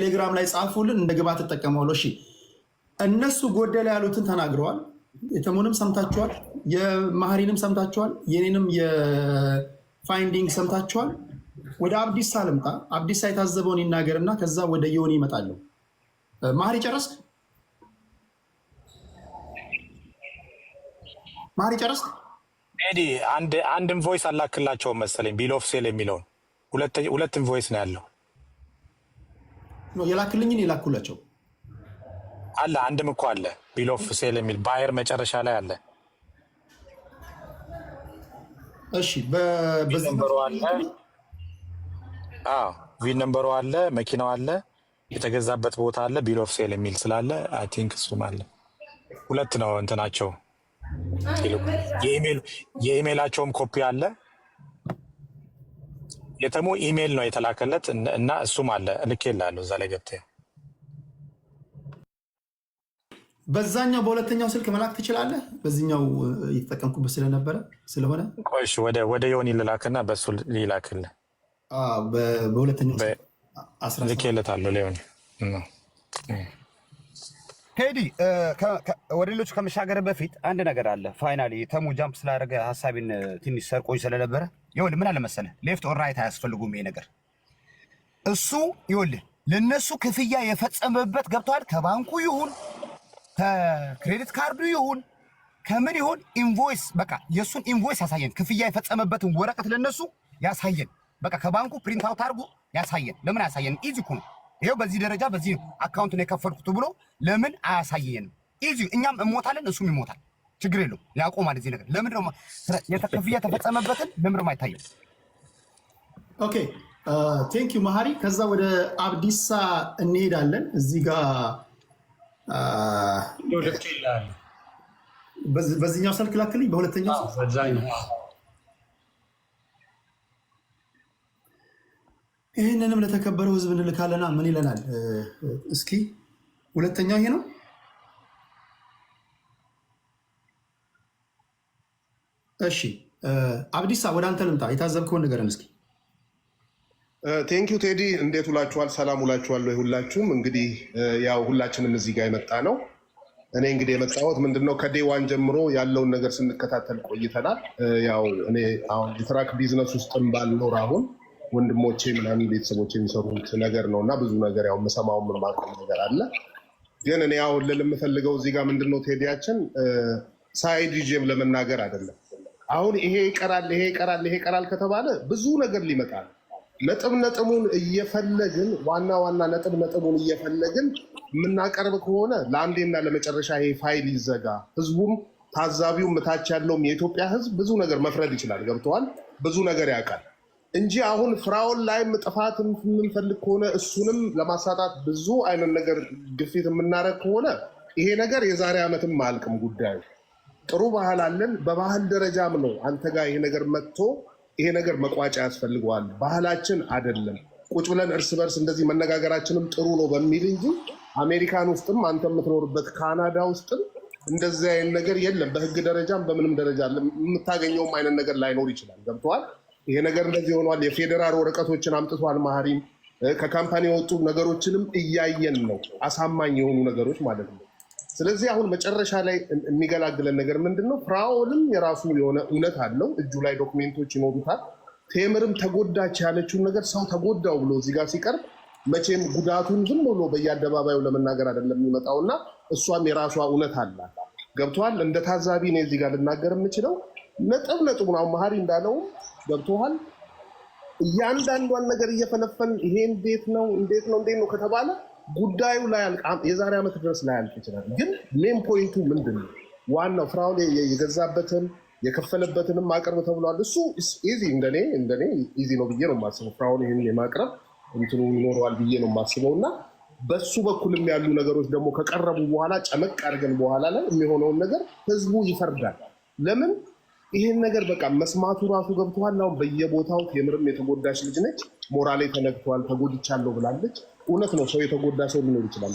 ቴሌግራም ላይ ጻፉልን፣ እንደ ግብዓት ትጠቀመዋለሁ። እሺ፣ እነሱ ጎደለ ያሉትን ተናግረዋል። የተሙንም ሰምታችኋል፣ የማህሪንም ሰምታችኋል፣ የኔንም የ finding ሰምታችኋል። ወደ አብዲሳ ልምጣ። አብዲሳ የታዘበውን ይናገርና ከዛ ወደ ዮኒ ይመጣለሁ። ማህሪ ጨረስክ? ማህሪ ጨረስክ? ቴዲ፣ አንድ invoice አላክላቸውም መሰለኝ፣ bill of sale የሚለውን። ሁለት invoice ነው ያለው። የላክልኝን የላኩላቸው። አለ፣ አንድም እኮ አለ፣ bill of sale የሚል buyer መጨረሻ ላይ አለ። እሺ። VIN number ኡ አለ። አዎ፣ VIN number ኡ አለ፣ መኪናው አለ፣ የተገዛበት ቦታ አለ፣ bill of sale የሚል ስላለ I think እሱም አለ። ሁለት ነው እንትናቸው። የኢሜይላቸውም ኮፒ አለ። የተሙ ኢሜይል ነው የተላከለት እና እሱም አለ። ልኬልሃለሁ፣ እዛ ላይ ገብተህ። በዛኛው በሁለተኛው ስልክ መላክ ትችላለህ። በዚህኛው እየተጠቀምኩበት ስለነበረ ስለሆነ። ቆይ እሺ፣ ወደ ዮኒ ልላክና በእሱ ሊላክልህ። በሁለተኛው። ልኬለታለሁ ሊሆን። ቴዲ፣ ወደ ሌሎቹ ከመሻገር በፊት አንድ ነገር አለ። Finally ተሙ jump ስላደረገ ሀሳቤን ትንሽ ሰርቆኝ ስለነበረ፣ ይኸውልህ፣ ምን አለ መሰለህ፣ left or right አያስፈልጉም። ይሄ ነገር እሱ ይኸውልህ ለእነሱ ክፍያ የፈጸመበት ገብተዋል። ከባንኩ ይሁን፣ ከ credit card ኡ ይሁን፣ ከምን ይሁን invoice፣ በቃ የእሱን invoice ያሳየን። ክፍያ የፈጸመበትን ወረቀት ለነሱ ያሳየን። በቃ ከባንኩ print out አድርጎ ያሳየን። ለምን አያሳየን? Easy እኮ ነው። ይኸው በዚህ ደረጃ በዚህ account ነው የከፈልኩት ብሎ ለምን አያሳየንም? Easy። እኛም እሞታለን፣ እሱም ይሞታል። ችግር የለውም፣ ያቆማል። እዚህ ነገር ለምን ነው ክፍያ የተፈጸመበትን ለምን ነው አይታየም? Okay, thank you መሀሪ። ከዛ ወደ አብዲሳ እንሄዳለን። እዚህ ጋር በዚህኛው ስልክ ላክልኝ፣ በሁለተኛው ስልክ። ይህንንም ለተከበረው ሕዝብ እንልካለና ምን ይለናል? እስኪ ሁለተኛው ይሄ ነው። እሺ አብዲሳ፣ ወደ አንተ ልምጣ። የታዘብከውን ንገረን እስኪ። Thank you ቴዲ፣ እንዴት ውላችኋል? ሰላም ውላችኋል ወይ ሁላችሁም? እንግዲህ ያው ሁላችንም እዚህ ጋር የመጣ ነው። እኔ እንግዲህ የመጣሁት ምንድነው፣ ከ day one ጀምሮ ያለውን ነገር ስንከታተል ቆይተናል። ያው እኔ አሁን የ truck business ውስጥም ባልኖር አሁን ወንድሞቼ ምናምን ቤተሰቦቼ የሚሰሩት ነገር ነው እና ብዙ ነገር ያው የምሰማው የማውቀው ነገር አለ። ግን እኔ አሁን ልል የምፈልገው እዚህ ጋር ምንድነው፣ ቴዲያችን፣ side ይዤም ለመናገር አይደለም። አሁን ይሄ ይቀራል፣ ይሄ ይቀራል፣ ይሄ ይቀራል ከተባለ ብዙ ነገር ሊመጣ ነው። ነጥብ ነጥቡን እየፈለግን፣ ዋና ዋና ነጥብ ነጥቡን እየፈለግን የምናቀርብ ከሆነ ለአንዴና ለመጨረሻ ይሄ ፋይል ይዘጋ። ህዝቡም ታዛቢውም እታች ያለውም የኢትዮጵያ ህዝብ ብዙ ነገር መፍረድ ይችላል። ገብተዋል። ብዙ ነገር ያውቃል እንጂ አሁን ፍራኦል ላይም ጥፋት የምንፈልግ ከሆነ፣ እሱንም ለማሳጣት ብዙ አይነት ነገር ግፊት የምናደርግ ከሆነ ይሄ ነገር የዛሬ ዓመትም አያልቅም ጉዳዩ። ጥሩ ባህል አለን። በባህል ደረጃም ነው አንተ ጋር ይሄ ነገር መጥቶ ይሄ ነገር መቋጫ ያስፈልገዋል። ባህላችን አይደለም። ቁጭ ብለን እርስ በርስ እንደዚህ መነጋገራችንም ጥሩ ነው በሚል እንጂ አሜሪካን ውስጥም አንተ የምትኖርበት ካናዳ ውስጥም እንደዚህ አይነት ነገር የለም። በህግ ደረጃም በምንም ደረጃ የምታገኘውም አይነት ነገር ላይኖር ይችላል። ገብተዋል። ይሄ ነገር እንደዚህ ሆኗል። የፌዴራል ወረቀቶችን አምጥቷል። መሀሪም ከ company የወጡ ነገሮችንም እያየን ነው። አሳማኝ የሆኑ ነገሮች ማለት ነው። ስለዚህ አሁን መጨረሻ ላይ የሚገላግለን ነገር ምንድን ነው? ፍራኦልም የራሱ የሆነ እውነት አለው። እጁ ላይ document ኦች ይኖሩታል። ቴምርም ተጎዳች ያለችውን ነገር፣ ሰው ተጎዳው ብሎ እዚህ ጋር ሲቀርብ መቼም ጉዳቱን ዝም ብሎ በየአደባባዩ ለመናገር አይደለም የሚመጣው እና እሷም የራሷ እውነት አላት። ገብቶሃል? እንደ ታዛቢ እኔ እዚህ ጋር ልናገር የምችለው ነጥብ ነጥቡን አሁን መሀሪ እንዳለውም፣ ገብቶሃል? እያንዳንዷን ነገር እየፈለፈን ይሄ እንዴት ነው፣ እንዴት ነው፣ እንዴት ነው ከተባለ ጉዳዩ ላይ የዛሬ ዓመት ድረስ ላያልቅ ይችላል። ግን main point ኡ ምንድን ነው? ዋናው ፍራኦል የገዛበትን የከፈለበትንም ማቅረብ ተብሏል። እሱ easy፣ እንደኔ easy ነው ብዬ ነው የማስበው። ፍራኦል ይህን የማቅረብ እንትኑ ይኖረዋል ብዬ ነው የማስበው እና በሱ በኩልም ያሉ ነገሮች ደግሞ ከቀረቡ በኋላ ጨመቅ አድርገን በኋላ ላይ የሚሆነውን ነገር ህዝቡ ይፈርዳል። ለምን ይሄን ነገር በቃ መስማቱ ራሱ ገብቶሃል። አሁን በየቦታው ቴምርም የተጎዳች ልጅ ነች። ሞራሌ ተነክቷል፣ ተጎድቻለሁ ብላለች። እውነት ነው፣ ሰው የተጎዳ ሰው ሊኖር ይችላል።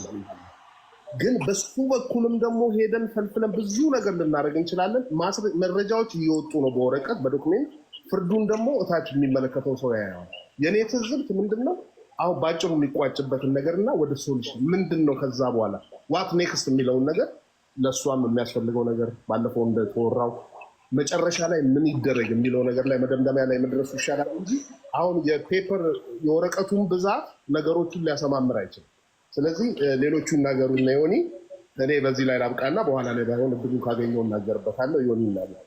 ግን በሱ በኩልም ደግሞ ሄደን ፈልፍለን ብዙ ነገር ልናደርግ እንችላለን። መረጃዎች እየወጡ ነው በወረቀት በ document። ፍርዱን ደግሞ እታች የሚመለከተው ሰው ያየዋል። የእኔ ትዝብት ምንድን ነው? አሁን በአጭሩ የሚቋጭበትን ነገር እና ወደ solution ምንድን ነው ከዛ በኋላ what next የሚለውን ነገር፣ ለእሷም የሚያስፈልገው ነገር፣ ባለፈው እንደተወራው መጨረሻ ላይ ምን ይደረግ የሚለው ነገር ላይ መደምደሚያ ላይ መድረሱ ይሻላል እንጂ አሁን የ paper የወረቀቱን ብዛት ነገሮቹን ሊያሰማምር አይችልም። ስለዚህ ሌሎቹ ይናገሩ እና ዮኒ፣ እኔ በዚህ ላይ ላብቃና በኋላ ላይ ባይሆን እድሉን ካገኘው እናገርበታለሁ። ዮኒ ይናገር።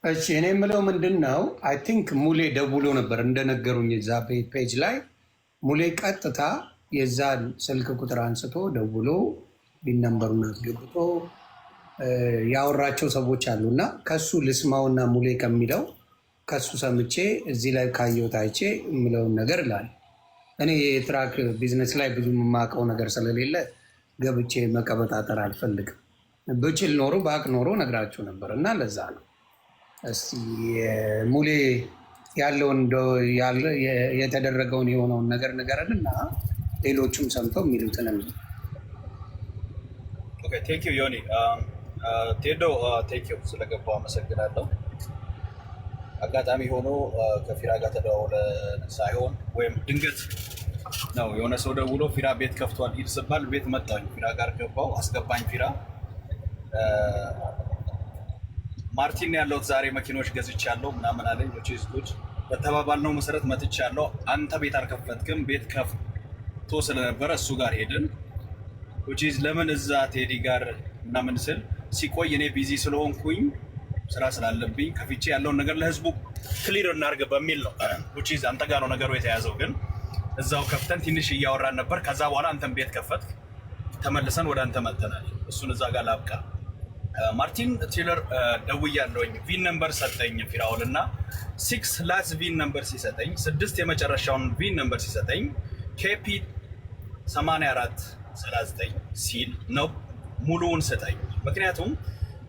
እሺ፣ እኔ የምለው ምንድን ነው፣ I think ሙሌ ደውሎ ነበር እንደነገሩኝ፣ እዛ page ላይ ሙሌ ቀጥታ የዛን ስልክ ቁጥር አንስቶ ደውሎ VIN number ኡን አስገብቶ ያወራቸው ሰዎች አሉ። እና ከሱ ልስማውና ሙሌ ከሚለው ከሱ ሰምቼ እዚህ ላይ ካየሁት አይቼ የምለውን ነገር እላለሁ። እኔ የ truck business ላይ ብዙ የማውቀው ነገር ስለሌለ ገብቼ መቀበጣጠር አልፈልግም። ብችል ኖሮ፣ ባቅ ኖሮ ነግራችሁ ነበር። እና ለዛ ነው። እስቲ ሙሌ ያለውን የተደረገውን የሆነውን ነገር ንገረን እና ሌሎቹም ሰምተው የሚሉትን። Thank you ዮኒ። ቴዶ፣ thank you፣ ስለገባው አመሰግናለሁ። አጋጣሚ ሆኖ ከፊራ ጋር ተደዋውለን ሳይሆን ወይም ድንገት ነው፣ የሆነ ሰው ደውሎ ፊራ ቤት ከፍቷል ሂድ ስባል ቤት መጣሁኝ። ፊራ ጋር ገባው፣ አስገባኝ ፊራ። ማርቲን ያለሁት ዛሬ መኪኖች ገዝቻለሁ ምናምን አለኝ። Which is good። በተባባልነው መሰረት መጥቻለሁ። አንተ ቤት አልከፈትክም። ቤት ከፍቶ ስለነበረ እሱ ጋር ሄድን። Which is ለምን እዛ ቴዲ ጋር ምናምን ስል ሲቆይ እኔ busy ስለሆንኩኝ፣ ስራ ስላለብኝ ከፍቼ ያለውን ነገር ለህዝቡ clear እናድርግ በሚል ነው። Which is አንተ ጋር ነው ነገሩ የተያዘው፣ ግን እዛው ከፍተን ትንሽ እያወራን ነበር። ከዛ በኋላ አንተን ቤት ከፈትክ፣ ተመልሰን ወደ አንተ መጥተናል። እሱን እዛ ጋር ላብቃ። ማርቲን ቴለር ደውያለሁኝ። VIN number ሰጠኝ ፊራውል እና six last VIN number ሲሰጠኝ፣ ስድስት የመጨረሻውን VIN number ሲሰጠኝ KP 84 39 ሲል ነው፣ ሙሉውን ስጠኝ። ምክንያቱም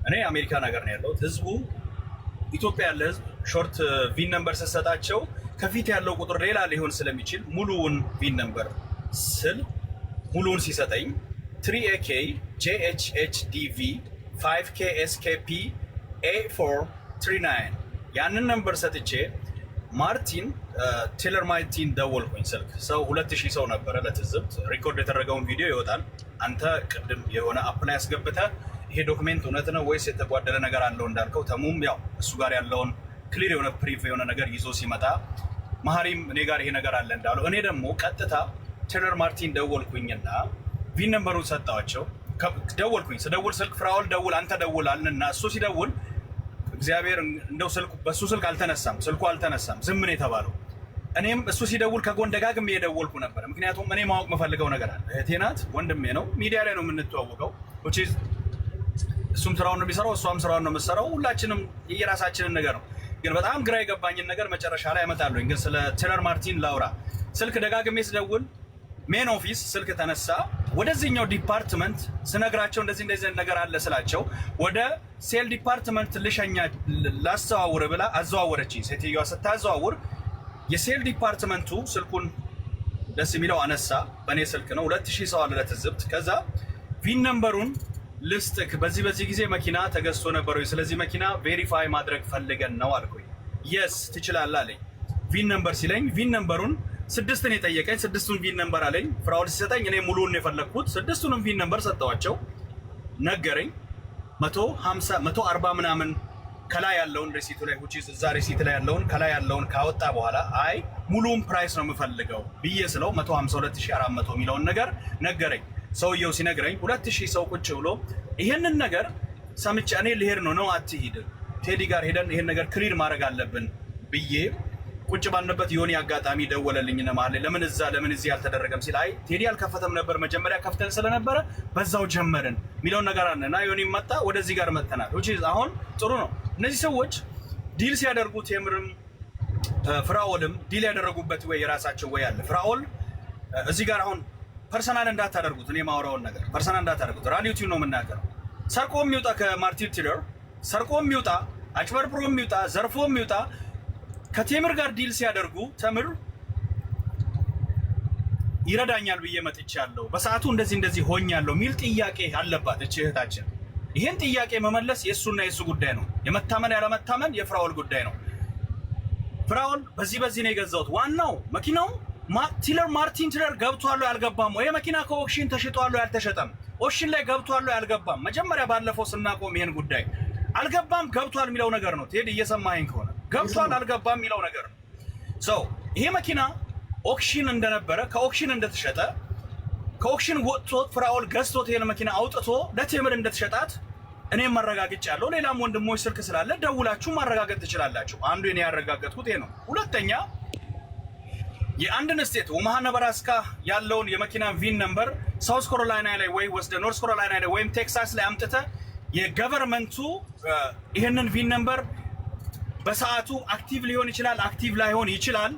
እኔ አሜሪካን ሀገር ነው ያለሁት። ህዝቡ፣ ኢትዮጵያ ያለ ህዝብ short VIN number ስትሰጣቸው ከፊት ያለው ቁጥር ሌላ ሊሆን ስለሚችል ሙሉውን VIN number ስል ሙሉውን ሲሰጠኝ 3 AK JHHDV 5 KSKP A439 ያንን number ሰጥቼ ማርቲን ቴለር ማርቲን ደወልኩኝ። ስልክ ሰው 2000 ሰው ነበረ። ለትዝብት record የተደረገውን ቪዲዮ ይወጣል። አንተ ቅድም የሆነ app ላይ አስገብተህ ይሄ document እውነት ነው ወይስ የተጓደለ ነገር አለው እንዳልከው፣ ተሙም ያው እሱ ጋር ያለውን clear የሆነ proof የሆነ ነገር ይዞ ሲመጣ፣ መሀሪም እኔ ጋር ይሄ ነገር አለ እንዳለው፣ እኔ ደግሞ ቀጥታ ቴለር ማርቲን ደወልኩኝና VIN number ኡን ሰጠዋቸው። ደወልኩኝ። ስደውል ስልክ ፍራውል ደውል፣ አንተ ደውል አልንና እሱ ሲደውል እግዚአብሔር እንደው ስልኩ በእሱ ስልክ አልተነሳም፣ ስልኩ አልተነሳም፣ ዝም ነው የተባለው። እኔም እሱ ሲደውል ከጎን ደጋግሜ የደወልኩ ነበር። ምክንያቱም እኔ ማወቅ የምፈልገው ነገር አለ። እህቴ ናት፣ ወንድሜ ነው፣ ሚዲያ ላይ ነው የምንተዋወቀው። Which is እሱም ስራውን ነው የሚሰራው፣ እሷም ስራውን ነው የምትሰራው። ሁላችንም የየራሳችንን ነገር ነው። ግን በጣም ግራ የገባኝን ነገር መጨረሻ ላይ አመጣለሁኝ። ግን ስለ ቴለር ማርቲን ላውራ። ስልክ ደጋግሜ ስደውል main office ስልክ ተነሳ። ወደዚህኛው department ስነግራቸው፣ እንደዚህ እንደዚህ ነገር አለ ስላቸው፣ ወደ sale department ልሸኛ ላስተዋውር ብላ አዘዋወረችኝ። ሴትዮዋ ስታዘዋውር የ sale department ኡ ስልኩን ደስ የሚለው አነሳ። በእኔ ስልክ ነው። 2000 ሰው አለ ለትዝብት። ከዛ VIN number ኡን ልስጥክ፣ በዚህ በዚህ ጊዜ መኪና ተገዝቶ ነበር ወይ? ስለዚህ መኪና verify ማድረግ ፈልገን ነው አልኩኝ። Yes፣ ትችላለህ አለኝ። VIN number ሲለኝ VIN number ኡን ስድስትን የጠየቀኝ ስድስቱን VIN number አለኝ። ፍራውል ሲሰጠኝ እኔ ሙሉውን የፈለግኩት ስድስቱንም VIN number ሰጠዋቸው። ነገረኝ፣ 150፣ 140 ምናምን ከላይ ያለውን receipt ኡ ላይ፣ which is እዛ receipt ላይ ያለውን ከላይ ያለውን ካወጣ በኋላ አይ ሙሉውን price ነው የምፈልገው ብዬ ስለው 152,400 የሚለውን ነገር ነገረኝ። ሰውየው ሲነግረኝ 2000 ሰው ቁጭ ብሎ ይሄንን ነገር ሰምቼ እኔ ልሄድ ነው። ነው አትሂድ፣ ቴዲ ጋር ሄደን ይሄን ነገር clear ማድረግ አለብን ብዬ ቁጭ ባልንበት ዮኒ አጋጣሚ ደወለልኝና መሀል ላይ ለምን እዛ ለምን እዚህ አልተደረገም ሲል፣ አይ ቴዲ አልከፈተም ነበር፣ መጀመሪያ ከፍተን ስለነበረ በዛው ጀመርን የሚለውን ነገር አለ እና ዮኒ መጣ፣ ወደዚህ ጋር መተናል። Which is አሁን ጥሩ ነው። እነዚህ ሰዎች deal ሲያደርጉ ቴምርም ፍራኦልም deal ያደረጉበት way የራሳቸው way አለ። ፍራኦል እዚህ ጋር አሁን personal እንዳታደርጉት፣ እኔ የማወራውን ነገር personal እንዳታደርጉት፣ reality ው ነው የምናገረው። ሰርቆ የሚውጣ፣ ከማርቲን ቲለር ሰርቆ የሚውጣ፣ አጭበርብሮ የሚውጣ፣ ዘርፎ የሚውጣ፣ ከቴምር ጋር deal ሲያደርጉ ተምር ይረዳኛል ብዬ መጥቻለሁ፣ በሰዓቱ እንደዚህ እንደዚህ ሆኛለሁ የሚል ጥያቄ አለባት እች እህታችን። ይህን ጥያቄ መመለስ የእሱና የእሱ ጉዳይ ነው። የመታመን ያለመታመን የፍራኦል ጉዳይ ነው። ፍራኦል በዚህ በዚህ ነው የገዛሁት። ዋናው መኪናው ቲለር ማርቲን ቲለር ገብቷል አልገባም ወይ? መኪና ከ auction ተሽጧል አልተሸጠም? Auction ላይ ገብቷል አልገባም? መጀመሪያ ባለፈው ስናቆም ይሄን ጉዳይ አልገባም ገብቷል የሚለው ነገር ነው። ቴዲ እየሰማኸኝ ከሆነ ገብቷል አልገባም የሚለው ነገር ነው። So ይሄ መኪና auction እንደነበረ፣ ከ auction እንደተሸጠ፣ ከ auction ወጥቶ ፍራኦል ገዝቶት ይሄን መኪና አውጥቶ ለቴምር እንደተሸጣት እኔም ማረጋግጫለሁ። ሌላም ወንድሞች ስልክ ስላለ ደውላችሁ ማረጋገጥ ትችላላችሁ። አንዱ እኔ ያረጋገጥኩት ይሄ ነው። ሁለተኛ የአንድን state ኦማሃ ነብራስካ ያለውን የመኪና VIN number ሳውዝ ካሮላይና ላይ ወይ ወስደ ኖርዝ ካሮላይና ላይ ወይም ቴክሳስ ላይ አምጥተ የ government ኡ ይህንን VIN number በሰዓቱ active ሊሆን ይችላል፣ active ላይሆን ይችላል።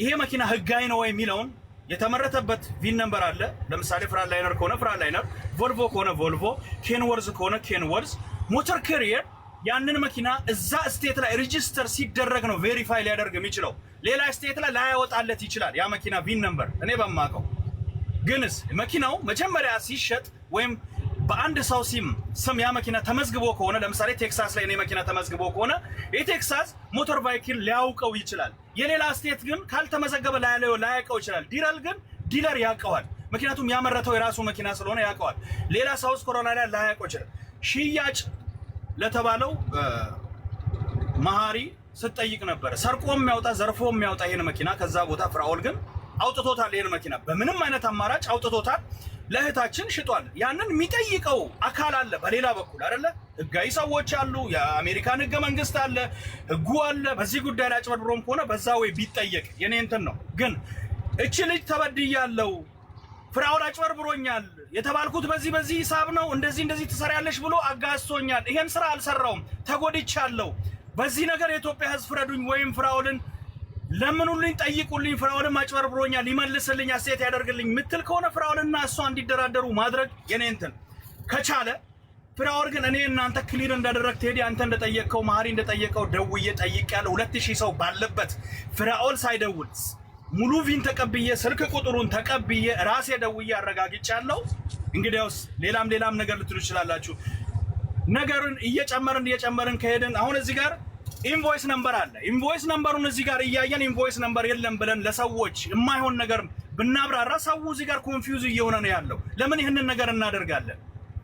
ይሄ መኪና ህጋዊ ነው ወይ የሚለውን የተመረተበት VIN number አለ። ለምሳሌ ፍራላይነር ከሆነ ፍራላይነር፣ ቮልቮ ከሆነ ቮልቮ፣ ኬንወርዝ ከሆነ ኬንወርዝ። Motor carrier ያንን መኪና እዛ state ላይ register ሲደረግ ነው verify ሊያደርግ የሚችለው። ሌላ state ላይ ላያወጣለት ይችላል ያ መኪና VIN number እኔ በማውቀው። ግንስ መኪናው መጀመሪያ ሲሸጥ ወይም በአንድ ሰው ስም ያ መኪና ተመዝግቦ ከሆነ፣ ለምሳሌ ቴክሳስ ላይ እኔ መኪና ተመዝግቦ ከሆነ የቴክሳስ motor vehicle ሊያውቀው ይችላል። የሌላ state ግን ካልተመዘገበ ላያውቀው ይችላል። Dealer ግን dealer ያውቀዋል። ምክንያቱም ያመረተው የራሱ መኪና ስለሆነ ያውቀዋል። ሌላ ሳውዝ ካሮላይና ላያውቀው ይችላል። ሽያጭ ለተባለው መሀሪ ስትጠይቅ ነበረ። ሰርቆ የሚያወጣ፣ ዘርፎ የሚያወጣ ይሄን መኪና ከዛ ቦታ ፍራኦል ግን አውጥቶታል። ይሄን መኪና በምንም አይነት አማራጭ አውጥቶታል። ለእህታችን ሽጧል። ያንን የሚጠይቀው አካል አለ በሌላ በኩል አይደለ? ህጋዊ ሰዎች አሉ። የአሜሪካን ህገ መንግስት አለ፣ ህጉ አለ። በዚህ ጉዳይ ላይ አጭበርብሮም ከሆነ በዛ ወይ ቢጠየቅ የኔ እንትን ነው። ግን እቺ ልጅ ተበድያለሁ፣ ፍራኦል አጭበርብሮኛል፣ የተባልኩት በዚህ በዚህ ሂሳብ ነው፣ እንደዚህ እንደዚህ ትሰሪያለሽ ብሎ አጋዝቶኛል። ይሄን ስራ አልሰራውም፣ ተጎድቻለሁ። በዚህ ነገር የኢትዮጵያ ህዝብ ፍረዱኝ፣ ወይም ፍራኦልን ለምኑልኝ፣ ጠይቁልኝ፣ ፍራኦልም አጭበርብሮኛል፣ ሊመልስልኝ፣ አስተያየት ያደርግልኝ ምትል ከሆነ ፍራኦልና እሷ እንዲደራደሩ ማድረግ የኔ እንትን ከቻለ። ፍራኦል ግን እኔ እናንተ clear እንዳደረግ፣ ቴዲ አንተ እንደጠየቅከው፣ መሀሪ እንደጠየቀው ደውዬ ጠይቄያለሁ። 2000 ሰው ባለበት ፍራኦል ሳይደውል ሙሉ VIN ተቀብዬ፣ ስልክ ቁጥሩን ተቀብዬ ራሴ ደውዬ አረጋግጫለሁ። እንግዲያውስ ሌላም ሌላም ነገር ልትሉ ትችላላችሁ። ነገሩን እየጨመርን እየጨመርን ከሄድን አሁን እዚህ ጋር invoice number አለ። Invoice number ኡን እዚህ ጋር እያየን invoice number የለም ብለን ለሰዎች የማይሆን ነገር ብናብራራ ሰው እዚህ ጋር confuse እየሆነ ነው ያለው። ለምን ይህንን ነገር እናደርጋለን?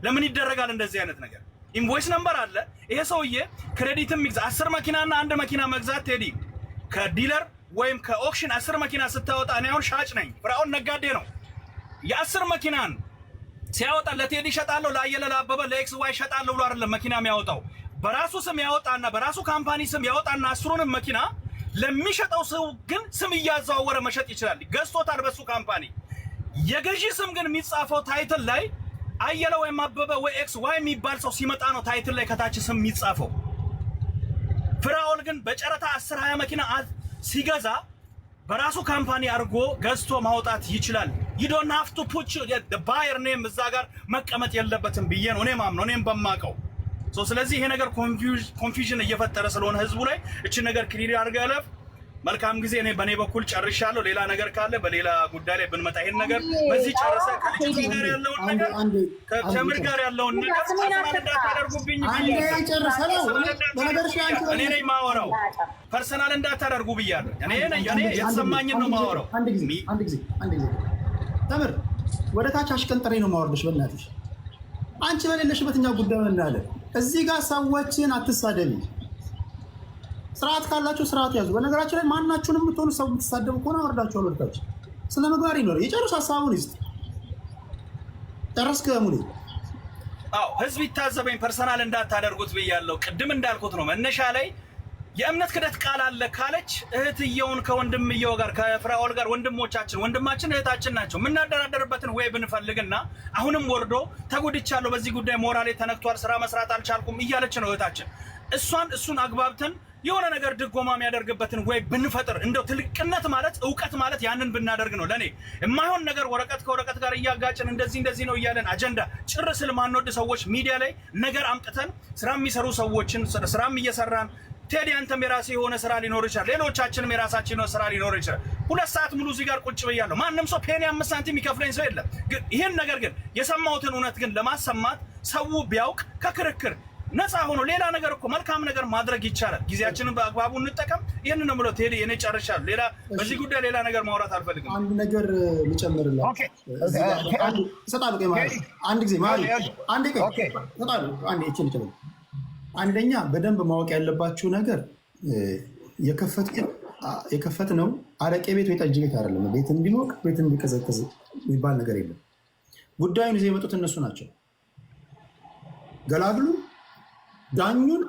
ለምን ይደረጋል እንደዚህ አይነት ነገር? Invoice number አለ። ይሄ ሰውዬ credit ም ይግዛ፣ 10 መኪናና አንድ መኪና መግዛት፣ ቴዲ፣ ከ dealer ወይም ከ auction 10 መኪና ስታወጣ፣ እኔ አሁን ሻጭ ነኝ፣ ፍራኦል ነጋዴ ነው። የ10 መኪናን ሲያወጣ ለቴዲ እሸጣለሁ፣ ለአየለ፣ ለአበበ፣ ለ X Y እሸጣለሁ ብሎ አይደለም መኪና የሚያወጣው። በራሱ ስም ያወጣና በራሱ company ስም ያወጣና 10ሩንም መኪና ለሚሸጠው ሰው ግን ስም እያዘዋወረ መሸጥ ይችላል። ገዝቶታል በሱ company። የገዢ ስም ግን የሚጻፈው title ላይ አየለ ወይም አበበ ወይ X Y የሚባል ሰው ሲመጣ ነው title ላይ ከታች ስም የሚጻፈው። ፍራኦል ግን በጨረታ 10 20 መኪና ሲገዛ በራሱ company አድርጎ ገዝቶ ማውጣት ይችላል። You don't have to put buyer name እዛ ጋር መቀመጥ የለበትም ብዬ ነው እኔ ማምነው፣ እኔም በማቀው። ስለዚህ ይሄ ነገር confusion እየፈጠረ ስለሆነ ህዝቡ ላይ እችን ነገር clear አድርገህ እለፍ። መልካም ጊዜ። እኔ በእኔ በኩል ጨርሻለሁ። ሌላ ነገር ካለ በሌላ ጉዳይ ላይ ብንመጣ ይሄን ነገር በዚህ ጨርሰ ከልጅቱ ጋር ያለውን ነገር፣ ከተምር ጋር ያለውን ነገር personal እንዳታደርጉብኝ ብያለሁ። እኔ ነኝ የማወራው። Personal እንዳታደርጉ ብያለሁ። እኔ ነኝ፣ እኔ የተሰማኝን ነው የማወራው። አንድ ጊዜ፣ አንድ ጊዜ፣ አንድ ጊዜ። ተምር፣ ወደ ታች አሽቀንጥሬ ነው የማወርድሽ። በእናትሽ አንቺ በሌለሽበት እኛ ጉዳዩን እናያለን። እዚህ ጋር ሰዎችን አትሳደቢ። ስርዓት ካላችሁ ስርዓት ያዙ። በነገራችን ላይ ማናችሁንም የምትሆኑ ሰው የምትሳደቡ ከሆነ አወርዳችኋለሁ ወደታች። ስነ ምግባር ይኖር። የጨርስ፣ ሀሳቡን ይስጥ። ጨረስክ ሙሌ? አዎ፣ ህዝብ ይታዘበኝ። Personal እንዳታደርጉት ብያለሁ። ቅድም እንዳልኩት ነው፣ መነሻ ላይ የእምነት ክደት ቃል አለ ካለች እህትየውን ከወንድምየው ጋር፣ ከፍራኦል ጋር፣ ወንድሞቻችን፣ ወንድማችን እህታችን ናቸው። የምናደራደርበትን ወይ ብንፈልግና አሁንም ወርዶ ተጎድቻለሁ፣ በዚህ ጉዳይ ሞራሌ ተነክቷል፣ ስራ መስራት አልቻልኩም እያለች ነው እህታችን። እሷን እሱን አግባብተን የሆነ ነገር ድጎማ የሚያደርግበትን ወይ ብንፈጥር፣ እንደው ትልቅነት ማለት እውቀት ማለት ያንን ብናደርግ ነው። ለእኔ የማይሆን ነገር ወረቀት ከወረቀት ጋር እያጋጭን እንደዚህ እንደዚህ ነው እያለን አጀንዳ ጭር ስለማንወድ ሰዎች ሚዲያ ላይ ነገር አምጥተን ስራ የሚሰሩ ሰዎችን ስራም እየሰራን፣ ቴዲ አንተም የራስህ የሆነ ስራ ሊኖር ይችላል። ሌሎቻችንም የራሳችን የሆነ ስራ ሊኖር ይችላል። 2 ሰዓት ሙሉ እዚህ ጋር ቁጭ ብያለሁ። ማንም ሰው penny 5 ሳንቲም የሚከፍለኝ ሰው የለም። ግን ይህን ነገር ግን የሰማሁትን እውነት ግን ለማሰማት ሰው ቢያውቅ ከክርክር ነፃ ሆኖ ሌላ ነገር እኮ መልካም ነገር ማድረግ ይቻላል። ጊዜያችንን በአግባቡ እንጠቀም። ይህን ነው የምለው። ቴዲ፣ እኔ ጨርሻለሁ። ሌላ በዚህ ጉዳይ ሌላ ነገር ማውራት አልፈልግም። አንድ ነገር ልጨምርልህ። እሰጥሃለሁ። ቆይ መሀሪ፣ አንድ ጊዜ መሀሪ፣ አንዴ ቆይ እሰጥሃለሁ። አንዴ ይህችን ልጨምር። አንደኛ በደንብ ማወቅ ያለባችሁ ነገር የከፈትነው አረቄ ቤት ወይ ጠጅ ቤት አይደለም። ቤት እንዲሞቅ ቤት እንዲቀዘቅዝ የሚባል ነገር የለም። ጉዳዩን ይዘው የመጡት እነሱ ናቸው። ገላግሉ፣ ዳኙን፣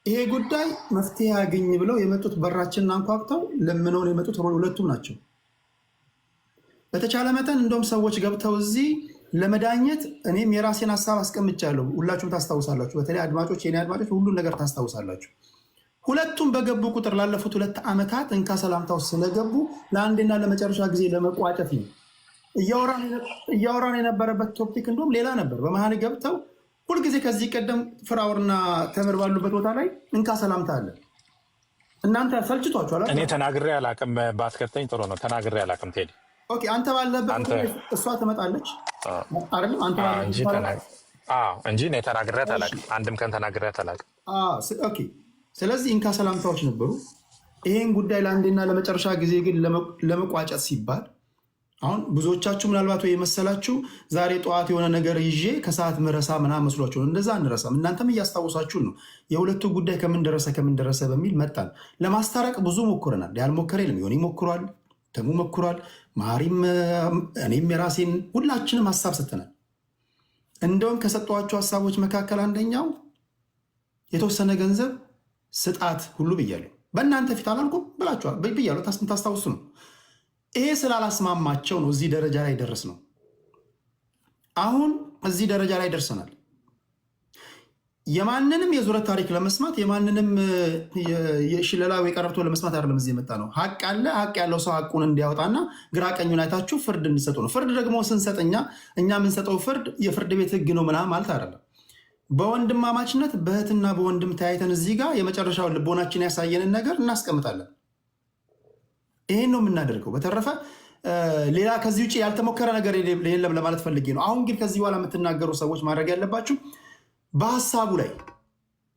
ይሄ ጉዳይ መፍትሄ ያገኝ ብለው የመጡት በራችንን አንኳኩተው ለምነውን የመጡት ሁለቱም ናቸው። በተቻለ መጠን እንደውም ሰዎች ገብተው እዚህ ለመዳኘት እኔም የራሴን ሀሳብ አስቀምጫለሁ። ሁላችሁም ታስታውሳላችሁ። በተለይ አድማጮች፣ የኔ አድማጮች ሁሉን ነገር ታስታውሳላችሁ። ሁለቱም በገቡ ቁጥር ላለፉት 2 ዓመታት እንካ ሰላምታ ውስጥ ስለገቡ ለአንዴና ለመጨረሻ ጊዜ ለመቋጨት ነው። እያወራን የነበረበት topic እንደውም ሌላ ነበር። በመሀል ገብተው ሁልጊዜ ከዚህ ቀደም ፍራውርና ተምር ባሉበት ቦታ ላይ እንካ ሰላምታ አለ። እናንተ ሰልችቷችኋል። እኔ ተናግሬ አላቅም። ባትከተኝ ጥሩ ነው። ተናግሬ አላቅም ቴዲ። Okay፣ አንተ ባለበት እሷ ትመጣለች አይደለም? አንተ እንጂ እኔ ተናግሬያት አላቅም። አንድም ቀን ተናግሬያት አላቅም። Okay። ስለዚህ እንካ ሰላምታዎች ነበሩ። ይሄን ጉዳይ ለአንዴና ለመጨረሻ ጊዜ ግን ለመቋጨት ሲባል አሁን ብዙዎቻችሁ ምናልባት ወይ የመሰላችሁ ዛሬ ጠዋት የሆነ ነገር ይዤ ከሰዓት ምረሳ ምናምን መስሏችሁ ነው። እንደዛ አንረሳም። እናንተም እያስታወሳችሁ ነው። የሁለቱ ጉዳይ ከምን ደረሰ ከምን ደረሰ በሚል መጣን። ለማስታረቅ ብዙ ሞክረናል። ያልሞከረ የለም። ዮኒ ሞክሯል፣ ተሙ ሞክሯል፣ መሀሪም፣ እኔም የራሴን ሁላችንም ሀሳብ ሰጥተናል። እንደውም ከሰጠኋቸው ሀሳቦች መካከል አንደኛው የተወሰነ ገንዘብ ስጣት ሁሉ ብያለሁ። በእናንተ ፊት አላልኩም ብላችኋል ብያለሁ። ታስታውሱ ነው። ይሄ ስላላስማማቸው ነው እዚህ ደረጃ ላይ ደረስ ነው። አሁን እዚህ ደረጃ ላይ ደርሰናል። የማንንም የዙረት ታሪክ ለመስማት፣ የማንንም የሽለላ ወይ ቀረርቶ ለመስማት አይደለም እዚህ የመጣ ነው። ሀቅ አለ። ሀቅ ያለው ሰው ሀቁን እንዲያወጣና ግራ ቀኙን አይታችሁ ፍርድ እንዲሰጡ ነው። ፍርድ ደግሞ ስንሰጥ እኛ የምንሰጠው ፍርድ የፍርድ ቤት ህግ ነው ምናምን ማለት አይደለም። በወንድማማችነት በእህትና በወንድም ተያይተን እዚህ ጋር የመጨረሻውን ልቦናችን ያሳየንን ነገር እናስቀምጣለን። ይሄን ነው የምናደርገው። በተረፈ ሌላ ከዚህ ውጭ ያልተሞከረ ነገር የለም ለማለት ፈልጌ ነው። አሁን ግን ከዚህ በኋላ የምትናገሩ ሰዎች ማድረግ ያለባችሁ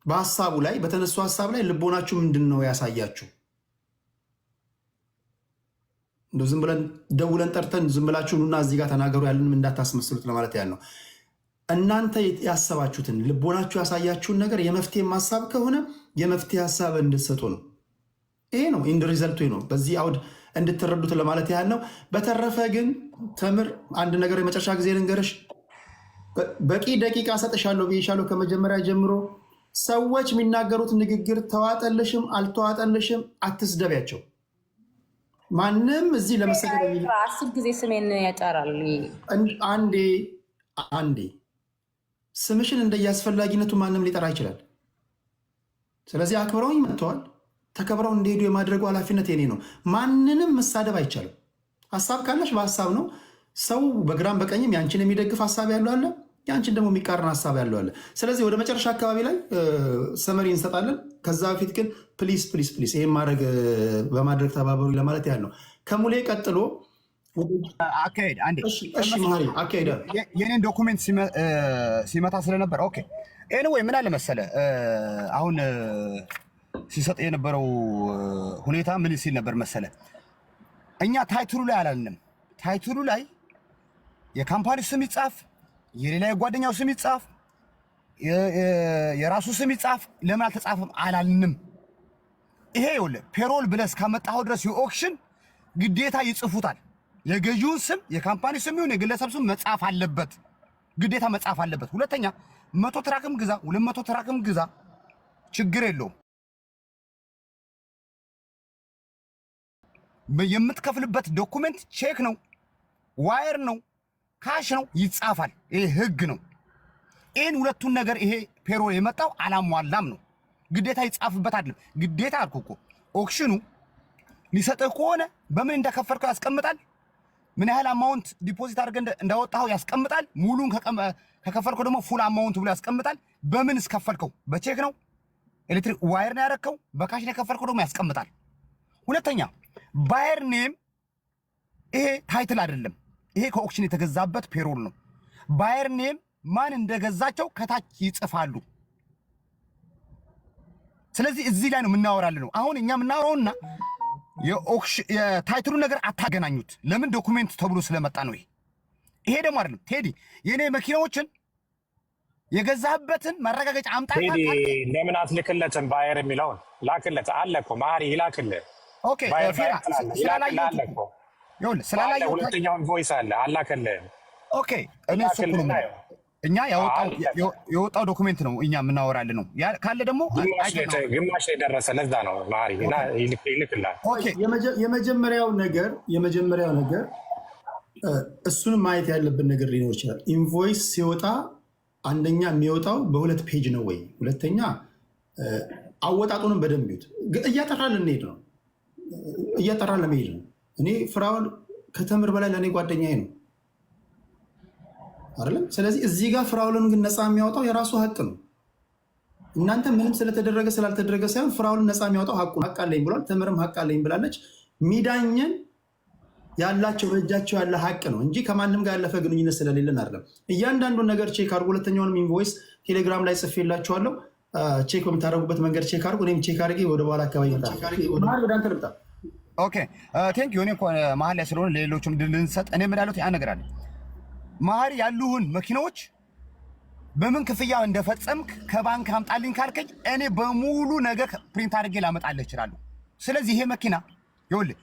በሀሳቡ ላይ በተነሱ ሀሳብ ላይ ልቦናችሁ ምንድን ነው ያሳያችሁ? እንደው ዝም ብለን ደውለን ጠርተን ዝም ብላችሁ ኑና እዚህ ጋር ተናገሩ ያለንም እንዳታስመስሉት ለማለት ያህል ነው። እናንተ ያሰባችሁትን ልቦናችሁ ያሳያችሁን ነገር የመፍትሄ ሀሳብ ከሆነ የመፍትሄ ሀሳብ እንድትሰጡ ነው። ይሄ ነው end result ኡ ነው። በዚህ አውድ እንድትረዱት ለማለት ያህል ነው። በተረፈ ግን ተምር አንድ ነገር የመጨረሻ ጊዜ ልንገርሽ፣ በቂ ደቂቃ ሰጥሻለሁ ብዬሻለሁ ከመጀመሪያ ጀምሮ። ሰዎች የሚናገሩት ንግግር ተዋጠልሽም አልተዋጠልሽም አትስደቢያቸው። ማንም እዚህ ለመሰደብ 10 ጊዜ ስሜን ያጠራል። አንዴ አንዴ ስምሽን እንደየአስፈላጊነቱ ማንም ሊጠራ ይችላል። ስለዚህ አክብረውኝ መጥተዋል። ተከብረው እንዲሄዱ የማድረጉ ኃላፊነት የኔ ነው። ማንንም መሳደብ አይቻልም። ሀሳብ ካለሽ በሀሳብ ነው። ሰው በግራም በቀኝም ያንቺን የሚደግፍ ሀሳብ ያለው አለ፣ ያንቺን ደግሞ የሚቃረን ሀሳብ ያለው አለ። ስለዚህ ወደ መጨረሻ አካባቢ ላይ summary እንሰጣለን። ከዛ በፊት ግን please, please, please ይህን ማድረግ በማድረግ ተባበሩ ለማለት ያህል ነው። ከሙሌ ቀጥሎ አካሄድ አንዴ። እሺ መሀሪ አካሄደ። የኔን document ሲመታ ስለነበር okay። Anyway ምን አለ መሰለ፣ አሁን ሲሰጥ የነበረው ሁኔታ ምን ሲል ነበር መሰለ፣ እኛ title ኡ ላይ አላልንም። Title ኡ ላይ የ company ስም ይጻፍ፣ የሌላ የጓደኛው ስም ይጻፍ፣ የራሱ ስም ይጻፍ፣ ለምን አልተጻፈም አላልንም። ይሄ ይኸውልህ payroll ብለህ እስካመጣኸው ድረስ የ auction ግዴታ ይጽፉታል። የገዢውን ስም የ company ስም ይሁን የግለሰብ ስም መጻፍ አለበት፣ ግዴታ መጻፍ አለበት። ሁለተኛ 100 truck ም ግዛ፣ 200 truck ም ግዛ፣ ችግር የለውም። የምትከፍልበት document ቼክ ነው፣ wire ነው፣ cash ነው፣ ይጻፋል። ይሄ ህግ ነው። ይህን ሁለቱን ነገር ይሄ payroll የመጣው አላሟላም ነው። ግዴታ ይጻፍበት አይደለም። ግዴታ አልኩ እኮ፣ auction ኑ ሊሰጥህ ከሆነ በምን እንደከፈልከው ያስቀምጣል። ምን ያህል amount deposit አድርገህ እንዳወጣኸው ያስቀምጣል። ሙሉን ከከፈልከው ደግሞ full amount ብሎ ያስቀምጣል። በምን እስከፈልከው፣ በቼክ ነው፣ ኤሌክትሪክ wire ነው ያረከው፣ በ cash ነው የከፈልከው ደግሞ ያስቀምጣል። ሁለተኛ buyer name ይሄ title አይደለም። ይሄ ከ auction የተገዛበት payroll ነው። Buyer name ማን እንደገዛቸው ከታች ይጽፋሉ። ስለዚህ እዚህ ላይ ነው የምናወራልን ነው። አሁን እኛ የምናወራውና የ title ኡ ነገር አታገናኙት። ለምን? Document ተብሎ ስለመጣ ነው። ይሄ ደግሞ አይደለም ቴዲ፣ የኔ መኪናዎችን የገዛህበትን ማረጋገጫ አምጣ። ቴዲ፣ ለምን አትልክለትም? Buyer የሚለውን ላክለት አለ እኮ፣ መሀሪ ይላክልህ። Okay። Buyer ፊራ፣ ይላክልህ አለ እኮ። ይኸውልህ አለ። ስላላየሁት ሁለተኛው invoice አለ፣ አላከልህም። Okay፣ እኔ እሱ እኮ ነው የምለው። እኛ የወጣው document ነው እኛ የምናወራልን ነው። ያ ካለ ደግሞ ግማሽ ላይ ደረሰ። ለዛ ነው መሀሪ ይልክልሃል። Okay። የመጀመሪያው ነገር እሱንም ማየት ያለብን ነገር ሊኖር ይችላል። Invoice ሲወጣ አንደኛ የሚወጣው በሁለት page ነው ወይ? ሁለተኛ አወጣጡንም በደንብ ይዩት። እያጠራ ልንሄድ ነው፣ እያጠራ ለመሄድ ነው። እኔ ፍራውን ከተምር በላይ ለእኔ ጓደኛዬ ነው አይደለም። ስለዚህ እዚህ ጋር ፍራውልን ግን ነፃ የሚያወጣው የራሱ ሀቅ ነው። እናንተ ምንም ስለተደረገ ስላልተደረገ ሳይሆን ፍራውልን ነፃ የሚያወጣው ሀቁ፣ ሀቅ አለኝ ብሏል። ተምርም ሀቅ አለኝ ብላለች። ሚዳኘን ያላቸው በእጃቸው ያለ ሀቅ ነው እንጂ ከማንም ጋር ያለፈ ግንኙነት ስለሌለን አይደለም። እያንዳንዱን ነገር check አድርጉ። ሁለተኛውንም invoice ቴሌግራም ላይ ጽፌላችኋለሁ። Check በምታደርጉበት መንገድ check አድርጉ። እኔም check አድርጌ ወደ በኋላ አካባቢ ይመጣል። ወደ አንተ ልምጣ። Okay, thank you። እኔ እንኳን መሀል ላይ ስለሆነ ለሌሎችም ልንሰጥ እኔ ምን ያሉት ያን ነገር አለ። መሀሪ፣ ያሉህን መኪናዎች በምን ክፍያ እንደፈጸምክ ከባንክ አምጣልኝ ካልከኝ እኔ በሙሉ ነገ print አድርጌ ላመጣልህ እችላለሁ። ስለዚህ ይሄ መኪና ይኸውልህ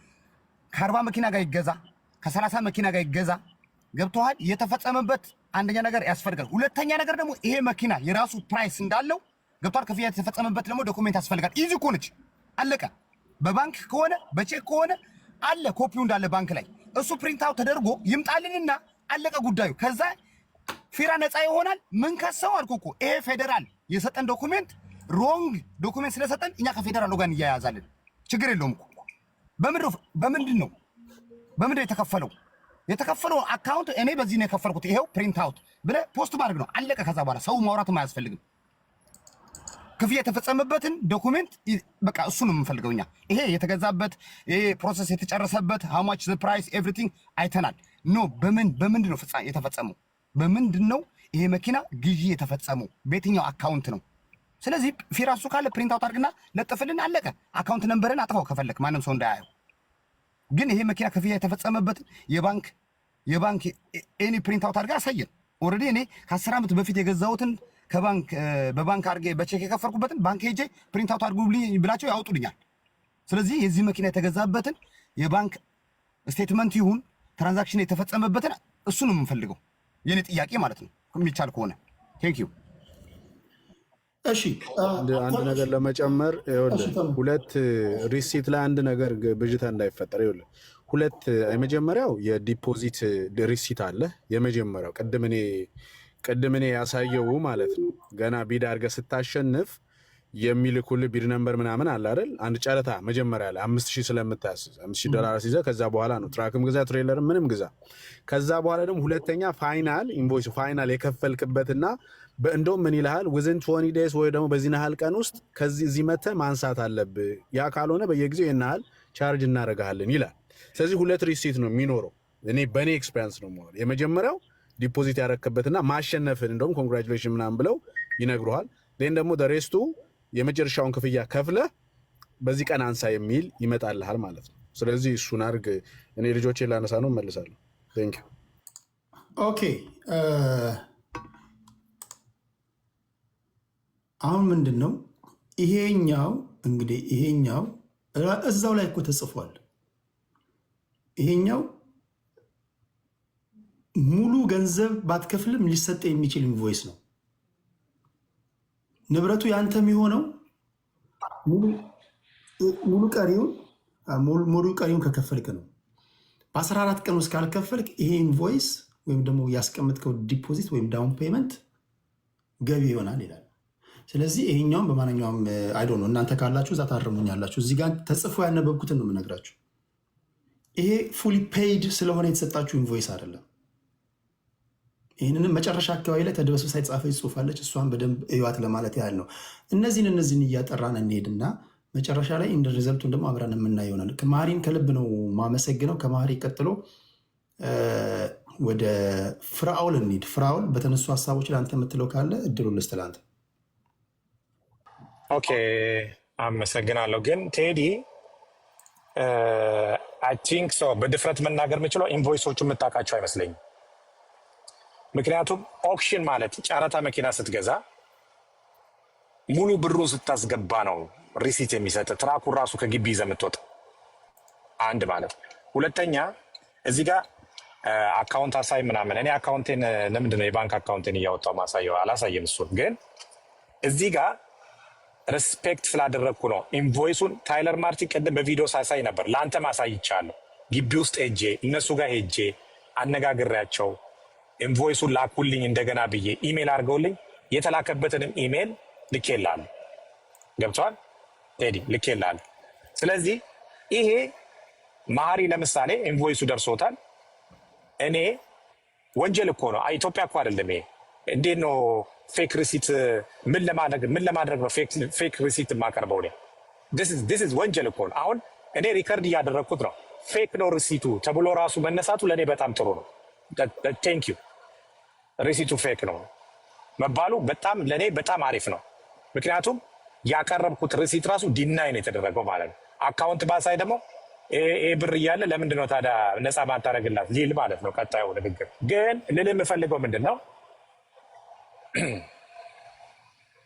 ከ40 መኪና ጋር ይገዛ፣ ከ30 መኪና ጋር ይገዛ፣ ገብቶሃል? የተፈጸመበት አንደኛ ነገር ያስፈልጋል። ሁለተኛ ነገር ደግሞ ይሄ መኪና የራሱ price እንዳለው፣ ገብቶሃል? ክፍያ የተፈጸመበት ደግሞ document ያስፈልጋል። Easy እኮ ነች። አለቀ። በባንክ ከሆነ፣ በቼክ ከሆነ አለ፣ ኮፒው እንዳለ ባንክ ላይ እሱ print out ተደርጎ ይምጣልንና አለቀ ጉዳዩ። ከዛ ፊራ ነፃ ይሆናል። ምን ከሰው አልኩ እኮ፣ ይሄ ፌዴራል የሰጠን document wrong document ስለሰጠን እኛ ከፌዴራሉ ጋር እንያያዛለን። ችግር የለውም እኮ። በምንድን ነው የተከፈለው? የተከፈለው account እኔ በዚህ ነው የከፈልኩት፣ ይሄው print out ብለህ post ማድረግ ነው። አለቀ። ከዛ በኋላ ሰው ማውራትም አያስፈልግም። ክፍያ የተፈጸመበትን document በቃ እሱ ነው የምንፈልገው እኛ። ይሄ የተገዛበት፣ ይሄ process የተጨረሰበት፣ how much price, everything አይተናል። No፣ በምንድን ነው የተፈጸመው? በምንድን ነው ይሄ መኪና ግዢ የተፈጸመው? በየትኛው account ነው? ስለዚህ ፊራ እሱ ካለ print out አድርግና ለጥፍልን፣ አለቀ። Account number ን አጥፋው ከፈለክ ማንም ሰው እንዳያየው። ግን ይሄ መኪና ክፍያ የተፈጸመበትን የባንክ any print out አድርገህ አሳየን። Already እኔ ከ10 ዓመት በፊት የገዛሁትን ከባንክ በባንክ አድርጌ በቼክ የከፈልኩበትን ባንክ ሄጄ print out አድርጉልኝ ብላቸው ያወጡልኛል። ስለዚህ የዚህ መኪና የተገዛበትን የባንክ statement ይሁን transaction የተፈጸመበትን እሱ ነው የምንፈልገው። የኔ ጥያቄ ማለት ነው፣ የሚቻል ከሆነ። Thank you። እሺ። አንድ ነገር ለመጨመር፣ ይኸውልህ ሁለት receipt ላይ አንድ ነገር ብዥታ እንዳይፈጠር፣ ይኸውልህ ሁለት፣ የመጀመሪያው የ deposit receipt አለ። የመጀመሪያው ቅድም እኔ ያሳየው ማለት ነው። ገና bid አድርገህ ስታሸንፍ የሚልኩልህ bid number ምናምን አለ አይደል? አንድ ጨረታ መጀመሪያ ላይ 5,000 ስለምታስይዝ፣ $5,000 ሲይዘህ ከዛ በኋላ ነው truck ም ግዛ trailer ም ምንም ግዛ። ከዛ በኋላ ደግሞ ሁለተኛ final invoice፣ final የከፈልክበትና እንደውም ምን ይልሃል፣ within 20 days ወይ ደግሞ በዚህ ያህል ቀን ውስጥ ከዚህ እዚህ መተህ ማንሳት አለብህ። ያ ካልሆነ በየጊዜው ይህን ያህል charge እናደርግሃለን ይላል። ስለዚህ ሁለት receipt ነው የሚኖረው። እኔ በእኔ experience ነው የማወራው። የመጀመሪያው deposit ያረክበትና ማሸነፍን እንደውም congratulation ምናምን ብለው ይነግሩሃል። Then ደግሞ rest ኡ የመጨረሻውን ክፍያ ከፍለህ በዚህ ቀን አንሳ የሚል ይመጣልሃል ማለት ነው። ስለዚህ እሱን አድርግ። እኔ ልጆቼን ላነሳ ነው፣ እመልሳለሁ። Thank you። Okay፣ አሁን ምንድን ነው ይሄኛው? እንግዲህ ይሄኛው እዛው ላይ እኮ ተጽፏል። ይሄኛው ሙሉ ገንዘብ ባትከፍልም ሊሰጥ የሚችል invoice ነው። ንብረቱ ያንተ የሚሆነው ሙሉ ቀሪውን ከከፈልክ ነው። በ14 ቀን ውስጥ ካልከፈልክ ይሄ invoice ወይም ደግሞ ያስቀመጥከው deposit ወይም down payment ገቢ ይሆናል ይላል። ስለዚህ ይሄኛውም በማንኛውም I don't know፣ እናንተ ካላችሁ እዛ ታርሙኛላችሁ። እዚህ ጋር ተጽፎ ያነበብኩትን ነው የምነግራችሁ። ይሄ fully paid ስለሆነ የተሰጣችሁ invoice አይደለም። ይህንንም መጨረሻ አካባቢ ላይ ተደበስብሳ የተጻፈች ጽሑፍ አለች። እሷን በደንብ እዩዋት ለማለት ያህል ነው። እነዚህን እያጠራን እንሄድና መጨረሻ ላይ end result ኡን ደግሞ አብረን የምናየው ይሆናል። መሀሪን ከልብ ነው ማመሰግነው። ከመሀሪ ቀጥሎ ወደ ፍራኦል እንሂድ። ፍራኦል፣ በተነሱ ሀሳቦች ላይ አንተ የምትለው ካለ እድሉን ልስጥ ለአንተ። Okay፣ አመሰግናለሁ። ግን ቴዲ፣ I think so በድፍረት መናገር የምችለው invoice ኦቹ የምታውቃቸው አይመስለኝም። ምክንያቱም auction ማለት ጨረታ መኪና ስትገዛ ሙሉ ብሩን ስታስገባ ነው receipt የሚሰጥ፣ truck ኡን ራሱ ከግቢ ይዘህ የምትወጣ አንድ ማለት። ሁለተኛ እዚህ ጋር account አሳይ ምናምን፣ እኔ account ኤን ለምንድን ነው የባንክ account ኤን እያወጣው ማሳየው? አላሳየም። እሱን ግን እዚህ ጋር respect ስላደረግኩ ነው። Invoice ኡን ታይለር ማርቲን ቅድም በቪዲዮ ሳሳይ ነበር፣ ለአንተም አሳይቻለሁ። ግቢ ውስጥ ሄጄ እነሱ ጋር ሄጄ አነጋግሬያቸው invoice ኡን ላኩልኝ እንደገና ብዬ ኢሜል አድርገውልኝ የተላከበትንም ኢሜል ልኬልሃለሁ። ገብቶሃል ቴዲ? ልኬልሃለሁ። ስለዚህ ይሄ መሀሪ ለምሳሌ invoice ኡ ደርሶታል። እኔ ወንጀል እኮ ነው። ኢትዮጵያ እኮ አይደለም ይሄ። እንዴት ነው fake receipt? ምን ለማድረግ ነው fake receipt የማቀርበው? እኔ this is ወንጀል እኮ ነው። አሁን እኔ record እያደረግኩት ነው። Fake ነው receipt ኡ ተብሎ ራሱ መነሳቱ ለእኔ በጣም ጥሩ ነው። Thank you። Receipt ኡ fake ነው መባሉ በጣም ለእኔ በጣም አሪፍ ነው። ምክንያቱም ያቀረብኩት receipt ራሱ deny ነው የተደረገው ማለት ነው። Account ባሳይ ደግሞ ይሄ ብር እያለ ለምንድን ነው ታዲያ ነፃ ማታደርግላት ሊል ማለት ነው። ቀጣዩ ንግግር ግን ልል የምፈልገው ምንድን ነው፣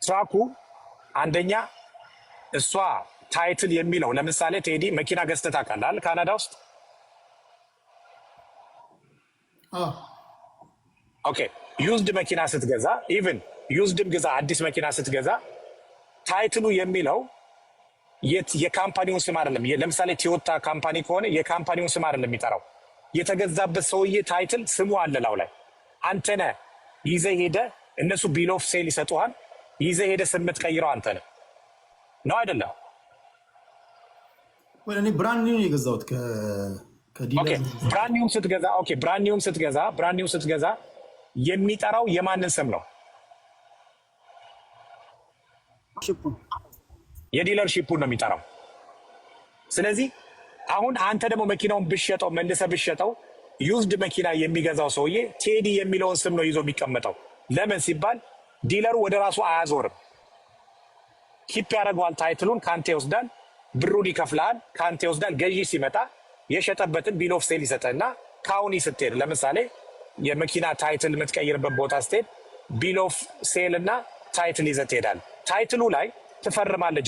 truck ኡ አንደኛ እሷ title የሚለው፣ ለምሳሌ ቴዲ፣ መኪና ገዝተህ ታውቃለህ አይደል? ካናዳ ውስጥ? አዎ። Okay፣ used መኪና ስትገዛ፣ even used ም ግዛ አዲስ መኪና ስትገዛ title ኡ የሚለው የ company ውን ስም አይደለም። ለምሳሌ ቶዮታ company ከሆነ የ company ውን ስም አይደለም የሚጠራው። የተገዛበት ሰውዬ title ስሙ አለ ላዩ ላይ። አንተ ነህ ይዘህ ሄደህ፣ እነሱ bill of sale ይሰጡሃል። ይዘህ ሄደህ ስም የምትቀይረው አንተ ነህ፣ ነው አይደለም? ወይ እኔ brand new ነው የገዛሁት ከ dealer። Okay፣ brand new ም ስትገዛ የሚጠራው የማንን ስም ነው? Ship ኡን። የ dealership ኡን ነው የሚጠራው። ስለዚህ አሁን አንተ ደግሞ መኪናውን ብሸጠው፣ መልሰህ ብሸጠው፣ used መኪና የሚገዛው ሰውዬ ቴዲ የሚለውን ስም ነው ይዞ የሚቀመጠው። ለምን ሲባል dealer ኡ ወደ ራሱ አያዞርም። Keep ያደርገዋል። Title ኡን ከአንተ ይወስዳል፣ ብሩን ይከፍልሃል፣ ከአንተ ይወስዳል። ገዢ ሲመጣ የሸጠበትን bill of sale ይሰጥህና county ስትሄድ፣ ለምሳሌ የመኪና title የምትቀይርበት ቦታ ስትሄድ bill of sale እና title ይዘህ ትሄዳለህ። Title ኡ ላይ ትፈርማለህ።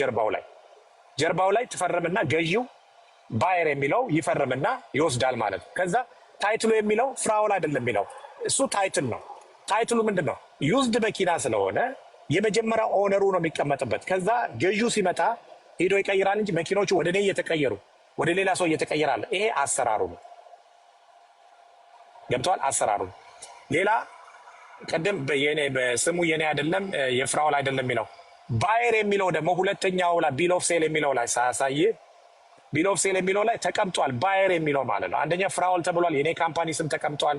ጀርባው ላይ ትፈርምና ገዢው buyer የሚለው ይፈርምና ይወስዳል ማለት ነው። ከዛ title ኡ የሚለው ፍራኦል አይደለም የሚለው፣ እሱ title ነው። Title ኡ ምንድን ነው? Used መኪና ስለሆነ የመጀመሪያ owner ኡ ነው የሚቀመጥበት። ከዛ ገዢው ሲመጣ ሄዶ ይቀይራል እንጂ መኪኖቹ ወደ እኔ እየተቀየሩ ወደ ሌላ ሰው እየተቀየረ አለ። ይሄ አሰራሩ ነው። ገብቶሃል? አሰራሩ ነው። ሌላ ቅድም በስሙ የኔ አይደለም የፍራኦል አይደለም የሚለው፣ buyer የሚለው ደግሞ ሁለተኛው ላይ bill of sale የሚለው ላይ ሳያሳይ፣ bill of sale የሚለው ላይ ተቀምጧል። Buyer የሚለው ማለት ነው። አንደኛ ፍራኦል ተብሏል። የኔ company ስም ተቀምጧል።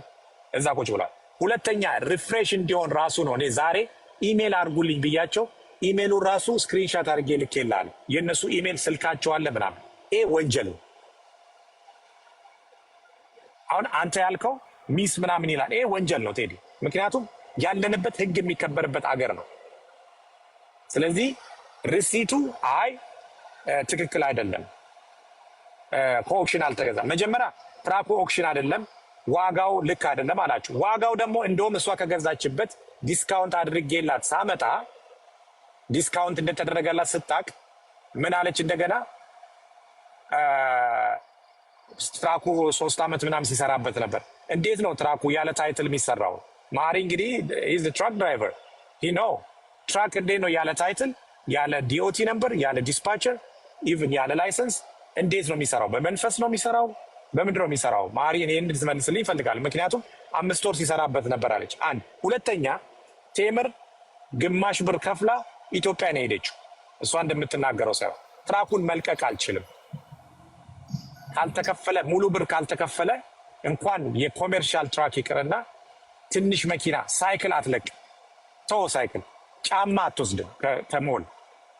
እዛ ቁጭ ብሏል። ሁለተኛ refresh እንዲሆን ራሱ ነው። እኔ ዛሬ ኢሜል አድርጉልኝ ብያቸው ኢሜሉን ራሱ screenshot አድርጌ ልኬልሃለሁ። የእነሱ ኢሜል ስልካቸው አለ ምናምን። ይሄ ወንጀል ነው። አሁን አንተ ያልከው miss ምናምን ይላል። ይሄ ወንጀል ነው ቴዲ። ምክንያቱም ያለንበት ህግ የሚከበርበት አገር ነው። ስለዚህ receipt ኡ አይ ትክክል አይደለም፣ ከ auction አልተገዛም። መጀመሪያ truck ኡ auction አይደለም፣ ዋጋው ልክ አይደለም አላችሁ። ዋጋው ደግሞ እንደውም እሷ ከገዛችበት discount አድርጌላት ሳመጣ discount እንደተደረገላት ስታቅ ምን አለች እንደገና? Truck ኡ 3 ዓመት ምናምን ሲሰራበት ነበር። እንዴት ነው truck ኡ ያለ title የሚሰራው? ማሪ እንግዲህ is truck driver, he know truck እንዴት ነው ያለ title፣ ያለ DOT number፣ ያለ dispatcher፣ even ያለ license እንዴት ነው የሚሰራው? በመንፈስ ነው የሚሰራው? በምንድን ነው የሚሰራው? ማሪ እኔን እንድትመልስልኝ ይፈልጋል። ምክንያቱም 5 ወር ሲሰራበት ነበር አለች። አንድ ሁለተኛ፣ ቴምር ግማሽ ብር ከፍላ ኢትዮጵያ ነው የሄደችው። እሷ እንደምትናገረው ሳይሆን truck ኡን መልቀቅ አልችልም ካልተከፈለ፣ ሙሉ ብር ካልተከፈለ እንኳን የ commercial truck ይቅርና ትንሽ መኪና ሳይክል አትለቅ፣ ተወ ሳይክል፣ ጫማ አትወስድም ከሞል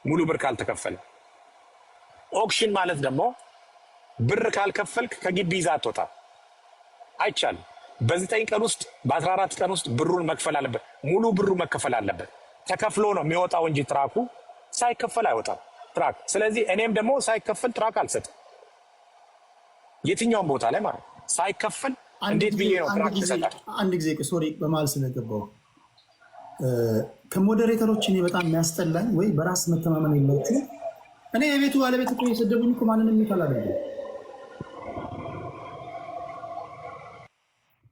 ሙሉ ብር ካልተከፈለ። Auction ማለት ደግሞ ብር ካልከፈልክ ከግቢ ይዘህ አትወጣም፣ አይቻልም። በ9 ቀን ውስጥ፣ በ14 ቀን ውስጥ ብሩን መክፈል አለበት። ሙሉ ብሩ መከፈል አለበት። ተከፍሎ ነው የሚወጣው እንጂ truck ኡ ሳይከፈል አይወጣም truck። ስለዚህ እኔም ደግሞ ሳይከፈል truck አልሰጥም። የትኛውም ቦታ ላይ ማለት ነው። ሳይከፈል እንዴት ብዬ ነው truck ትሰጣል? አንድ ጊዜ፣ sorry በመሀል ስለገባው፣ ከ moderator ኦች እኔ በጣም የሚያስጠላኝ ወይ በራስ መተማመን የላችሁ። እኔ የቤቱ ባለቤት እኮ የሰደቡኝ እኮ ማንንም mute አላደርግም።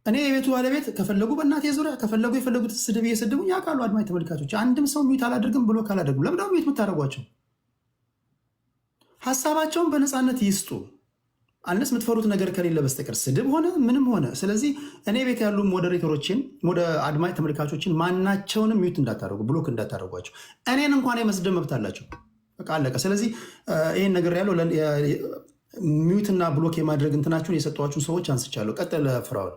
እኔ የቤቱ ባለቤት ከፈለጉ በእናቴ ዙሪያ ከፈለጉ የፈለጉት ስድብ እየሰደቡኝ ያውቃሉ። አድማጭ ተመልካቾች፣ አንድም ሰው mute አላደርግም ብሎ ካላደርጉም ለምንድነው mute የምታደርጓቸው? ሀሳባቸውን በነፃነት ይስጡ። Unless የምትፈሩት ነገር ከሌለ በስተቀር ስድብ ሆነ ምንም ሆነ። ስለዚህ እኔ ቤት ያሉ moderator ኦችን ወደ አድማጭ ተመልካቾችን ማናቸውንም mute እንዳታደርጉ፣ block እንዳታደርጓቸው። እኔን እንኳን የመስደብ መብት አላቸው። በቃ አለቀ። ስለዚህ ይህን ነገር ያለው mute እና block የማድረግ እንትናችሁን የሰጧችሁን ሰዎች አንስቻለሁ። ቀጥል ፍራኦል።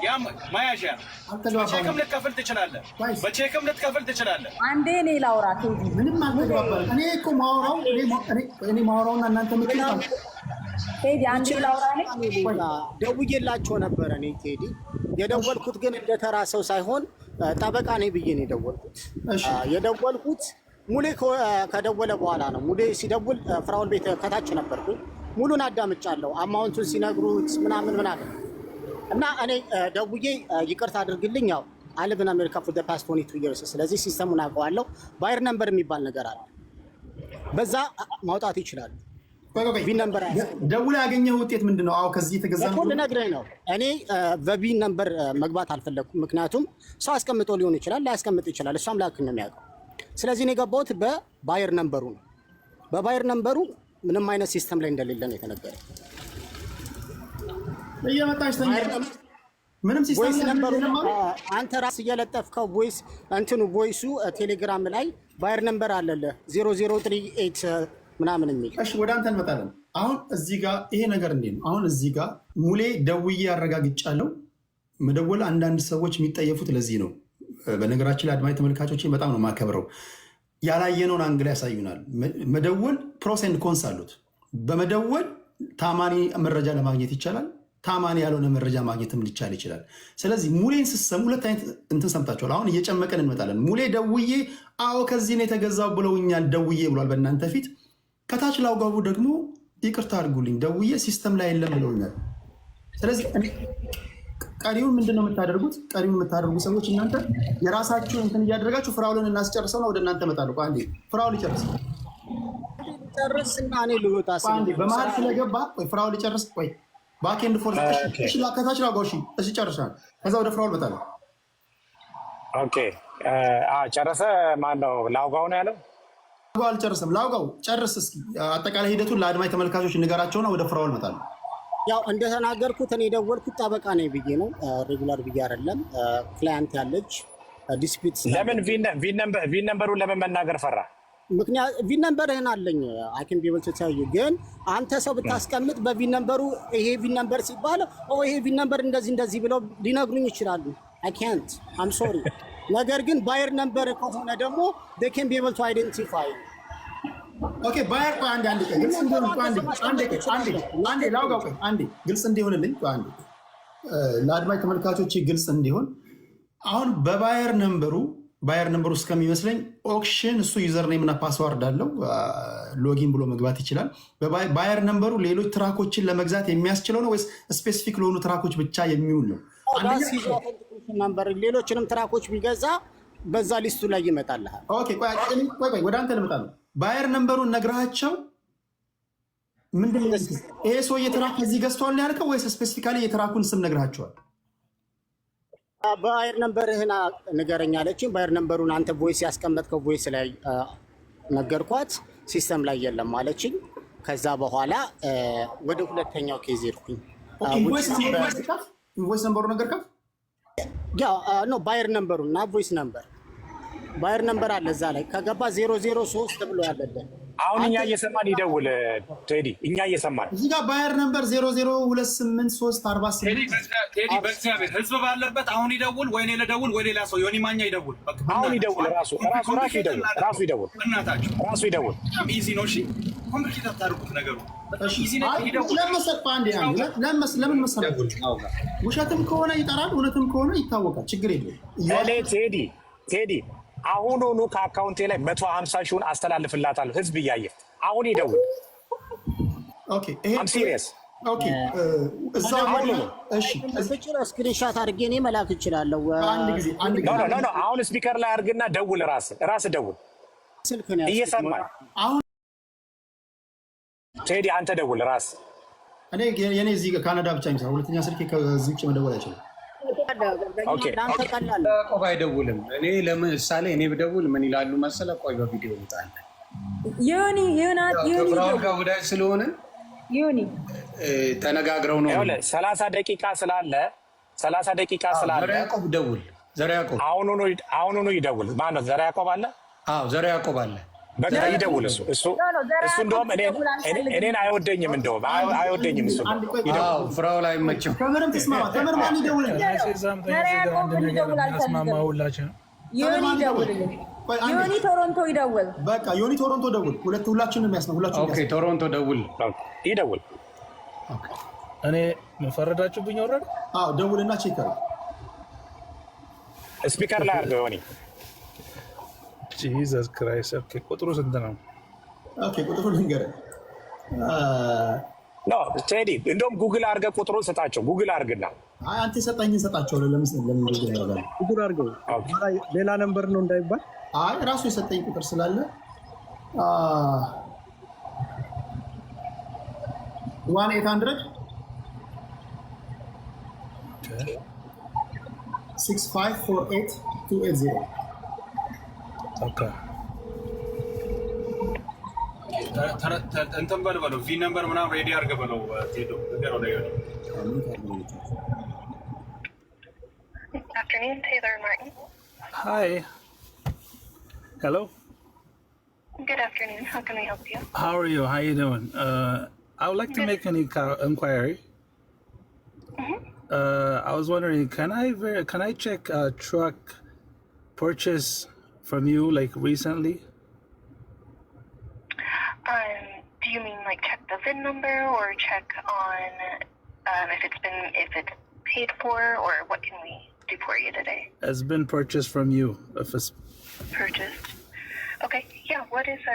ያ መያዣ ነው። በቼክም ልትከፍል ትችላለህ። በቼክም ልትከፍል ትችላለህ። አንዴ እኔ ላውራ ቴዲ። ምንም አልተግባባንም። እኔ እኮ ማውራው እኔ ማውራውና እናንተ ምትሉት ቴዲ፣ አንዴ ላውራ እኔ። ደውዬላቸው ነበረ። እኔ ቴዲ የደወልኩት ግን እንደ ተራ ሰው ሳይሆን ጠበቃ ነኝ ብዬ ነው የደወልኩት። የደወልኩት ሙሌ ከደወለ በኋላ ነው። ሙሌ ሲደውል ፍራውል ቤት ከታች ነበርኩኝ። ሙሉን አዳምጫለሁ። Amount ኡን ሲነግሩት ምናምን ምናምን እና እኔ ደውዬ ይቅርታ አድርግልኝ፣ ያው I live in America for the past 22 years፣ ስለዚህ system ኡን አውቀዋለሁ። Buyer number የሚባል ነገር አለ። በዛ ማውጣት ይችላሉ። VIN number ደውለህ ያገኘህ ውጤት ምንድን ነው? አዎ ከዚህ የተገዛ እኮ ልነግርህ ነው። እኔ በ VIN number መግባት አልፈለግኩም። ምክንያቱም ሰው አስቀምጦ ሊሆን ይችላል፣ ላያስቀምጥ ይችላል። እሱ አምላክ ነው የሚያውቀው። ስለዚህ እኔ የገባሁት በ buyer number ኡ ነው። በ buyer number ኡ ምንም አይነት system ላይ እንደሌለ ነው የተነገረ። እየመጣች ተኛ። ምንም system voice ላይ number ኡ የለም አሉ። አንተ ራስ እየለጠፍከው voice እንትኑ voice ኡ ቴሌግራም ላይ buyer number አለልህ 0038 ምናምን የሚል። እሺ፣ ወደ አንተ እንመጣለን። አሁን እዚህ ጋር ይሄ ነገር እንዴት ነው? አሁን እዚህ ጋር ሙሌ ደውዬ አረጋግጫለሁ። መደወል አንዳንድ ሰዎች የሚጠየፉት ለዚህ ነው። በነገራችን ላይ አድማጭ ተመልካቾችን በጣም ነው የማከብረው። ያላየነውን angle ያሳዩናል። መደወል pros and cons አሉት። በመደወል ታማኒ መረጃ ለማግኘት ይቻላል። ታማኒ ያልሆነ መረጃ ማግኘትም ሊቻል ይችላል። ስለዚህ ሙሌን ስትሰሙ ሁለት አይነት እንትን ሰምታችኋል። አሁን እየጨመቀን እንመጣለን። ሙሌ ደውዬ አዎ ከዚህ ነው የተገዛው ብለውኛል ደውዬ ብሏል በእናንተ ፊት። ከታች ላውጋቡ ደግሞ ይቅርታ አድርጉልኝ ደውዬ system ላይ የለም ብለውኛል። ስለዚህ ቀሪውን ምንድን ነው የምታደርጉት? ቀሪውን የምታደርጉ ሰዎች እናንተ የራሳችሁን እንትን እያደረጋችሁ ፍራውልን እናስጨርሰው ነው። ወደ እናንተ እመጣለሁ። ቆይ አንዴ ፍራውል ይጨርስ። ጨርስና እኔ ልወጣ ቆይ አንዴ በመሀል ስለገባ ቆይ ፍራውል ይጨርስ። ቆይ back and forth። እሺ፣ ከታች ላውጋው። እሺ፣ እሺ፣ ጨርሰናል። ከዛ ወደ ፍራውል እመጣለሁ። Okay፣ ጨረሰ። ማን ነው ላውጋው ነው ያለው? ላውጋው አልጨርስም። ላውጋው ጨርስ እስኪ አጠቃላይ ሂደቱን ለአድማጭ ተመልካቾች ንገራቸውና ወደ ፍራውል እመጣለሁ። ያው እንደተናገርኩት እኔ የደወልኩት ጠበቃ ነኝ ብዬ ነው፣ regular ብዬ አይደለም። Client ያለች dispute ለምን VIN number ኡን ለምን መናገር ፈራ? ምክንያት VIN number ህን አለኝ፣ I can be able to tell you። ግን አንተ ሰው ብታስቀምጥ በ VIN number ኡ ይሄ VIN number ሲባል ኦ ይሄ VIN number እንደዚህ እንደዚህ ብለው ሊነግሩኝ ይችላሉ። አይ ካንት፣ አም ሶሪ። ነገር ግን buyer number ከሆነ ደግሞ they can be able to identify. Okay, buyer፣ ቆይ አንዴ፣ አንዴ፣ ቆይ ግልጽ እንዲሆን፣ ቆይ አንዴ፣ አንዴ፣ ቆይ አንዴ፣ አንዴ ላውጋው፣ ቆይ አንዴ ግልጽ እንዲሆንልኝ፣ ቆይ አንዴ ለአድማጭ ተመልካቾች ግልጽ እንዲሆን። አሁን በ buyer number ኡ፣ buyer number ኡ እስከሚመስለኝ auction እሱ username እና password አለው፣ login ብሎ መግባት ይችላል። በ buyer number ኡ ሌሎች truck ኦችን ለመግዛት የሚያስችለው ነው ወይስ specific ለሆኑ truck ኦች ብቻ የሚውል ነው? አንደኛ Number ሌሎችንም truck ኦች ቢገዛ በዛ list ኡ ላይ ይመጣልሃል። Okay፣ ቆይ ቆይ ቆይ፣ ወደ አንተ ልመጣ ነው። Buyer number ኡን ነግረሃቸው ምንድን ነው ይሄ ሰውዬ truck ከዚህ ገዝቷል ነው ያልከው ወይስ specifically የ truck ኡን ስም ነግረሃቸዋል? Buyer number ህን ንገረኝ አለችኝ። Buyer number ኡን አንተ voice ያስቀመጥከው voice ላይ ነገርኳት። System ላይ የለም አለችኝ። ከዛ በኋላ ወደ ሁለተኛው case ሄድኩኝ። Invoice number ኡ ነገርካት? No, buyer number ኡ እና voice number፣ buyer number አለ እዛ ላይ ከገባ 003 ብሎ ያለለን። አሁን እኛ እየሰማን ይደውል ቴዲ፣ እኛ እየሰማን። እዚህ ጋር buyer number 0028348። ቴዲ፣ በእግዚአብሔር ህዝብ ባለበት አሁን ይደውል፣ ወይ እኔ ልደውል ወይ ሌላ ሰው ዮኒ ማኛ ይደውል። በቃ አሁን ይደውል፣ ራሱ ራሱ ራሱ ይደውል፣ ራሱ ይደውል፣ በእናታችሁ። ራሱ ይደውል። በጣም easy ነው። እሺ፣ complicate አታድርጉት ነገሩ። በጣም easy ነው። ይደውል። ለምን መሰለህ? አንዴ አንዴ፣ ለምን መሰለህ? ውሸትም ከሆነ ይጠራል፣ እውነትም ከሆነ ይታወቃል። ችግር የለም። እኔ ቴዲ፣ ቴዲ፣ አሁኑኑ ከ account ኤ ላይ 150 ሺውን አስተላልፍላታለሁ። ህዝብ እያየ አሁን ይደውል። Okay፣ ይሄ I'm serious. Okay፣ እዛ አሁኑኑ። እሺ። ብችል screenshot አድርጌ እኔ መላክ እችላለሁ። አንድ ጊዜ፣ አንድ No. ጊዜ። No, አሁን speaker ላይ አድርግና ደውል። ራስ ራስ ደውል። ስልክ ነው ያዝኩት። እየሰማን። አሁን ቴዲ፣ አንተ ደውል ራስ። እኔ የኔ እዚህ ካናዳ ብቻ የሚሰራ ሁለተኛ ስልኬ ከዚህ ውጭ መደወል አይችልም። Okay. ለአንተ ቀላል ነው። ያዕቆብ አይደውልም። እኔ ለምሳሌ እኔ ብደውል ምን ይላሉ መሰለ? ቆይ በቪዲዮ እንውጣለን። ዮኒ፣ ዮናት፣ ዮኒ። ከፍራኦል ጋር ወዳጅ ስለሆነ ዮኒ። ተነጋግረው ነው። ይኸውልህ 30 ደቂቃ ስላለ፣ 30 ደቂቃ ስላለ ዘርዓ ያዕቆብ ደውል። ዘርዓ ያዕቆብ። አሁኑኑ፣ አሁኑኑ ይደውል። ማነው? ዘርዓ ያዕቆብ አለ? አዎ፣ ዘርዓ ያዕቆብ አለ። በቃ ይደውል። እሱ እሱ No, no፣ ዘርዓ እሱ እንደውም እኔን አይወደኝም፣ እንደውም አይወደኝም እሱ። አንድ ቆይ። ይደውል። አዎ፣ ፍራኦል አይመቸው። ከምንም ትስማማ፣ ተምር ማን ይደውል? ዘርዓ ያዕቆብ እንዲደውል ያስማማ አልፈልግም። ሁላችን ዮኒ ይደውልልኝ። ቆይ አንዴ። ዮኒ ቶሮንቶ ይደውል። በቃ ዮኒ ቶሮንቶ ደውል። ሁለት ሁላችንም ያስማ ሁላችንም Okay፣ ቶሮንቶ ደውል። ይደውል። እኔ መፈረዳችሁብኝ ወረደ። አዎ፣ ደውልና check አድርግ። Speaker ላይ አድርገው ዮኒ። Jesus Christ። Okay፣ ቁጥሩ ስንት ነው? Okay፣ ቁጥሩ ልንገርህ። No ቴዲ፣ እንደውም ጉግል አድርገህ ቁጥሩን ስጣቸው። ጉግል አድርግና። አይ፣ አንተ የሰጠኝን ሰጣቸዋለሁ። ለምን ጉግል ያደርጋል? ጉግል አድርገው፣ ሌላ number ነው እንዳይባል። አይ፣ ራሱ የሰጠኝ ቁጥር ስላለ 1 800 6548 280. Okay. እንትን በል በለው፣ VIN number ምናምን ready አድርገህ በለው፣ ቴዶ ንገረው ለዮኒ። Afternoon, Taylor and Martin. Hi, hello. Good afternoon. How can we help you? How are you? How you doing? I would like to make an inquiry. I was wondering, can I check a truck purchase from you, like, recently? Do you mean like check the VIN number or check on if it's paid for, or what can we do for you today? Has been purchased from you. If it's Purchased. Okay. Yeah. What is a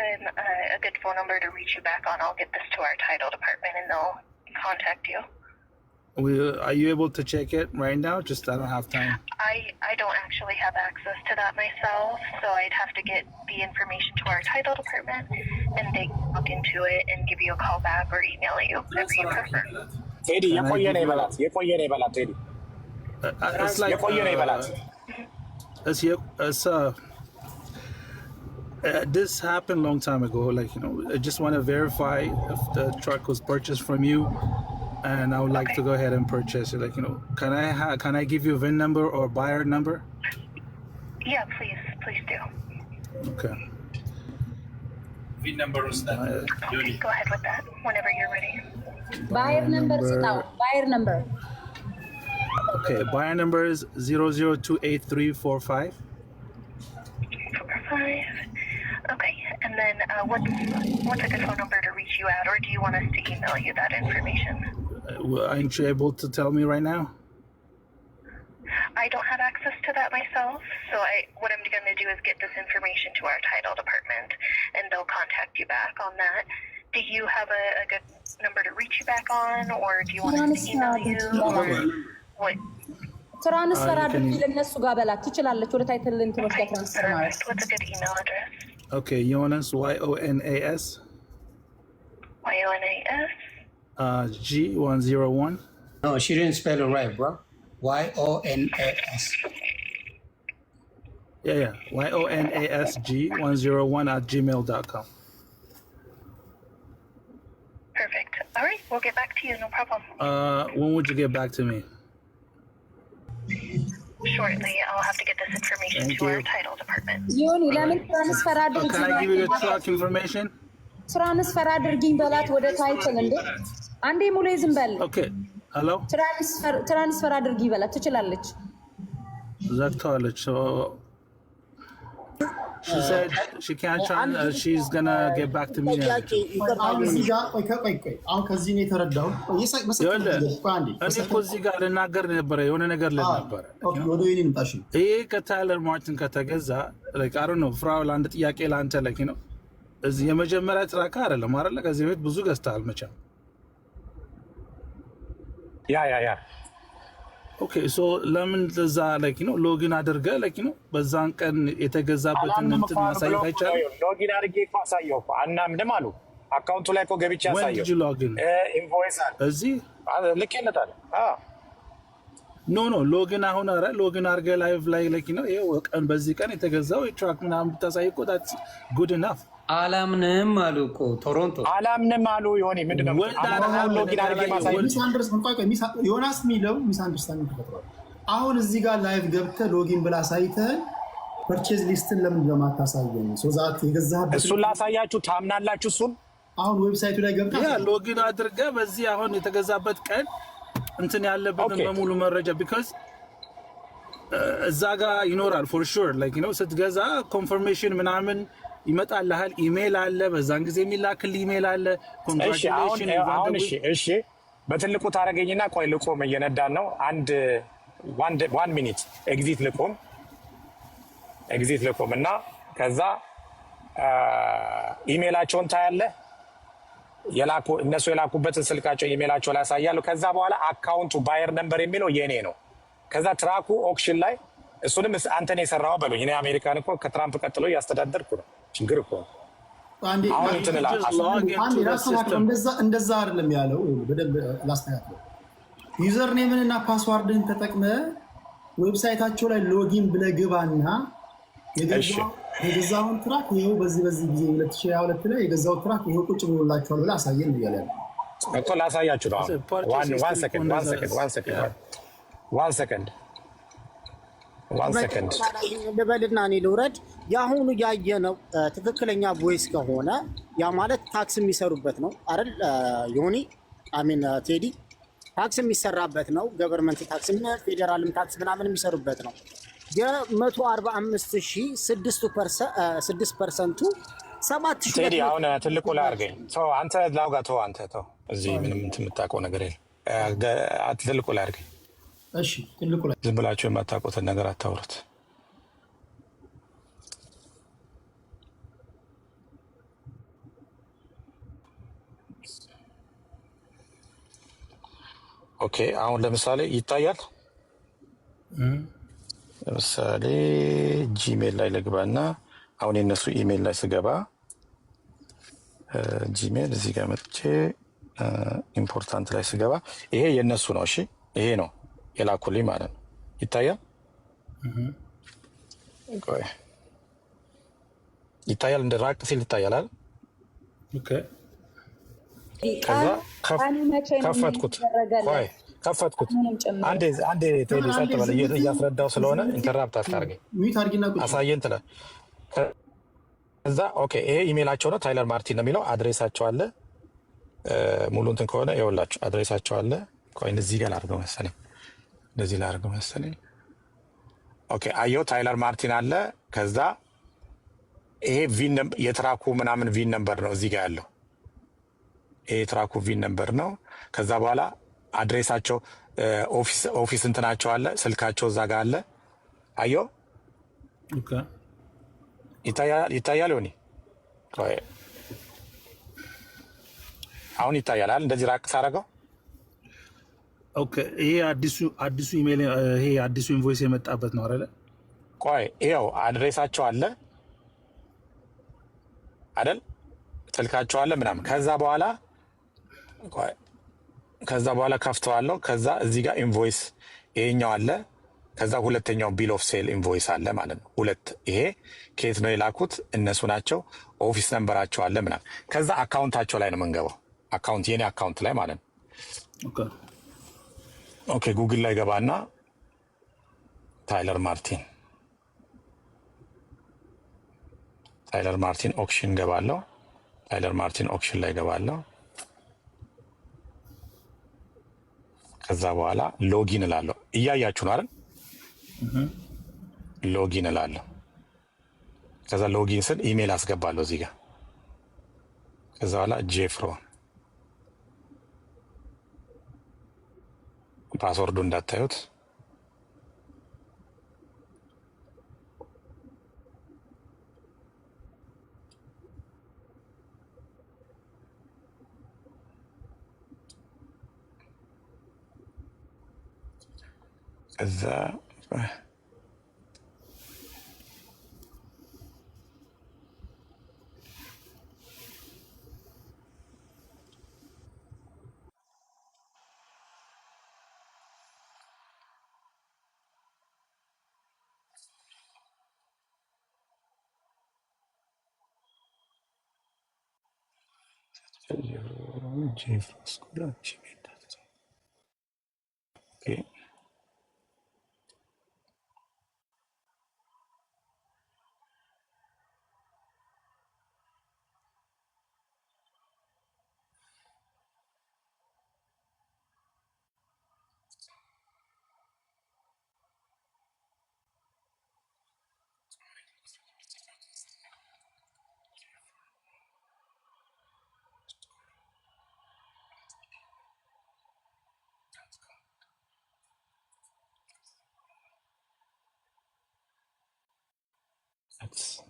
good phone number to reach you back on? I'll get this to our title department and they'll contact you. Are you able to check it right now? Just I don't have time. I don't actually have access to that myself, so I'd have to get the information to our title department, and they look into it and give you a call back or email you, whatever you prefer. ቴዲ፣ የቆየ ነው ይበላት፣ የቆየ ነው ይበላት ቴዲ። It's like የቆየ ነው ይበላት። it's this happened long time ago. Like, I just want to verify if the truck was purchased from you, and I would like to go ahead and purchase it. Like, can I give you a VIN number or buyer number? Yeah, please, please do. Okay. VIN number ኡን ስጣት ዮኒ። Go ahead with that whenever you're ready. Buyer number ስጣው። Buyer number. Okay, buyer number is 0028345. 45. Okay, and then what's a good phone number to reach you at, or do you want us to email you that information? Aren't you able to tell me right now? I don't have access to that myself, so I what I'm going to do is get this information to our title department, and they'll contact you back on that. Do you have a good number to reach you back on, or do you want us to email you, or what? Transfer You አድርጊ can. ለእነሱ ጋር በላት ትችላለች። ወደ title እንትኖች ጋር transfer ማለት። Perfect. What's a good email address? Okay, Yonas, Yonas, Yonas. G101. No, she didn't spell it right, bro. Yonas. Yeah. yonasg101@gmail.com. Perfect. All right, we'll get back to you. No problem. When would you get back to me? Shortly, I'll have to get this information Thank to our you. Title department. ዮኒ ለምን transfer አድርጊ Can I give you the truck information? Transfer አድርጊኝ በላት ወደ title። እንዴ አንዴ ሙሉ ዝም በል። Okay. Hello? Transfer አድርጊ በላት ትችላለች። ዘግተዋለች። So she said she can't she's gonna get back to me. ጥያቄ ያለችው። ይቅርታ አሁን ዮኒ፣ እዚህ ጋር ቆይ ቆይ ቆይ፣ አሁን ከዚህ ነው የተረዳሁት። ቆይ ይኸውልህ ቆይ አንዴ። እኔ እኮ እዚህ ጋር ልናገር ነበረ፣ የሆነ ነገር ልል ነበረ። Okay፣ ወደ ወይኔ እንምጣ። እሺ። ይሄ ከታይለር ማርቲን ከተገዛ፣ like, I don't know፣ ፍራውል፣ አንድ ጥያቄ ለአንተ፣ like እዚህ የመጀመሪያ truck አይደለም አይደለ? ከዚህ በፊት ብዙ ገዝተሃል መቼም። Yeah. Okay, so ለምን እዛ like login አድርገህ like በዛን ቀን የተገዛበትን አላምንም እንትን እኮ አሉ ማሳየት ብለው እኮ አይቻልም? ነው። Login አድርጌ እኮ አሳየሁ እኮ፣ አናምንም አሉ። Account ኡ ላይ እኮ ገብቼ When አሳየሁ። did you log in? Invoice አለ። እዚህ ልኬለታለሁ። No, login አሁን ኧረ login አድርገህ live ላይ like ይኸው ቀን በዚህ ቀን የተገዛው የ truck ምናምን ብታሳይ እኮ that's good enough. አላምንም አሉ እኮ ቶሮንቶ። አላምንም አሉ። ዮኒ፣ ምንድን ነው When that አሁን login አድርጌ ማሳየት Misunderstand፣ ቆይ ቆይ፣ ዮናስ የሚለው misunderstanding ተፈጥሯል። አሁን እዚህ ጋር live ገብተህ login ብላ አሳይተህን purchase list ን ለምን ለማታሳየን? So that የገዛህበት እሱን ላሳያችሁ ታምናላችሁ? እሱን አሁን website ኡ ላይ ገብተህ Yeah, login አድርገህ በዚህ አሁን የተገዛበት ቀን እንትን ያለበትን በሙሉ መረጃ፣ because እዛ ጋር ይኖራል for sure. Like ስትገዛ confirmation ምናምን ይመጣልሃል። ኢሜይል አለ፣ በዛን ጊዜ የሚላክል ኢሜይል አለ። እሺ አሁን Congratulation. አሁን እሺ፣ በትልቁ ታደርገኝና ቆይ ልቆም፣ እየነዳን ነው። አንድ one minute exit ልቆም፣ exit ልቆም እና ከዛ ኢሜይላቸውን ታያለህ። የላኩ እነሱ የላኩበትን ስልካቸው ኢሜይላቸው ላይ ያሳያሉ። ከዛ በኋላ account ኡ buyer number የሚለው የኔ ነው። ከዛ truck ኡ auction ላይ እሱንም አንተን የሰራው በሉኝ። እኔ አሜሪካን እኮ ከትራምፕ ቀጥሎ እያስተዳደርኩ ነው። ችግር እኮ ነው። አንዴ አሁን እንትን አንዴ ላስተካክለው። እንደዛ አይደለም ያለው። በደንብ ላስተካክለው። Username ን እና password ን ተጠቅመህ website ኣቸው ላይ login ብለህ ግባና የገዛውን truck ይኸው በዚህ በዚህ ጊዜ 2022 ላይ የገዛው truck ይኸው ቁጭ ብሎላችኋል ብለህ አሳየን እያለ ያለው። እኮ ላሳያችሁ ነው። One second, one second, one second, one second, one second. ልበልና እኔ ልውረድ። የአሁኑ ያየነው ትክክለኛ invoice ከሆነ ያ ማለት tax የሚሰሩበት ነው አይደል? ዮኒ፣ I mean ቴዲ፣ tax የሚሰራበት ነው። Government tax፣ ፌዴራልም tax ምናምን የሚሰሩበት ነው። የ145 ሺህ 6% ኡ 7,200 ቴዲ፣ አሁን ትልቁ ላይ አድርገኝ። ተው አንተ፣ ላውጋ፣ ተው አንተ ተው። እዚህ ምንም እንትን የምታውቀው ነገር የለም። ትልቁ ላይ አድርገኝ። እሺ፣ ትልቁ ላይ። ዝም ብላችሁ የማታውቁትን ነገር አታውሩት። Okay፣ አሁን ለምሳሌ ይታያል። ለምሳሌ Gmail ላይ ልግባና አሁን የነሱ ኢሜይል ላይ ስገባ Gmail እዚህ ጋር መጥቼ important ላይ ስገባ ይሄ የነሱ ነው። እሺ፣ ይሄ ነው የላኩልኝ ማለት ነው። ይታያል። ቆይ፣ ይታያል። እንደ ራቅ ሲል ይታያል አይደል? ከዛ ቀኑ መቼ ነው ከፈትኩት። የሚደረገለት? ቆይ፣ ከፈትኩት። ቀኑንም ጨምሮ። አንዴ አንዴ ቴዲ ጸጥ በል፣ እያስረዳው ስለሆነ interrupt አታርገኝ። Mute አድርጊና ቁጭ አሳየን ትላለህ። ከዛ okay ይሄ ኢሜይላቸው ነው፣ ታይለር ማርቲን ነው የሚለው። Address ኣቸው አለ። ሙሉ እንትን ከሆነ ይኸውላችሁ address ኣቸው አለ። ቆይ እንደዚህ ጋር ላድርገው መሰለኝ፣ እንደዚህ ላድርገው መሰለኝ። Okay አየው፣ ታይለር ማርቲን አለ። ከዛ ይሄ VIN የ truck ኡ ምናምን VIN number ነው እዚህ ጋር ያለው። ይሄ የ truck ኡ VIN number ነው። ከዛ በኋላ address ኣቸው office እንትናቸው አለ፣ ስልካቸው እዛ ጋር አለ። አየው ይታያል፣ ይታያል። ሆኒ ቆይ አሁን ይታያል አይደል? እንደዚህ ራቅ ሳረገው። Okay ይሄ አዲሱ ኢሜል፣ ይሄ አዲሱ invoice የመጣበት ነው አይደለ? ቆይ ይኸው address ኣቸው አለ አይደል? ስልካቸው አለ ምናምን። ከዛ በኋላ ቆይ ከዛ በኋላ ከፍተዋለሁ። ከዛ እዚህ ጋር invoice ይሄኛው አለ። ከዛ ሁለተኛው bill of sale invoice አለ ማለት ነው። ሁለት ይሄ ከየት ነው የላኩት? እነሱ ናቸው። Office number ኣቸው አለ ምናምን። ከዛ account ኣቸው ላይ ነው የምንገባው። Account የኔ account ላይ ማለት ነው። Okay ጉግል ላይ ገባና ታይለር ማርቲን auction ገባለሁ። ታይለር ማርቲን auction ላይ ገባለሁ። ከዛ በኋላ login እላለሁ። እያያችሁ ነው አይደል? Login እላለሁ። ከዛ login ስል ኢሜይል አስገባለሁ እዚህ ጋር። ከዛ በኋላ ጄፍሮ password ኡ እንዳታዩት። ከዛ ጄፍሮ ስኩል gmail.com። Okay That's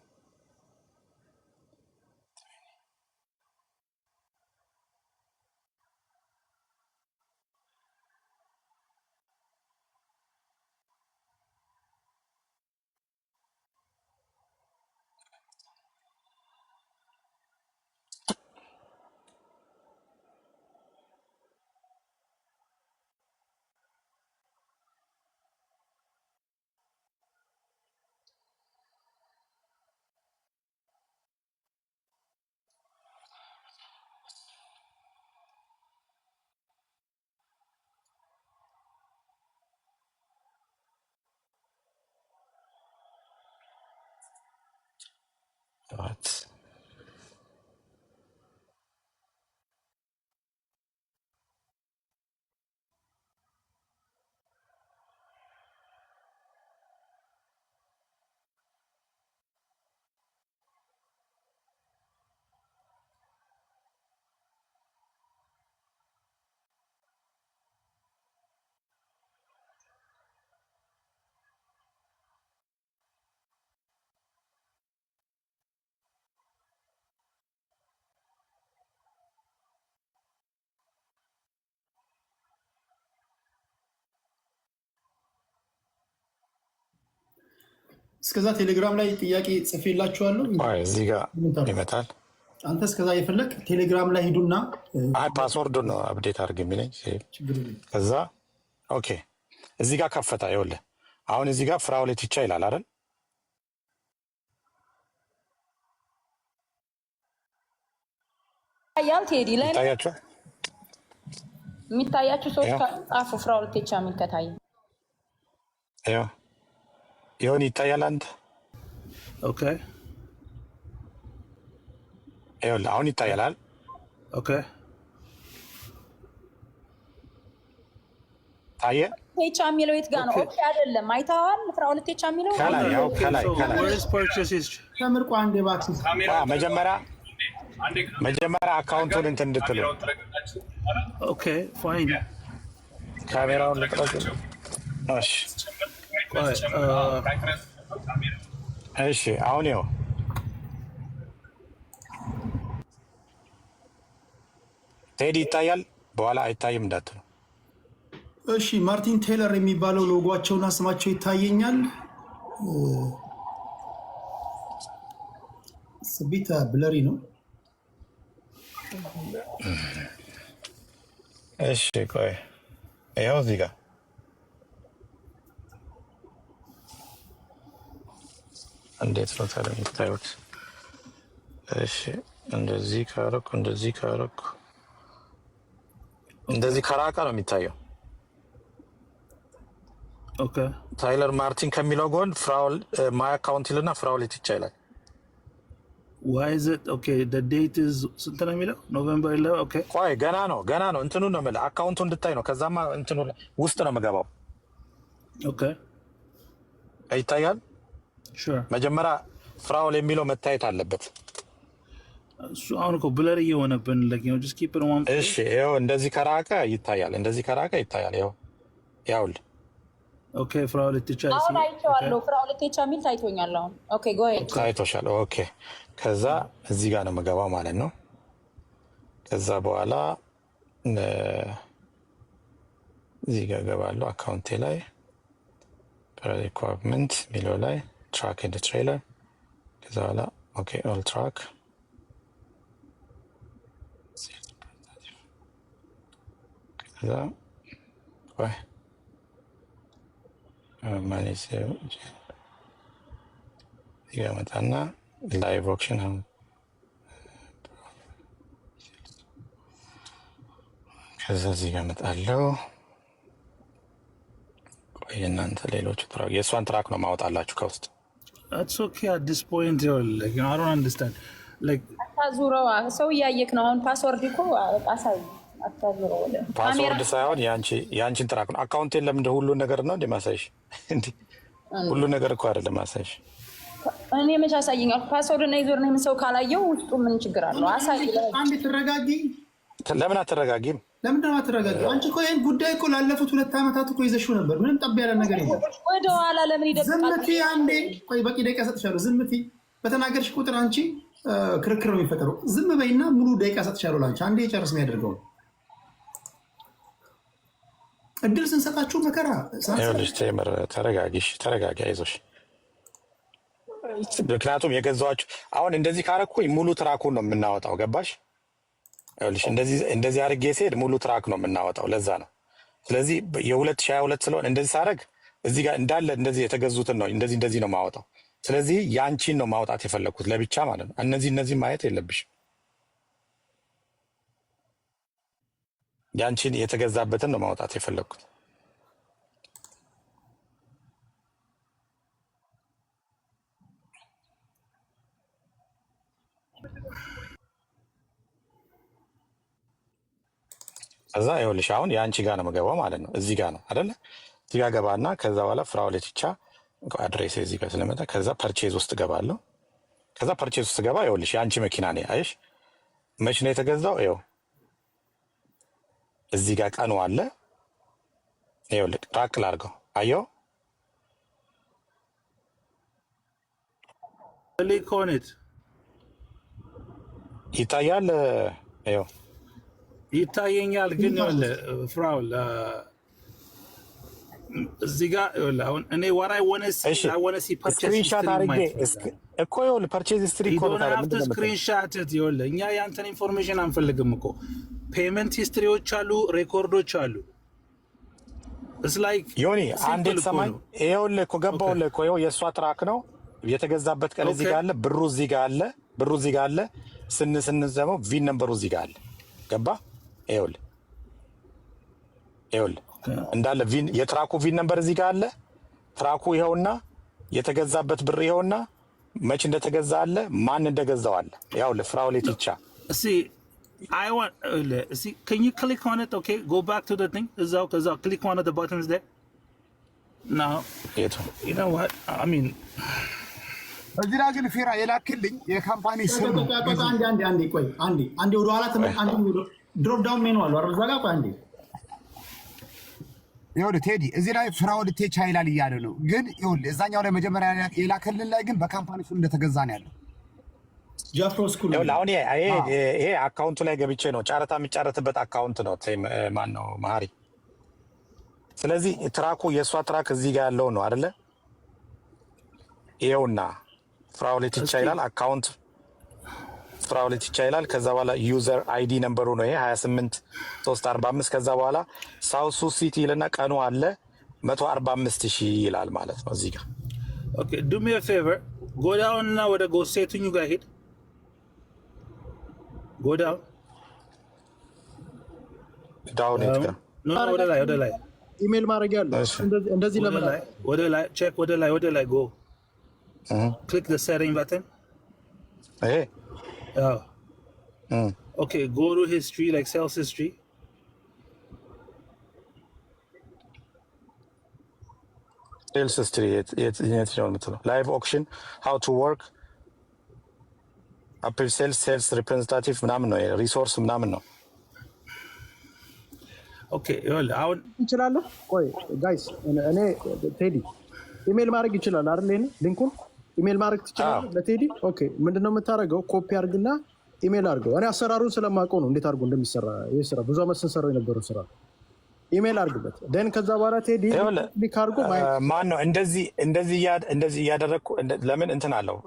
dot እስከዛ ቴሌግራም ላይ ጥያቄ ጽፌላችኋለሁ። ቆይ እዚህ ጋር ይመጣል። አንተ እስከዛ የፈለግ ቴሌግራም ላይ ሂዱና አይ password ኡ ነው update አድርግ የሚለኝ። ችግር የለም። ከዛ okay እዚህ ጋር ከፈታ። ይኸውልህ አሁን እዚህ ጋር ፍራኦል ቲቻ ይላል አይደል? ይታያል። ቴዲ ላይ ይታያችኋል። የሚታያችሁ ሰዎች ያው ጻፉ። ፍራኦል ቴቻ የሚል ከታየ ያው ይሁን ይታያል። አንተ Okay. ይኸውልህ አሁን ይታያል። Okay. ታየ። ቴቻ የሚለው የት ጋ ነው? Okay አይደለም፣ አይተኸዋል? ፍራኦል ቴቻ የሚለው ከላይ ያው ከላይ ከላይ ተምርቆ አንዴ እባክህ መጀመሪያ መጀመሪያ account ኡን እንትን እንድትሉ Okay, fine. ካሜራውን ልጥረግ። እሺ እሺ፣ አሁን ይኸው ቴዲ ይታያል። በኋላ አይታይም እንዳትሉ። እሺ ማርቲን ቴይለር የሚባለው ሎጓቸውና ስማቸው ይታየኛል። ስቢት blurry ነው። እሺ ቆይ ይኸው እዚህ ጋር እንዴት ነው ታዲያ የምታዩት? እሺ እንደዚህ ካረኩ እንደዚህ ካረኩ እንደዚህ ከራቀ ነው የሚታየው። ታይለር ማርቲን ከሚለው ጎን ፍራውል my account ይልና ፍራውል ቴቻ ይላል። Why is it okay? The date is ስንት ነው የሚለው? November 11. Okay. ቆይ ገና ነው ገና ነው። እንትኑ ነው የምልህ account ኡ እንድታይ ነው። ከዛማ እንትኑ ውስጥ ነው የምገባው። Okay. ይታያል። Sure. መጀመሪያ ፍራውል የሚለው መታየት አለበት። እሱ አሁን እኮ blur እየሆነብን like just keep it on one. እሺ ይኸው እንደዚህ ከራቀ ይታያል። እንደዚህ ከራቀ ይታያል። ይኸው ያውልህ። Okay, ፍራውል ቴቻ። አሁን አይቼዋለሁ። ፍራኦል ቴቻ የሚል ታይቶኛል። አሁን okay, go ahead. ታይቶሻል። Okay ከዛ እዚህ ጋር ነው የምገባው ማለት ነው። ከዛ በኋላ እዚህ ጋር ገባለሁ account ኤ ላይ equipment የሚለው ላይ truck and trailer፣ ከዛ በኋላ okay all truck፣ ከዛ ቆይ manage እዚህ ጋር መጣና live auction፣ ከዛ እዚህ ጋር መጣለው። ቆይ እናንተ ሌሎቹ truck የእሷን truck ነው ማወጣላችሁ ከውስጥ። That's okay at this point. Like, I don't understand. Like አታዙረው፣ ሰው እያየክ ነው። አሁን password እኮ አሳይ። አታዙረው ወደ Password ሳይሆን የአንቺን truck ነው። Account ኤን ለምንድን ሁሉን ነገር ነው እንደ ማሳይሽ? እንዲ ሁሉ ነገር እኮ አይደለም ማሳይሽ። እኔ መች አሳየኛል? Password እና username ሰው ካላየው ውስጡ ምን ችግር አለው? አሳይ። አንዴ ትረጋጊ። ለምን አትረጋጊም? ለምንድን ነው አትረጋጊ? አንቺ እኮ ይህን ጉዳይ እኮ ላለፉት 2 ዓመታት እኮ ይዘሽው ነበር። ምንም ጠብ ያለ ነገር የለም። ወደኋላ ለምን ይደብቃል? ዝምቲ አንዴ ቆይ፣ በቂ ደቂቃ ሰጥሻለሁ። ዝምቲ። በተናገርሽ ቁጥር አንቺ ክርክር ነው የሚፈጠረው። ዝም በይና ሙሉ ደቂቃ ሰጥሻለሁ ለአንቺ። አንዴ የጨርስ የሚያደርገው እድል ስንሰጣችሁ መከራ። ይኸውልሽ ቴምር ተረጋጊሽ፣ ተረጋጊ፣ አይዞሽ። ምክንያቱም የገዛኋችሁ አሁን እንደዚህ ካረኩኝ ሙሉ truck ኡን ነው የምናወጣው። ገባሽ? ይኸውልሽ እንደዚህ እንደዚህ አድርጌ ስሄድ ሙሉ truck ነው የምናወጣው። ለዛ ነው። ስለዚህ የ2022 ስለሆነ እንደዚህ ሳደርግ እዚህ ጋር እንዳለ እንደዚህ የተገዙትን ነው እንደዚህ እንደዚህ ነው የማወጣው። ስለዚህ ያንቺን ነው ማውጣት የፈለግኩት ለብቻ ማለት ነው። እነዚህ እነዚህ ማየት የለብሽም። ያንቺን የተገዛበትን ነው ማውጣት የፈለግኩት። ከዛ ይኸውልሽ አሁን የአንቺ ጋር ነው የምገባው ማለት ነው። እዚህ ጋር ነው አይደለ? እዚህ ጋር ገባና ከዛ በኋላ ፍራኦል ቴቻ address እዚህ ጋር ስለመጣ ከዛ purchase ውስጥ ገባለሁ። ከዛ purchase ውስጥ ገባ። ይኸውልሽ የአንቺ መኪና ነው። አየሽ መች ነው የተገዛው? ይኸው እዚህ ጋር ቀኑ አለ። ይኸውልህ ራቅ ላድርገው። አየው። Click on it. ይታያል። ይኸው። ይታየኛል ግን ይኸውልህ ፍራውል እዚህ ጋር ይኸውልህ አሁን እኔ what I wanna see እሺ I wanna see purchase Screenshot history አድርጌ ማየት እፈልጋለሁ። እኮ ይኸውልህ purchase history እኮ ነው። ታዲያ ምንድን ነው የምትለው? Screenshot ይኸውልህ እኛ የአንተን information አንፈልግም እኮ። Payment history ዎች አሉ፣ record ኦች አሉ። It's like ዮኒ አንዴ simple እኮ ትሰማኝ። ነው። ይኸውልህ እኮ ገባሁልህ እኮ። ይኸው የእሷ truck ነው፣ የተገዛበት ቀን እዚህ ጋር አለ፣ ብሩ እዚህ ጋር አለ፣ ብሩ እዚህ ጋር አለ። ስንዘመው VIN number ኡ እዚህ ጋር አለ። ገባ? ይኸውልህ ይኸውልህ እንዳለ VIN የ truck ኡ VIN number እዚህ ጋር አለ። Truck ኡ ይኸውና፣ የተገዛበት ብር ይኸውና፣ መች እንደተገዛ አለ፣ ማን እንደገዛው አለ። ያው ለፍራኦል ኢቲቻ። See, I want. See, can you click on it? Okay, go back to the thing. እዛው ከዛው click one of the buttons there. Now, የቱ? You know what? I mean, እዚህ ላይ ግን ፊራ የላክልኝ የ company ስም ነው። ቆይ፣ ቆይ፣ አንዴ፣ አንዴ፣ አንዴ፣ ቆይ፣ አንዴ፣ አንዴ፣ ወደኋላ አንዴ drop down menu አለው አይደል? እዛ ጋር፣ ቆይ አንዴ። ይኸውልህ ቴዲ፣ እዚህ ላይ ፍራኦል ቴቻ ይላል እያለ ነው። ግን ይኸውልህ እዛኛው ላይ መጀመሪያ የላክልን ላይ ግን በ company ስም እንደተገዛ ነው ያለው። ጃፍሮ ስኩል። ይኸውልህ አሁን ይሄ account ኡ ላይ ገብቼ ነው፣ ጨረታ የሚጫረትበት account ነው። ማን ነው፣ መሀሪ። ስለዚህ truck ኡ የእሷ truck እዚህ ጋር ያለው ነው አይደለ? ይኸውና ፍራኦል ኢቲቻ ይላል፣ account ፍራኦል ኢቲቻ ይላል። ከዛ በኋላ user ID number ኡ ነው ይሄ 28 345። ከዛ በኋላ South Sioux City ይልና ቀኑ አለ፣ 145 ሺህ ይላል ማለት ነው እዚህ ጋር። Okay, do me a favor. Go down እና ወደ go setting ጋር ሂድ። Go down. Down የት ጋር? No, ወደ ላይ፣ ወደ ላይ። ኢሜል ማድረግ ያለ እንደዚህ ወደ ለምን ላይ፣ ወደ ላይ፣ check ወደ ላይ፣ ወደ ላይ go. Click the setting button. ይሄ? Oh. Okay, go to history, like sales history. Sales history የት ነው የምትለው? Live auction, how to work, April sales, sales representative ምናምን ነው፣ resource ምናምን ነው። Okay, ይኸውልህ አሁን ይችላለሁ። ቆይ guys፣ እኔ ቴዲ ኢሜል ማድረግ ይችላል አይደል? ይሄን link ኡን email ማድረግ ትችላለህ ለቴዲ። Okay፣ ምንድነው የምታደርገው? ኮፒ አድርግና ኢሜል አድርገው። እኔ አሰራሩን ስለማውቀው ነው እንዴት አድርጎ እንደሚሰራ። ይህ ስራ ብዙ አመት ስንሰራው የነበረው ስራ ነው። ኢሜል አድርግበት፣ then ከዛ በኋላ ቴዲ click አድርጎ ማየት። ማን ነው እንደዚህ እያደረግኩ ለምን እንትን አለው፣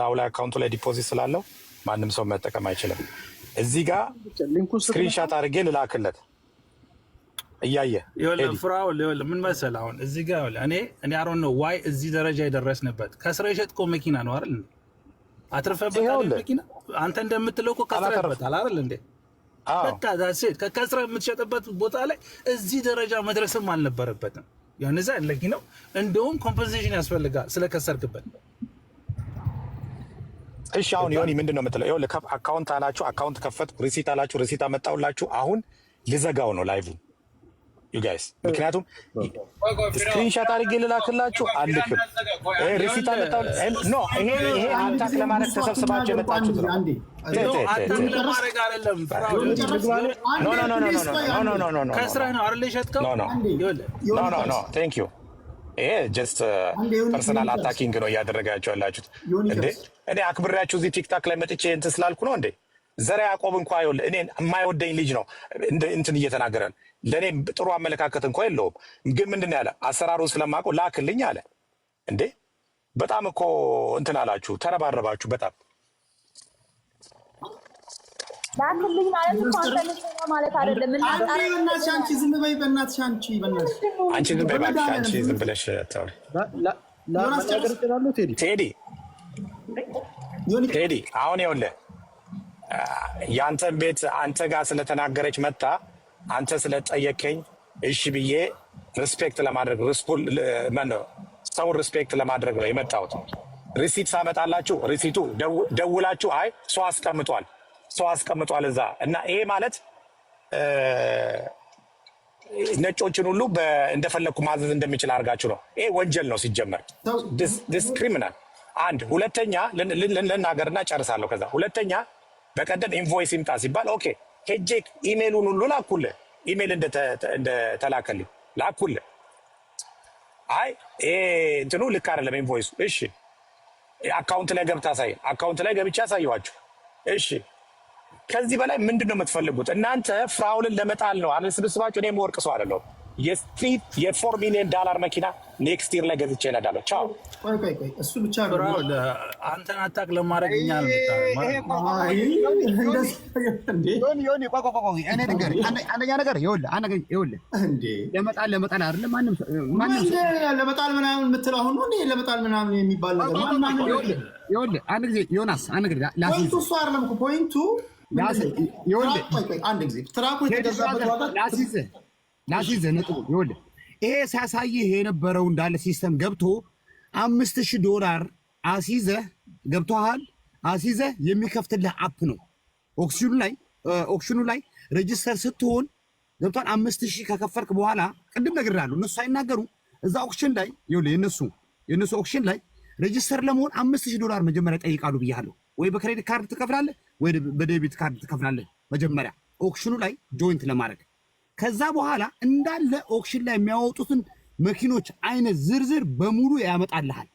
ላው ላይ account ኡ ላይ deposit ስላለው ማንም ሰው መጠቀም አይችልም። እዚህ ጋር screenshot አድርጌ ልላክለት እያየ ይኸውልህ ቴዲ። ፍራኦል፣ ይኸውልህ ምን መሰለህ፣ አሁን እዚህ ጋር ይኸውልህ እኔ I don't know why እዚህ ደረጃ የደረስንበት። ከስረ የሸጥከው መኪና ነው አይደል እንዴ? አትርፈበታል። ይኸውልህ። መኪና አንተ እንደምትለው እኮ ከስረህበታል አይደል እንዴ? በቃ that's it። ከከስረ የምትሸጥበት ቦታ ላይ እዚህ ደረጃ መድረስም አልነበረበትም። ያንዛ ለኪ ነው፣ እንደውም compensation ያስፈልጋል ስለከሰርክበት። እሺ አሁን ዮኒ ምንድን ነው የምትለው? ይኸውልህ account አላችሁ፣ account ከፈትኩ፣ receipt አላችሁ፣ receipt አመጣሁላችሁ። አሁን ልዘጋው ነው live you guys፣ ምክንያቱም screenshot አድርጌ ልላክላችሁ አልክም። ይሄ receipt አመጣሁ፣ no፣ ይሄ attack ለማድረግ ተሰብስባችሁ የመጣችሁት ነው። ቴ- ቴ- ቴ- Attack ለማድረግ አይደለም ፍራኦል። No, no, no, no, no, no, no, no, no. ከስረህ ነው አይደል የሸጥከው? No, no. ይኸውልህ No, no, no, thank you። ይሄ just personal attacking ነው እያደረጋችሁ ያላችሁት። እንዴ እኔ አክብሬያችሁ እዚህ TikTok ላይ መጥቼ እንትን ስላልኩ ነው እንዴ? ዘረ ያዕቆብ እንኳ ይኸውልህ እኔን የማይወደኝ ልጅ ነው እንትን እየተናገረ ነው። ለእኔ ጥሩ አመለካከት እንኳ የለውም። ግን ምንድን ነው ያለ? አሰራሩን ስለማውቀው ላክልኝ አለ። እንዴ በጣም እኮ እንትን አላችሁ፣ ተረባረባችሁ በጣም። ላክልኝ ማለት እኮ አንተ ንጹህ ነው ማለት አይደለም። አንዴ በእናትሽ አንቺ ዝም በይ፣ በእናትሽ አንቺ፣ በእናትሽ። አንቺ ዝም በይ እባክሽ፣ አንቺ ዝም ብለሽ አታውሪ። መናገር እችላለሁ ቴዲ? ቴዲ፣ ቴዲ፣ አሁን ይኸውልህ የአንተን ቤት አንተ ጋር ስለተናገረች መታ አንተ ስለጠየከኝ እሺ ብዬ respect ለማድረግ ማነው ሰውን respect ለማድረግ ነው የመጣሁት። Receipt ሳመጣላችሁ receipt ኡ ደውላችሁ አይ ሰው አስቀምጧል፣ ሰው አስቀምጧል እዛ እና ይሄ ማለት ነጮችን ሁሉ እንደፈለግኩ ማዘዝ እንደሚችል አድርጋችሁ ነው። ይሄ ወንጀል ነው ሲጀመር፣ this criminal። አንድ ሁለተኛ ልናገርና ጨርሳለሁ። ከዛ ሁለተኛ በቀደም invoice ይምጣ ሲባል okay ሄጄ ኢሜሉን ሁሉ ላኩልህ፣ ኢሜል እንደተላከልኝ ላኩልህ። አይ ይሄ እንትኑ ልክ አይደለም invoice ኡ። እሺ account ላይ ገብተህ አሳየን። Account ላይ ገብቼ አሳየኋችሁ። እሺ ከዚህ በላይ ምንድን ነው የምትፈልጉት እናንተ? ፍራውልን ለመጣል ነው አይደል ስብስባችሁ? እኔ የምወርቅ ሰው አይደለሁም። የ street የ $4 million መኪና next year ላይ ገዝቼ እነዳለሁ። ቻው። ቆይ ቆይ ቆይ፣ እሱ ብቻ ፍራኦል፣ አንተን attack ለማድረግ እኛ አልመጣንም። ዮኒ፣ ቆይ ቆይ ቆይ፣ እኔ ልንገርህ፣ አንደኛ ነገር ይኸውልህ፣ አንድ ነገር ይኸውልህ፣ ለመጣል ለመጣል አይደለም ማንም ሰው ማንም ሰው ለመጣል ምናምን የምትለው አሁን ነው እንዴ? ለመጣል ምናምን የሚባል ነገር ይኸውልህ፣ አንድ ጊዜ ዮናስ፣ አንድ ጊዜ Point ኡ እሱ አይደለም እኮ፣ point ኡ ይኸውልህ፣ ቆይ ቆይ፣ አንድ ጊዜ truck ኡ የተገዛበት ዋጋ ላስይዝህ ላስይዝህ ነጥቡ ይኸውልህ፣ ይሄ ሲያሳይህ የነበረው እንዳለ system ገብቶ 5,000 ዶላር አሲዘህ ገብቶሃል። አሲዘህ የሚከፍትልህ app ነው። Auction ኑ ላይ register ስትሆን ገብቷል። 5,000 ከከፈልክ በኋላ ቅድም ነግሬሃለሁ። እነሱ ሳይናገሩ እዛ auction ላይ ይኸውልህ የእነሱ auction ላይ register ለመሆን $5,000 መጀመሪያ ይጠይቃሉ ብያለሁ። ወይ በ credit card ትከፍላለህ፣ ወይ በ debit card ትከፍላለህ። መጀመሪያ auction ኑ ላይ join ለማድረግ ከዛ በኋላ እንዳለ auction ላይ የሚያወጡትን መኪኖች አይነት ዝርዝር በሙሉ ያመጣልሃል።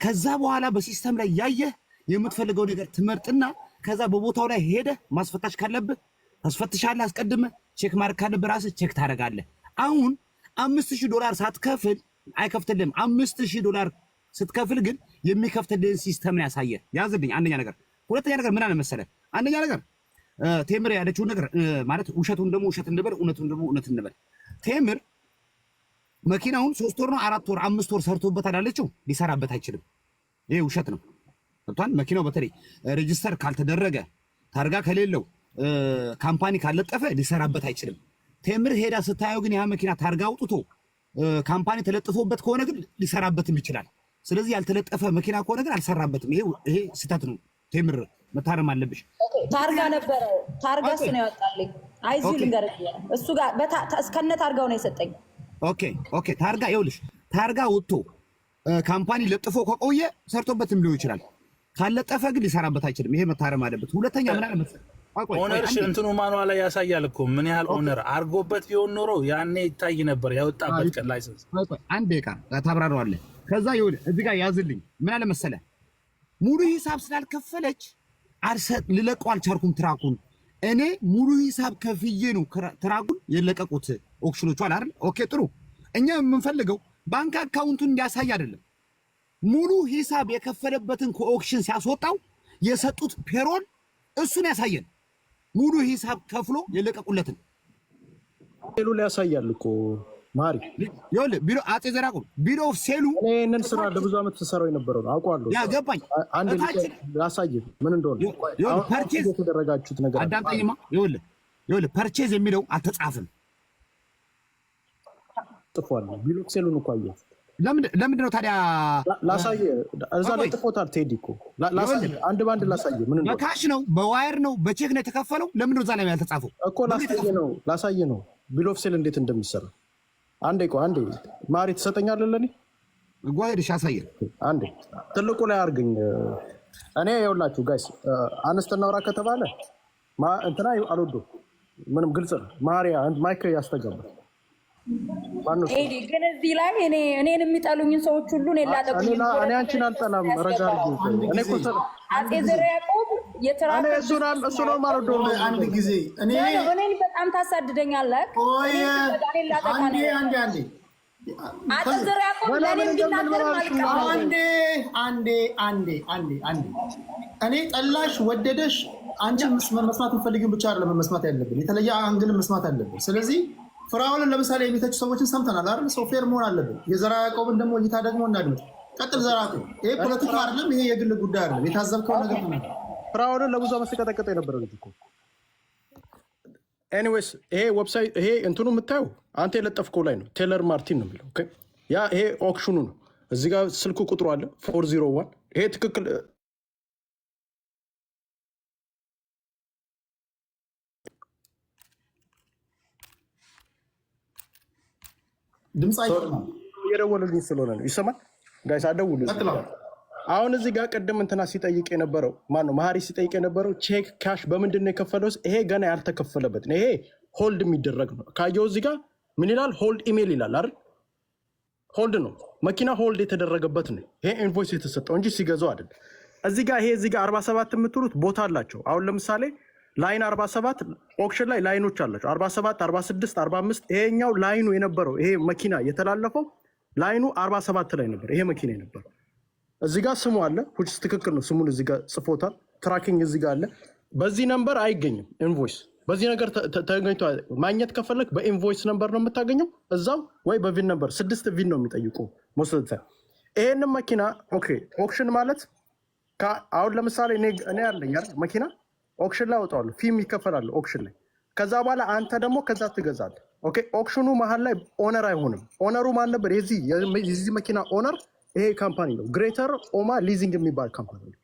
ከዛ በኋላ በ system ላይ ያየህ የምትፈልገው ነገር ትመርጥና ከዛ በቦታው ላይ ሄደህ ማስፈታሽ ካለብህ ታስፈትሻለህ። አስቀድመህ check ማድረግ ካለብህ ራስህ check ታደርጋለህ። አሁን $5,000 ሳትከፍል አይከፍትልህም። $5,000 ስትከፍል ግን የሚከፍትልህን system ነው ያሳየ። ያዝልኝ። አንደኛ ነገር። ሁለተኛ ነገር ምን አለ መሰለህ? አንደኛ ነገር ቴምር ያለችውን ነገር ማለት ውሸቱን ደግሞ ውሸት እንበል፣ እውነቱን ደግሞ እውነት እንበል። ቴምር መኪናውን 3 ወር ነው 4 ወር 5 ወር ሰርቶበታል አለችው። ሊሰራበት አይችልም። ይሄ ውሸት ነው። ገብቷል። መኪናው በተለይ register ካልተደረገ፣ ታርጋ ከሌለው፣ company ካልለጠፈ ሊሰራበት አይችልም። ቴምር ሄዳ ስታየው ግን ያ መኪና ታርጋ አውጥቶ company ተለጥፎበት ከሆነ ግን ሊሰራበትም ይችላል። ስለዚህ ያልተለጠፈ መኪና ከሆነ ግን አልሰራበትም። ይሄ ስህተት ነው። ቴምር መታረም አለብሽ። ታርጋ ነበረው። ታርጋ እሱ ነው ያወጣልኝ። አይዚሁ ልንገርህ፣ እሱ ጋር እስከነ ታርጋው ነው የሰጠኝ። Okay፣ ታርጋ ይኸውልሽ፣ ታርጋ ወጥቶ company ለጥፎ ከቆየ ሰርቶበትም ሊሆን ይችላል። ካለጠፈ ግን ሊሰራበት አይችልም። ይሄ መታረም አለበት። ሁለተኛ ምን አለ መሰለህ፣ Owner እንትኑ manual ላይ ያሳያል እኮ ምን ያህል owner አርጎበት ቢሆን ኖሮ ያኔ ይታይ ነበር ያወጣበት ቀን license። አንድ ደቂቃ ታብራራዋለህ። ከዛ ይኸውልህ እዚህ ጋር ያዝልኝ። ምን አለ መሰለህ፣ ሙሉ ሂሳብ ስላልከፈለች ልለቀው አልቻልኩም truck ኡን። እኔ ሙሉ ሂሳብ ከፍዬ ነው truck ኡን የለቀቁት auction ኖቹ አለ አይደል? Okay ጥሩ። እኛ የምንፈልገው ባንክ account ኡን እንዲያሳይ አይደለም። ሙሉ ሂሳብ የከፈለበትን ከ auction ሲያስወጣው የሰጡት payroll እሱን ያሳየን። ሙሉ ሂሳብ ከፍሎ የለቀቁለትን Sale ኡ ላይ ያሳያል እኮ ማሪ። ይኸውልህ ቢሮ አፄ ዘርዓ ያዕቆብ bill of sale ኡ እኔ ይህንን ስራ ለብዙ ዓመት ስሰራው የነበረው ነው፣ አውቀዋለሁ። ያ ገባኝ። አንድ ላሳይህ ምን እንደሆነ Purchase የተደረጋችሁት ነገር አለ። አዳምጠኝማ። ይኸውልህ purchase የሚለው አልተጻፈም። ጽፏል። Bill of sale ኡን እኮ አየሁት። ለምንድን ነው ታዲያ? ላሳየህ፣ እዛ ላይ ጽፎታል። ቴዲ እኮ ላሳየህ፣ አንድ በአንድ ላሳየህ ምን እንደሆነ። በ cash ነው፣ በ wire ነው፣ በቼክ ነው የተከፈለው። ለምንድን ነው እዛ ላይ ያልተጻፈው? እኮ ላሳየህ ነው bill of sale እንዴት እንደሚሰራ። አንዴ ቆይ፣ አንዴ ማሪ ትሰጠኛለህ ለእኔ? Go ahead፣ አሳየን። አንዴ ትልቁ ላይ አድርገኝ። እኔ ይኸውላችሁ guys፣ አነስተ እናውራ ከተባለ እንትና አልወደውም። ምንም ግልጽ ነው። ማሪያ mic ያስተጋባል። ቴዲ ግን እዚህ ላይ እኔን የሚጠሉኝን ሰዎች ሁሉ እኔን ላጠቁኝ እኔ አንቺን አልጠላም። ረጋ አድርጊ። እኔ እኮ አፄ ዘርዓ ያዕቆብ እኔ እሱ ነው የማልወደው። አንድ ጊዜ እኔ እኔን በጣም ታሳድደኛለህ። ቆይ እኔን ላጠቃ አንዴ ነው። አንዴ አንዴ አፄ ዘርዓ ያዕቆብ ለእኔ ቢናገርም አልቀበልም። አንዴ አንዴ አንዴ አንዴ አንዴ እኔ ጠላሽ ወደደሽ አንቺ መስማት የምፈልጊውን ብቻ አይደለም መስማት ያለብን፣ የተለየ angle መስማት አለብን። ስለዚህ ፍራኦልን ለምሳሌ የሚተቹ ሰዎችን ሰምተናል አይደል? ሰው fair መሆን አለብን። የዘርዓ ያዕቆብን ደግሞ እይታ ደግሞ እናድምጥ። ቀጥል ዘርዓ ያዕቆብ። ይሄ ፖለቲካ አይደለም፣ ይሄ የግል ጉዳይ አይደለም። የታዘብከውን ነገር ተናገር። ፍራኦልን ለብዙ ዓመት ሲቀጠቅጠው የነበረ ልጅ እኮ። Anyways ይሄ website ይሄ እንትኑ የምታየው አንተ የለጠፍከው ላይ ነው። ቴለር ማርቲን ነው የሚለው። Okay፣ ያ ይሄ auction ኑ ነው። እዚህ ጋር ስልኩ ቁጥሩ አለ 401። ይሄ ትክክል ድምፅ አይሰማም። እየደወሉልኝ ስለሆነ ነው። ይሰማል guys፣ አደውሉ። አሁን እዚህ ጋር ቅድም እንትና ሲጠይቅ የነበረው ማነው? መሀሪ ሲጠይቅ የነበረው check cash በምንድን ነው የከፈለው? ይሄ ገና ያልተከፈለበት ነው። ይሄ hold የሚደረግ ነው። ካየው እዚህ ጋር ምን ይላል? Hold email ይላል አይደል? Hold ነው፣ መኪና hold የተደረገበት ነው። ይሄ invoice የተሰጠው እንጂ ሲገዛው አይደል። እዚህ ጋር ይሄ እዚህ ጋር 47 የምትሉት ቦታ አላቸው። አሁን ለምሳሌ line 47 auction ላይ line ኖች አላቸው። 47፣ 46፣ 45። ይሄኛው line ኑ የነበረው ይሄ መኪና የተላለፈው line ኑ 47 ላይ ነበር። ይሄ መኪና የነበረው እዚህ ጋር ስሙ አለ፣ which is ትክክል ነው። ስሙን እዚህ ጋር ጽፎታል። Tracking እዚህ ጋር አለ። በዚህ number አይገኝም invoice። በዚህ ነገር ተገኝቶ ማግኘት ከፈለግ በ invoice number ነው የምታገኘው እዛው ወይ በ VIN number። ስድስት VIN ነው የሚጠይቁ most of the time። ይሄንን መኪና okay auction ማለት አሁን ለምሳሌ እኔ ያለኝ አይደል መኪና auction ላይ አወጣዋለሁ፣ fee ም ይከፈላል auction ላይ። ከዛ በኋላ አንተ ደግሞ ከዛ ትገዛለህ። Okay፣ auction ኑ መሀል ላይ owner አይሆንም። Owner ኡ ማን ነበር? የዚህ መኪና owner ይሄ company ነው። Greater Omaha Leasing የሚባል company ነው።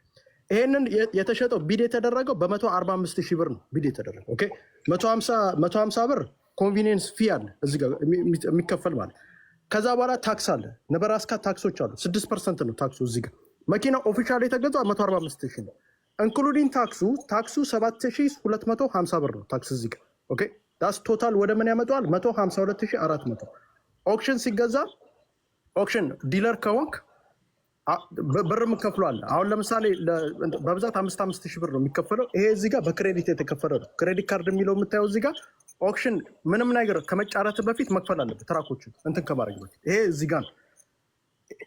ይሄንን የተሸጠው bid የተደረገው በ145 ሺህ ብር ነው bid የተደረገው። Okay፣ 150 ብር convenience fee አለ እዚህ ጋር የሚከፈል ማለት። ከዛ በኋላ tax አለ። ነበራስካ tax ኦች አሉ። 6% ነው tax ኡ። እዚህ ጋር መኪናው official የተገዛው 145 ሺህ ነው። Including tax ኡ 7250 ብር ነው tax እዚህ ጋር። Okay, that's total ወደ ምን ያመጣዋል? 152,400። Auction ሲገዛ auction dealer ከሆንክ ብር የምከፍለው አለ። አሁን ለምሳሌ በብዛት 5 5 ሺህ ብር ነው የሚከፈለው። ይሄ እዚህ ጋር በ credit የተከፈለ ነው። Credit card የሚለው የምታየው እዚህ ጋር auction ምንም ነገር ከመጫረት በፊት መክፈል አለበት። Truck ኦችን እንትን ከማድረግ በፊት ይሄ እዚህ ጋር ነው።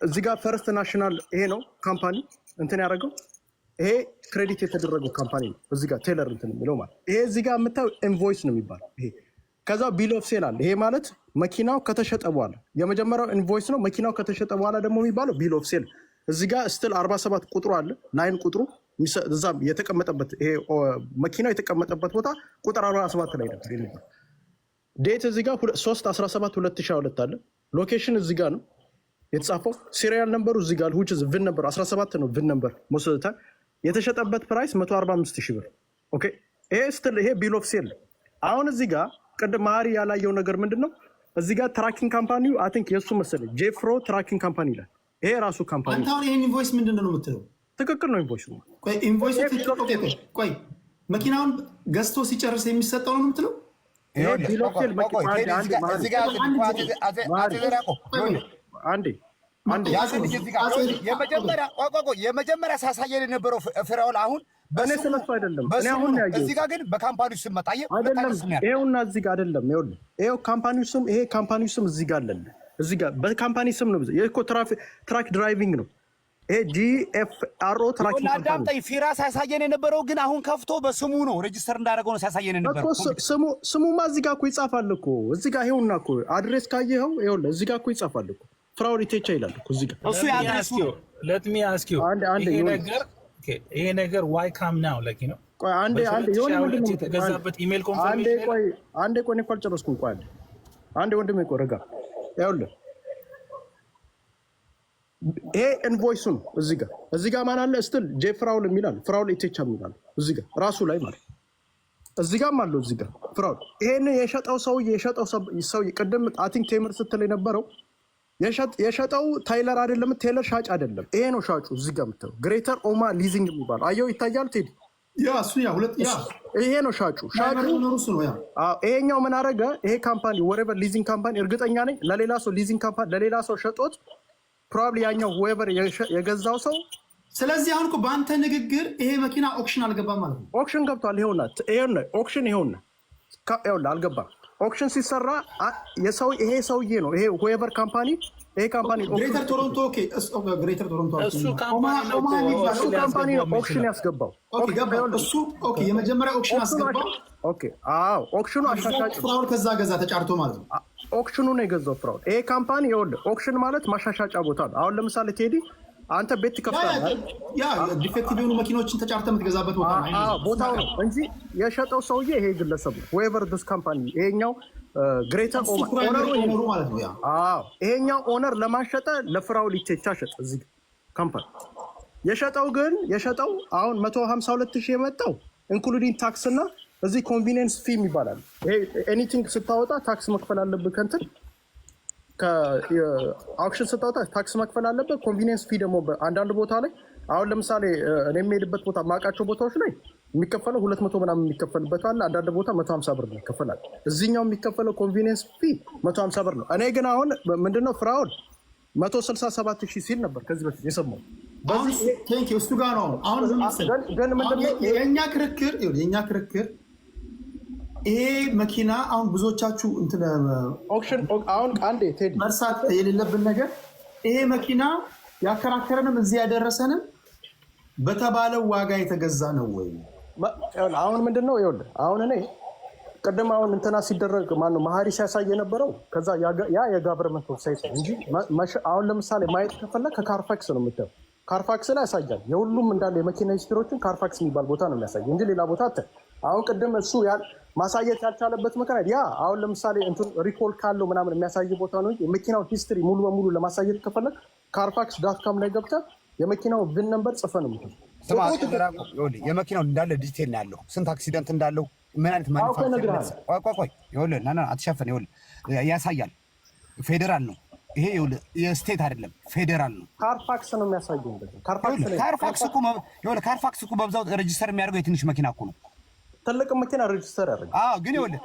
እዚህ ጋር First National ይሄ ነው company እንትን ያደረገው። ይሄ credit የተደረገው company ነው። እዚህ ጋር ቴለር እንትን የሚለው ማለት ይሄ እዚህ ጋር የምታየው invoice ነው የሚባለው ይሄ። ከዛ bill of sale አለ። ይሄ ማለት መኪናው ከተሸጠ በኋላ የመጀመሪያው invoice ነው። መኪናው ከተሸጠ በኋላ ደግሞ የሚባለው bill of sale። እዚህ ጋር still 47 ቁጥሩ አለ፣ line ቁጥሩ እዛ የተቀመጠበት፣ ይሄ መኪናው የተቀመጠበት ቦታ ቁጥር 47 ላይ ነበር የነበረው። Date እዚህ ጋር 3 17 2022 አለ። Location እዚህ ጋር ነው የተጻፈው። Serial number ኡ እዚህ ጋር which is VIN number 17 ነው። VIN number most of the time የተሸጠበት price 145 ሺህ ብር። Okay፣ ይሄ still ይሄ bill of sale። አሁን እዚህ ጋር ቅድም መሀሪ ያላየው ነገር ምንድን ነው? እዚህ ጋር trucking company ው I think የእሱ መሰለኝ ጄፍሮ trucking company ይላል። ይሄ ራሱ company አንተ አሁን ይሄን invoice ምንድን ነው የምትለው? ትክክል ነው invoice ኡ። ቆይ፣ invoice ኡ ትክክል። Okay፣ ቆይ ቆይ፣ መኪናውን ገዝቶ ሲጨርስ የሚሰጠው ነው የምትለው? ይሄ bill of sale አንዴ አንዴ። የመጀመሪያ፣ ቆይ ቆይ ቆይ፣ የመጀመሪያ ሲያሳየን የነበረው ፍሬውን አሁን እኔ ስለሱ አይደለም፣ እኔ አሁን ያየሁት እዚህ ጋር ግን በ company ው ስም መጣ። አየህ፣ ሁለት አይደለም አይነት ስም ያለው። ይኸውና እዚህ ጋር አይደለም። ይኸውልህ፣ ይኸው company ው ስም፣ ይሄ company ው ስም እዚህ ጋር አለ። እዚህ ጋር በ company ስም ነው። ይሄ እኮ truck driving ነው። ይሄ GFRO trucking ይኸውልህ company አዳምጠኝ። ፊራ ሲያሳየን የነበረው ግን አሁን ከፍቶ በስሙ ነው register እንዳደረገው ነው ሲያሳየን እኮ የነበረው። ስሙማ እዚህ ጋር እኮ ይጻፋል እኮ። እዚህ ጋር ይኸውና እኮ address ካየኸው ይኸውልህ እዚህ ጋር እኮ ይጻፋል እኮ፣ ፍራኦል ኢቴቻ ይላል እኮ እዚህ ጋር። እሱ የ address ኡ ነው። Let me ask you አንዴ አንዴ ይሄ የሆነ ነገር okay፣ ይሄ ነገር why come now like ቆይ አንዴ አንዴ፣ የሆነ ምንድን ነው የተገዛበት ኢሜል አንዴ confirmation? ቆይ አንዴ ቆይ፣ እኔ እኮ አልጨረስኩም። ቆይ አንዴ አንዴ ወንድሜ፣ ቆይ ረጋ። ይኸውልህ ይሄ invoice ኡ ነው። እዚህ ጋር ማን አለ ስትል ጄ ፍራውል የሚል አለ፣ ፍራውል ኢቴቻ የሚል አለ እዚህ ጋር ራሱ ላይ ማለት እዚህ ጋርም አለው፣ እዚህ ጋር ፍራውል። ይሄንን የሸጠው ሰውዬ ቅድም I think ቴምር ስትል የነበረው የሸጠው ታይለር አይደለም፣ ቴለር ሻጭ አይደለም። ይሄ ነው ሻጩ። እዚህ ጋር የምታየው Greater Omaha Leasing የሚባለው አየው፣ ይታያል ቴዲ? Yeah፣ እሱ yeah ሁለት yeah ይሄ ነው ሻጩ። ሻጩ owner ኡ እሱ ነው yeah። አዎ፣ ይሄኛው ምን አደረገ? ይሄ company whatever leasing company እርግጠኛ ነኝ ለሌላ ሰው leasing company ለሌላ ሰው ሸጦት probably ያኛው whoever የገዛው ሰው ስለዚህ አሁን እኮ በአንተ ንግግር ይሄ መኪና auction አልገባም ማለት ነው። Auction ገብቷል። ይኸውና ይኸውና auction ይኸውና ይኸውልህ አልገባም። Auction ሲሰራ የሰው ይሄ ሰውዬ ነው፣ ይሄ whoever company፣ ይሄ company Greater Toronto፣ okay፣ okay፣ Greater Toronto እሱ company ነው ኦማሃ እኮ የሚባለው እሱ company ነው auction ያስገባው። Okay፣ ገባ። እሱ okay፣ የመጀመሪያ auction አስገባው። Okay፣ አዎ፣ auction ኡ አሻሻጭ ነው። ፍራውል ከዛ ገዛ ተጫርቶ ማለት ነው። Auction ኡ ነው የገዛው ፍራውል። ይሄ company ይኸውልህ auction ማለት ማሻሻጫ ቦታ ነው። አሁን ለምሳሌ ቴዲ አንተ ቤት ትከፍታለህ አይደል? Yeah፣ defective የሆኑ መኪኖችን ተጫርተ የምትገዛበት ቦታ ነው። አዎ፣ ቦታው ነው እንጂ የሸጠው ሰውዬ ይሄ ግለሰብ ነው። Whoever this company ይሄኛው Greater እሱ primary owner ኡ ማለት ነው። Yeah። አዎ፣ ይሄኛው owner ለማን ሸጠ? ለፍራውል ኢቴቻ ሸጠ። እዚህ company የሸጠው ግን የሸጠው አሁን 152 ሺህ የመጣው including tax እና እዚህ convenience fee ይባላል። ይሄ anything ስታወጣ tax መክፈል አለብህ። ከእንትን ከ auction ስታወጣ tax መክፈል አለብህ። Convenience fee ደግሞ አንዳንድ ቦታ ላይ አሁን ለምሳሌ እኔ የምሄድበት ቦታ የማውቃቸው ቦታዎች ላይ የሚከፈለው 200 ምናምን የሚከፈልበት አለ። አንዳንድ ቦታ 150 ብር ይከፈላል። እዚህኛው የሚከፈለው convenience fee 150 ብር ነው። እኔ ግን አሁን ምንድነው ፍራውል 167 ሺህ ሲል ነበር ከዚህ በፊት የሰማው። አሁን thank you፣ እሱ ጋር ነው። አሁን ምን መሰለህ፣ ግን ምንድነው የእኛ ክርክር፣ ይኸውልህ፣ የእኛ ክርክር ይሄ መኪና አሁን ብዙዎቻችሁ እንትን Auction አሁን አንዴ ቴዲ መርሳት የሌለብን ነገር ይሄ መኪና ያከራከረንም እዚህ ያደረሰንም በተባለው ዋጋ የተገዛ ነው ወይ? አሁን ምንድን ነው፣ ይኸውልህ፣ አሁን እኔ ቅድም አሁን እንትና ሲደረግ ማነው መሀሪ ሲያሳይ የነበረው ከዛ ያ የ government website ነው እንጂ አሁን ለምሳሌ ማየት ከፈለግ ከ Carfax ነው የምታየው። Carfax ላይ ያሳያል። የሁሉም እንዳለ የመኪና history ዎችን Carfax የሚባል ቦታ ነው የሚያሳይ እንጂ ሌላ ቦታ አተ አሁን ቅድም እሱ ማሳየት ያልቻለበት ምክንያት ያ አሁን ለምሳሌ እንትን recall ካለው ምናምን የሚያሳይ ቦታ ነው እንጂ የመኪናውን history ሙሉ በሙሉ ለማሳየት ከፈለግ Carfax.com ላይ ገብተህ የመኪናው VIN number ጽፈህ ነው የምትወስደው። ስማ ይኸውልህ፣ የመኪናው እንዳለ detail ነው ያለው። ስንት accident እንዳለው፣ ምን አይነት አውቆ manufacture ይነግርሃል። ቆይ ቆይ ቆይ፣ ይኸውልህ ና ና አትሸፍን። ይኸውልህ ያሳያል። ፌዴራል ነው ይሄ። ይኸውልህ የ state አይደለም፣ ፌዴራል ነው። Carfax ነው የሚያሳየው። እንደዛ Carfax ይኸውልህ ላይ Carfax እኮ ይኸውልህ Carfax እኮ በብዛት register የሚያደርገው የትንሽ መኪና እኮ ነው። ትልቅ መኪና register ያደርጋል። አዎ፣ ግን ይኸውልህ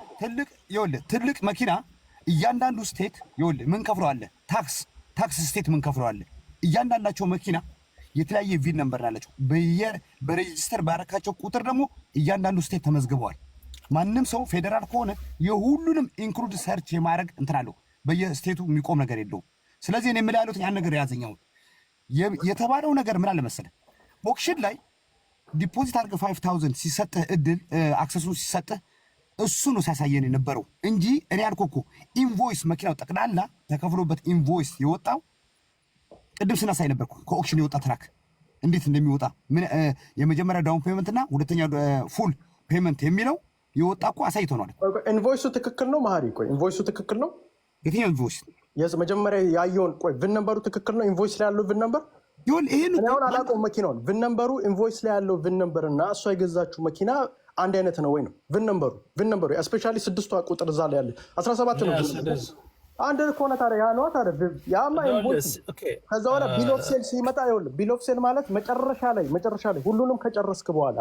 ትልቅ መኪና እያንዳንዱ state ይኸውልህ ምን ከፍለው አለ፣ tax state ምን ከፍለው አለ። እያንዳንዳቸው መኪና የተለያየ VIN number አላቸው። በ register ባረካቸው ቁጥር ደግሞ እያንዳንዱ state ተመዝግበዋል። ማንም ሰው ፌዴራል ከሆነ የሁሉንም include search የማድረግ እንትን አለው። በየ state ቱ የሚቆም ነገር የለውም። ስለዚህ እኔ የምልህ ያሉት ያን ነገር የያዘኛውን የተባለው ነገር ምን አለ መሰለህ፣ auction ላይ deposit አድርገህ 5000 ሲሰጥህ፣ እድል access ኡን ሲሰጥህ እሱ ነው ሲያሳየን የነበረው እንጂ እኔ ያልኩህ እኮ invoice መኪናው ጠቅላላ ተከፍሎበት invoice የወጣው ቅድም ስናሳይ ነበርኩ። ከ auction የወጣ truck እንዴት እንደሚወጣ ምን የመጀመሪያ down payment እና ሁለተኛ full payment የሚለው የወጣ እኮ አሳይተነዋል። ቆይ ቆይ፣ invoice ኡ ትክክል ነው መሀሪ? ቆይ፣ invoice ኡ ትክክል ነው? የትኛው invoice? መጀመሪያ ያየውን፣ ቆይ፣ VIN number ኡ ትክክል ነው? Invoice ላይ ያለው VIN number ይሁን ይሄን እኔ አሁን አላውቀውም መኪናውን። VIN number ኡ invoice ላይ ያለው VIN number እና እሷ የገዛችው መኪና አንድ አይነት ነው ወይ ነው። VIN number ኡ especially ስድስቷ ቁጥር እዛ ላይ ያለ 17 ነው። Yes, VIN it number ኡ። is. አንድ ከሆነ ታዲያ ያ ነዋ ታዲያ ያማ invoice ነው። ከዛ በኋላ bill of sale ሲመጣ፣ ይኸውልህ፣ bill of sale ማለት መጨረሻ ላይ ሁሉንም ከጨረስክ በኋላ፣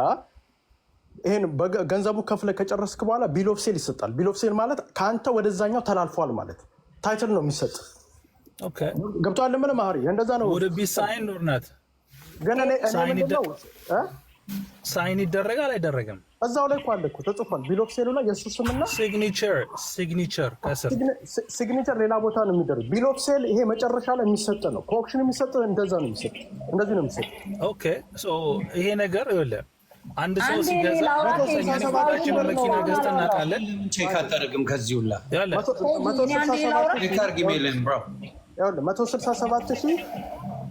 ይሄን ገንዘቡ ከፍለ ከጨረስክ በኋላ bill of sale ይሰጣል። Bill of sale ማለት ከአንተ ወደዛኛው ተላልፏል ማለት title ነው የሚሰጥ። ገብቶሃል? ምን ማህሪ እንደዛ ነው። Would it be signed or not? ግን እኔ ምንድን ነው እ? Sign ይደረጋል አይደረግም? እዛው ላይ እኮ አለ እኮ፣ ተጽፏል። Bill of sale ኡ ላይ የእሱ ስምና Signature ከስር። Signature ሌላ ቦታ ነው የሚደረግ። Bill of sale ይሄ መጨረሻ ላይ የሚሰጥ ነው። ከ auction የሚሰጥ እንደዛ ነው የሚሰጥ፣ እንደዚህ ነው የሚሰጥ። Okay, so ይሄ ነገር ይኸውልህ አንድ ሰው አንዴ ሲገዛ ላውራ። እኛ ሁላችንም መኪና ገዝተን እናውቃለን። Check አታደርግም ከዚህ ሁላ ያለ Check አድርግ ኢሜይልን bro። ይኸውልህ 167,000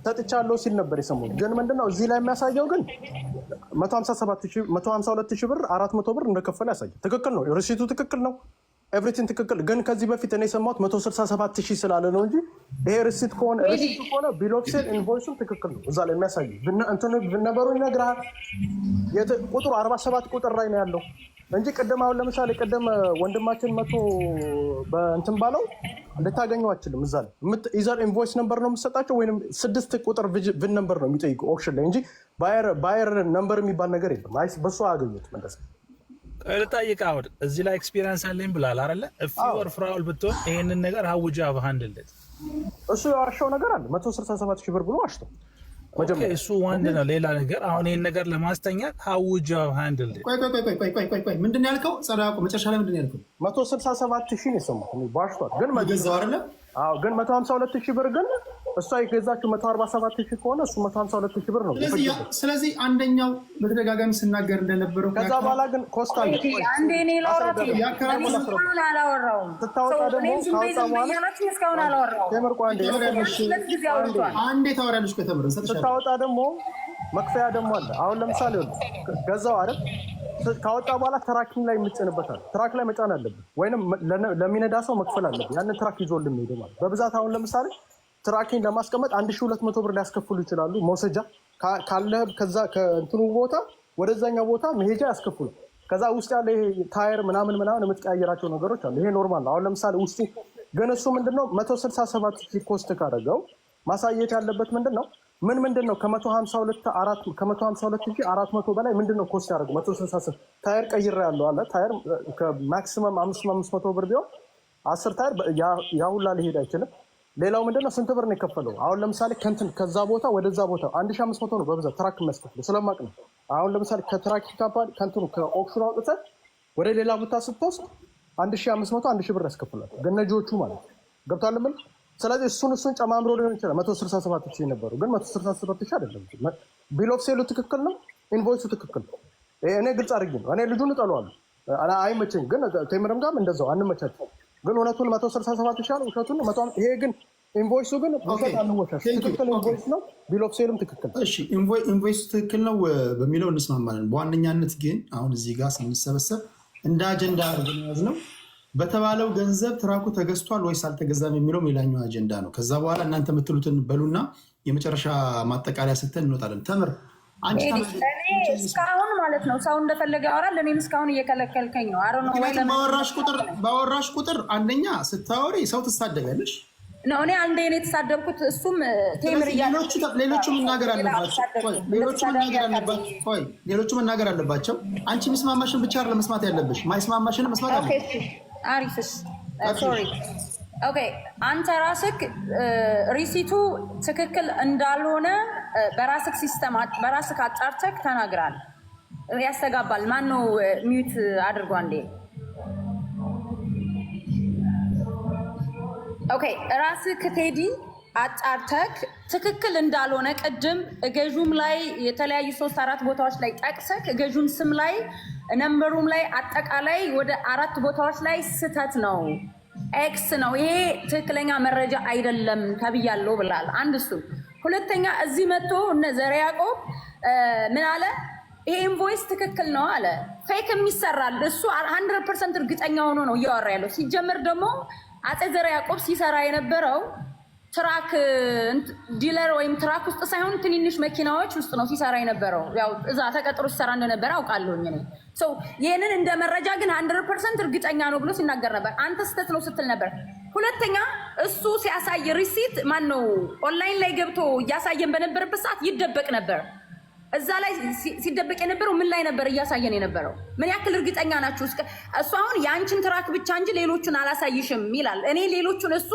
ሰጥቻለሁ ሲል ነበር የሰሙት። ግን ምንድነው እዚህ ላይ የሚያሳየው ግን 152 ሺህ ብር 400 ብር እንደከፈለ ያሳያል። ትክክል ነው፣ receipt ኡ ትክክል ነው፣ everything ትክክል። ግን ከዚህ በፊት እኔ የሰማሁት 167 ሺህ ስላለ ነው እንጂ ይሄ receipt ኡ ከሆነ bill of sale invoice ኡም ትክክል ነው። እዛ ላይ የሚያሳየው እንትኑ ነበሩ ይነግርሃል። ቁጥሩ 47 ቁጥር ላይ ነው ያለው እንጂ ቅድም አሁን ለምሳሌ ቅድም ወንድማችን መቶ በእንትን ባለው ልታገኘው አችልም። እዛ ላይ either invoice number ነው የምሰጣቸው ወይም ስድስት ቁጥር VIN number ነው የሚጠይቁ auction ላይ እንጂ buyer number የሚባል ነገር የለም። አይ በሱ አያገኙትም እንደዛ። ልጠይቅህ፣ አሁን እዚህ ላይ experience አለኝ ብላል አይደለ? If you were ፍራውል ብትሆን ይሄንን ነገር how would you have handled it? እሱ የዋሻው ነገር አለ፣ 167 ሺህ ብር ብሎ ዋሽቶ Okay፣ እሱ ዋንድ ነው። ሌላ ነገር አሁን ይሄን ነገር ለማስተኛት how would you have handled it? ቆይ ቆይ ቆይ ቆይ ቆይ ቆይ ቆይ፣ ምንድን ነው ያልከው? ጸዳቁ መጨረሻ ላይ ምንድን ነው ያልከው? 167 ሺህ ነው የሰማሁት እኔ፣ ዋሽቷል። ግን የገዛው አይደለ? አዎ፣ ግን 152 ሺህ ብር ግን እሷ የገዛችው 147 ሺህ ከሆነ እሱ 152 ሺህ ብር ነው የፈጀበት። ስለዚህ አንደኛው በተደጋጋሚ ስናገር እንደነበረው ከዛ በኋላ ግን cost አለ። አንዴ እኔ ላውራ። እኔ እስካሁን አላወራሁም። ስታወጣ ሰው ደግሞ እኔም ዝም በይ ካወጣ ዝም በይ በኋላ እያላችሁ እስካሁን አላወራሁም። ቴምር ቆይ አንዴ። ሁለት ጊዜ አውርቷል። አንዴ ታወሪያለሽ። ቆይ ተምር እንሰጥሻለን። ስታወጣ ደግሞ መክፈያ ደግሞ አለ። አሁን ለምሳሌ ይኸውልህ ገዛው አይደል? ካወጣ በኋላ trucking ላይ የምጭንበታል። Truck ላይ መጫን አለብን ወይንም ለሚነዳ ሰው መክፈል አለብን። ያንን truck ይዞልን የሚሄደው ማለት በብዛት አሁን ለምሳሌ trucking ለማስቀመጥ 1200 ብር ሊያስከፍሉ ይችላሉ። መውሰጃ ካለህ ከዛ ከእንትኑ ቦታ ወደዛኛው ቦታ መሄጃ ያስከፍሉ። ከዛ ውስጥ ያለ ይሄ tire ምናምን ምናምን የምትቀያየራቸው ነገሮች አሉ። ይሄ normal ነው። አሁን ለምሳሌ ውስጡ ግን እሱ ምንድነው 167 ሺህ cost ካደረገው ማሳየት ያለበት ምንድን ነው? ምን ምንድን ነው ከ152,400 በላይ ምንድን ነው cost ያደረገው? 168 tire ቀይሬ ያለው አለ። Tire ከ maximum 500 ብር ቢሆን 10 tire ያ ሁላ ሊሄድ አይችልም። ሌላው ምንድነው ስንት ብር ነው የከፈለው? አሁን ለምሳሌ ከንትን ከዛ ቦታ ወደዛ ቦታ 1500 ነው በብዛት truck የሚያስከፍለው ስለማቅ ነው። አሁን ለምሳሌ ከ truck company ከእንትኑ ከ auction ኡ አውጥተህ ወደ ሌላ ቦታ ስትወስድ 1500 1000 ብር ያስከፍላል ገነጂዎቹ ማለት ነው። ገብቶሃል ምን? ስለዚህ እሱን ጨማምሮ ሊሆን ይችላል 167 ሺህ ነበሩ፣ ግን 167 ሺህ አይደለም። Bill of sale ኡ ትክክል ነው፣ invoice ኡ ትክክል ነው። ይሄ እኔ ግልጽ አድርጌ ነው። እኔ ልጁን እጠለዋለሁ፣ አይመቸኝም። ግን ቴምርም ጋርም እንደዛው አንመቻቸውም። ግን እውነቱን 167 ሺህ አለ፣ ውሸቱን መቶ ይሄ ግን invoice ኡ ግን ውሸት አንወሻሽ፣ ትክክል invoice ነው። Bill of sale ኡም ትክክል። እሺ፣ invoice ኡ ትክክል ነው በሚለው እንስማማለን። በዋነኛነት ግን አሁን እዚህ ጋር ስንሰበሰብ እንደ አጀንዳ አድርገን የያዝነው በተባለው ገንዘብ truck ኡ ተገዝቷል ወይስ አልተገዛም የሚለውም ሌላኛው አጀንዳ ነው። ከዛ በኋላ እናንተ የምትሉትን በሉና የመጨረሻ ማጠቃለያ ስተን እንወጣለን። ተምር አንቺ እኔ እስካሁን ማለት ነው ሰው እንደፈለገ ያወራል። እኔም እስካሁን እየከለከልከኝ ነው። አሮ ነው። ምክንያቱም ባወራሽ ቁጥር አንደኛ ስታወሪ ሰው ትሳደቢያለሽ ነው። እኔ አንዴ ነው የተሳደብኩት፣ እሱም ቴምር እያለ ሌሎቹ መናገር አለባቸው። ቆይ ሌሎቹ መናገር አለባቸው። አንቺ የሚስማማሽን ብቻ አይደለም መስማት ያለብሽ፣ ማይስማማሽን መስማት አለብሽ። አሪፍ sorry okay። አንተ ራስክ receipt ኡ ትክክል እንዳልሆነ በራስክ system በራስክ አጣርተክ ተናግራል። ያስተጋባል። ማነው mute አድርጎ አንዴ? Okay፣ ራስክ ቴዲ አጣርተክ ትክክል እንዳልሆነ ቅድም እገዡም ላይ የተለያዩ ሶስት አራት ቦታዎች ላይ ጠቅሰክ እገዡም ስም ላይ number ኡም ላይ አጠቃላይ ወደ አራት ቦታዎች ላይ ስህተት ነው፣ X ነው፣ ይሄ ትክክለኛ መረጃ አይደለም ተብያለሁ ብላል። አንድ እሱ። ሁለተኛ እዚህ መጥቶ እነ ዘረ ያዕቆብ ምን አለ? ይሄ invoice ትክክል ነው አለ። Fake የሚሰራል እሱ 100% እርግጠኛ ሆኖ ነው እያወራ ያለው። ሲጀመር ደግሞ አፄ ዘረ ያዕቆብ ሲሰራ የነበረው truck dealer ወይም truck ውስጥ ሳይሆን ትንንሽ መኪናዎች ውስጥ ነው ሲሰራ የነበረው። ያው እዛ ተቀጥሮ ሲሰራ እንደነበረ አውቃለሁኝ እኔ። So ይህንን እንደ መረጃ ግን 100% እርግጠኛ ነው ብሎ ሲናገር ነበር። አንተ ስህተት ነው ስትል ነበር። ሁለተኛ እሱ ሲያሳይ receipt ማን ነው ኦንላይን ላይ ገብቶ እያሳየን በነበረበት ሰዓት ይደበቅ ነበር። እዛ ላይ ሲደበቅ የነበረው ምን ላይ ነበር እያሳየን የነበረው? ምን ያክል እርግጠኛ ናችሁ? እሱ አሁን የአንቺን truck ብቻ እንጂ ሌሎቹን አላሳይሽም ይላል። እኔ ሌሎቹን እሱ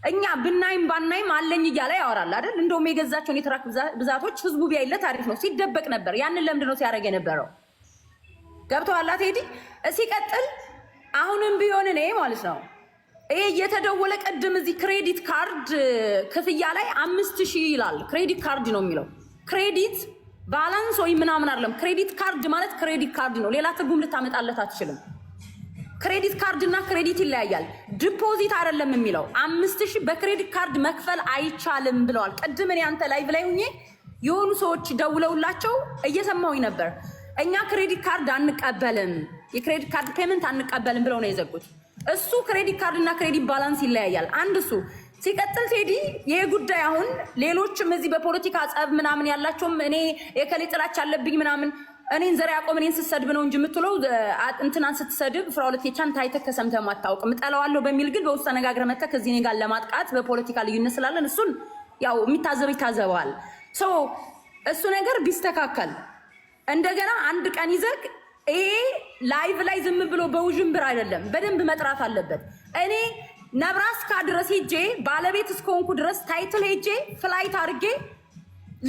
እኛ ብናይም ባናይም አለኝ እያለ ያወራል አይደል? እንደውም የገዛቸውን የ truck ብዛቶች ህዝቡ ቢያይለት አሪፍ ነው። ሲደበቅ ነበር። ያንን ለምንድን ነው ሲያደርግ የነበረው? ገብቶሃል ቴዲ? ሲቀጥል አሁንም ቢሆን እኔ ማለት ነው ይሄ እየተደወለ ቅድም እዚህ credit card ክፍያ ላይ 5,000 ይላል። Credit card ነው የሚለው፣ credit balance ወይ ምናምን አይደለም። Credit card ማለት credit card ነው። ሌላ ትርጉም ልታመጣለት አትችልም። Credit card እና credit ይለያያል። Deposit አይደለም የሚለው፣ 5,000 በ credit card መክፈል አይቻልም ብለዋል። ቅድም እኔ አንተ live ላይ ሁኜ የሆኑ ሰዎች ደውለውላቸው እየሰማሁኝ ነበር። እኛ credit card አንቀበልም፣ የ credit card payment አንቀበልም ብለው ነው የዘጉት። እሱ credit card እና credit balance ይለያያል። አንድ እሱ። ሲቀጥል ቴዲ ይሄ ጉዳይ አሁን ሌሎችም እዚህ በፖለቲካ ጸብ ምናምን ያላቸውም እኔ የከሌ ጥላቻ አለብኝ ምናምን እኔን ዘር ያቆም እኔን ስትሰድብ ነው እንጂ የምትለው እንትናን ስትሰድብ ፍራኦል ቴቻን ታይተህ ከሰምተህ አታውቅም። እጠላዋለሁ በሚል ግን በውስጥ ተነጋግረህ መተህ ከዚህ እኔ ጋር ለማጥቃት በፖለቲካ ልዩነት ስላለን እሱን ያው የሚታዘብ ይታዘበዋል። So እሱ ነገር ቢስተካከል እንደገና አንድ ቀን ይዘህ ይሄ live ላይ ዝም ብሎ በውዥንብር አይደለም፣ በደንብ መጥራት አለበት። እኔ ነብራስካ ድረስ ሄጄ ባለቤት እስከሆንኩ ድረስ title ሄጄ flight አድርጌ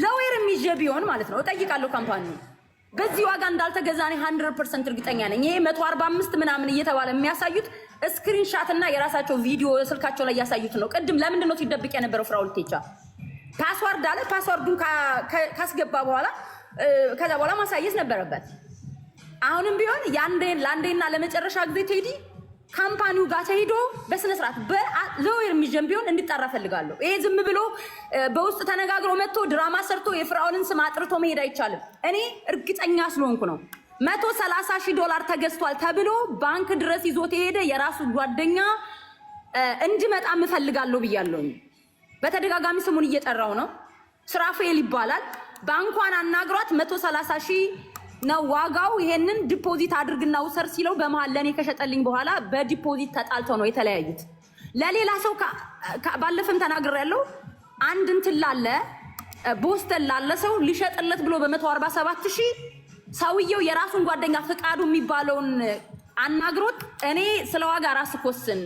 lawyer ይዤ ቢሆን ማለት ነው እጠይቃለሁ company በዚህ ዋጋ እንዳልተገዛ እኔ 100% እርግጠኛ ነኝ። ይሄ 145 ምናምን እየተባለ የሚያሳዩት screenshot እና የራሳቸው ቪዲዮ ስልካቸው ላይ ያሳዩት ነው። ቅድም ለምንድን ነው ሲደብቅ የነበረው? ፍራኦል ቴቻ password አለ። Password ኡን ካስገባ በኋላ ከዛ በኋላ ማሳየት ነበረበት። አሁንም ቢሆን ለአንዴና ለመጨረሻ ጊዜ ቴዲ company ው ጋር ተሄዶ በስነ ስርዓት በ lawyer የሚጀም ቢሆን እንዲጣራ ፈልጋለሁ። ይሄ ዝም ብሎ በውስጥ ተነጋግሮ መጥቶ ድራማ ሰርቶ የፍራኦልን ስም አጥርቶ መሄድ አይቻልም። እኔ እርግጠኛ ስለሆንኩ ነው። $130,000 ተገዝቷል ተብሎ ባንክ ድረስ ይዞት የሄደ የራሱ ጓደኛ እንዲመጣ እፈልጋለሁ ብያለሁኝ። በተደጋጋሚ ስሙን እየጠራው ነው። ስራፌል ይባላል። ባንኳን አናግሯት 130,000 ነው ዋጋው፣ ይሄንን deposit አድርግና ውሰር ሲለው በመሀል ለእኔ ከሸጠልኝ በኋላ በ deposit ተጣልተው ነው የተለያዩት። ለሌላ ሰው ባለፈም ተናግሬያለሁ። አንድ እንትን ላለ ቦስተን ላለ ሰው ሊሸጥለት ብሎ በ147,000 ሰውየው የራሱን ጓደኛ ፍቃዱ የሚባለውን አናግሮት እኔ ስለ ዋጋ ራስ ኮስን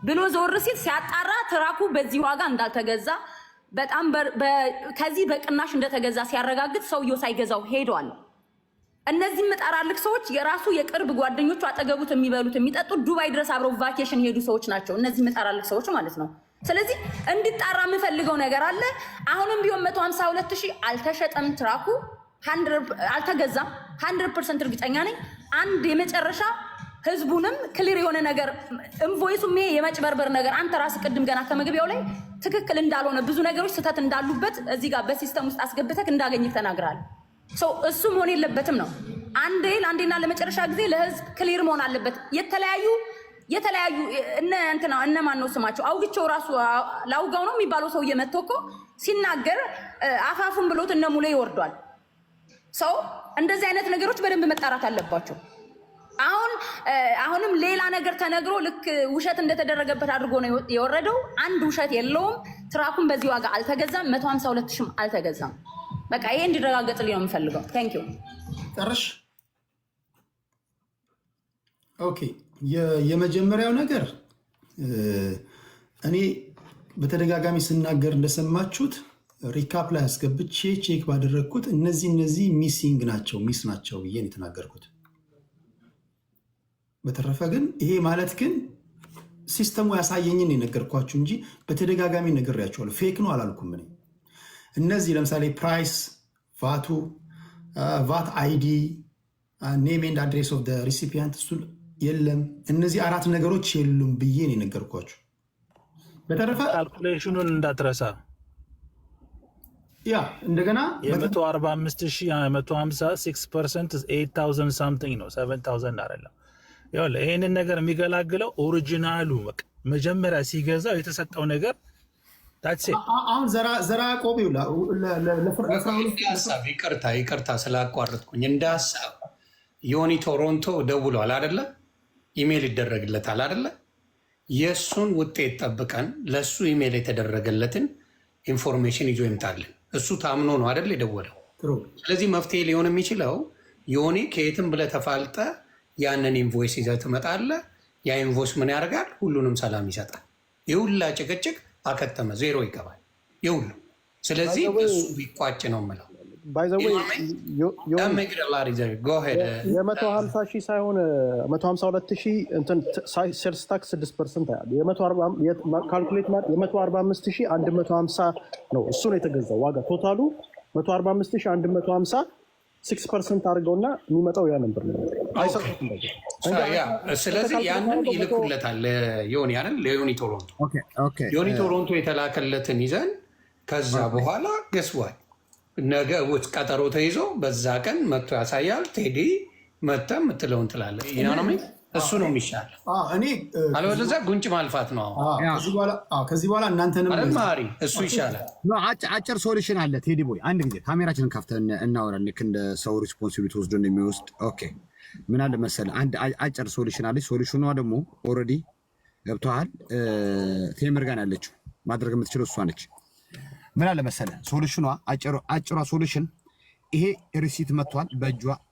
ብሎ ዘወር ሲል ሲያጣራ truck ኡ በዚህ ዋጋ እንዳልተገዛ በጣም ከዚህ በቅናሽ እንደተገዛ ሲያረጋግጥ ሰውየው ሳይገዛው ሄዷል። እነዚህ የምጠራልክ ሰዎች የራሱ የቅርብ ጓደኞቹ አጠገቡት የሚበሉት የሚጠጡት ዱባይ ድረስ አብረው vacation የሄዱ ሰዎች ናቸው። እነዚህ የምጠራልክ ሰዎች ማለት ነው። ስለዚህ እንዲጣራ የምፈልገው ነገር አለ። አሁንም ቢሆን 152,000 አልተሸጠም፣ truck ኡ አልተገዛም። 100% እርግጠኛ ነኝ። አንድ የመጨረሻ ህዝቡንም clear የሆነ ነገር invoice ኡም ይሄ የመጭበርበር ነገር አንተ ራስህ ቅድም ገና ከመግቢያው ላይ ትክክል እንዳልሆነ ብዙ ነገሮች ስህተት እንዳሉበት እዚህ ጋር በ system ውስጥ አስገብተህ እንዳገኘህ ተናግረሃል። እሱ መሆን የለበትም ነው። አንዴ ለአንዴና ለመጨረሻ ጊዜ ለህዝብ clear መሆን አለበት። የተለያዩ የተለያዩ እነ እንትና እነማን ነው ስማቸው አውግቸው ራሱ ላውጋው ነው የሚባለው ሰውዬ መጥቶ እኮ ሲናገር አፋፉን ብሎት እነ ሙሌ ይወርዷል። So እንደዚህ አይነት ነገሮች በደንብ መጣራት አለባቸው። አሁንም ሌላ ነገር ተነግሮ ልክ ውሸት እንደተደረገበት አድርጎ ነው የወረደው። አንድ ውሸት የለውም። Truck ኡን በዚህ ዋጋ አልተገዛም። 152 ሺህም አልተገዛም። በቃ ይሄ እንዲረጋገጥልኝ ነው የምፈልገው። Thank you። ጨረሽ? Okay። የመጀመሪያው ነገር እኔ በተደጋጋሚ ስናገር እንደሰማችሁት recap ላይ አስገብቼ check ባደረግኩት እነዚህ missing ናቸው፣ miss ናቸው ብዬ ነው የተናገርኩት። በተረፈ ግን ይሄ ማለት ግን system ኡ ያሳየኝን የነገርኳችሁ እንጂ በተደጋጋሚ ነግሬያችኋለሁ። Fake ነው አላልኩም እኔ። እነዚህ ለምሳሌ price፣ VAT ኡ፣ VAT ID፣ name and address of recipient እሱ የለም። እነዚህ አራት ነገሮች የሉም ብዬ ነው የነገርኳችሁ። በተረፈ Calculation ኑን እንዳትረሳ። Yeah፣ እንደገና የ145 ሺህ 156% 8,000 something ነው፣ 7,000 አይደለም። ይኸውልህ ይሄንን ነገር የሚገላግለው original ኡ በቃ መጀመሪያ ሲገዛው የተሰጠው ነገር that's it። አሁን ዘራ ያዕቆብ እንደ ሀሳብ፣ ይቅርታ ይቅርታ ስላቋረጥኩኝ፣ እንደ ሀሳብ ዮኒ ቶሮንቶ ደውሏል አደለ? ኢሜል ይደረግለታል አደለ? የእሱን ውጤት ጠብቀን ለእሱ ኢሜል የተደረገለትን information ይዞ ይምጣልን። እሱ ታምኖ ነው አደል የደወለው? ስለዚህ መፍትሄ ሊሆን የሚችለው ዮኒ ከየትም ብለህ ተፋልጠህ ያንን invoice ይዘህ ትመጣለህ። ያ invoice ምን ያደርጋል? ሁሉንም ሰላም ይሰጣል። የሁላ ጭቅጭቅ አከተመ፣ ዜሮ ይገባል የሁሉ። ስለዚህ እሱ ቢቋጭ ነው የምለው። By the way፣ የ150,000 ሳይሆን 152,000 እንትን sales tax 6% calculate የ145,150 ነው። እሱ ነው የተገዛው ዋጋ total ኡ 145,150፣ 6% አድርገውና የሚመጣው ያ ነበር ነው። አይሰጡትም። ስለዚህ ያንን ይልኩለታል ዮኒ አይደል? ለዮኒ ቶሮንቶ፣ ዮኒ ቶሮንቶ የተላከለትን ይዘን ከዛ በኋላ guess what፣ ነገ ቀጠሮ ተይዞ በዛ ቀን መጥቶ ያሳያል። ቴዲ መጥተህ የምትለውን ትላለህ። እሱ ነው የሚሻለው። እኔ አለበለዚያ ጉንጭ ማልፋት ነው። ከዚህ በኋላ እናንተንም አይደል መሀሪ? እሱ ይሻላል። አጭር solution አለ። ቴዲ ቦይ፣ አንድ ጊዜ ካሜራችንን ከፍተን እናወራ። ልክ እንደ ሰው responsibility ወስዶ እንደሚወስድ። Okay፣ ምን አለ መሰለህ፣ አንድ አጭር solution አለች። Solution ኗ ደግሞ already ገብቶሃል። ቴምር ጋር ያለችው ማድረግ የምትችለው እሷ ነች። ምን አለ መሰለህ፣ solution ኗ አጭሯ solution ይሄ receipt መጥቷል።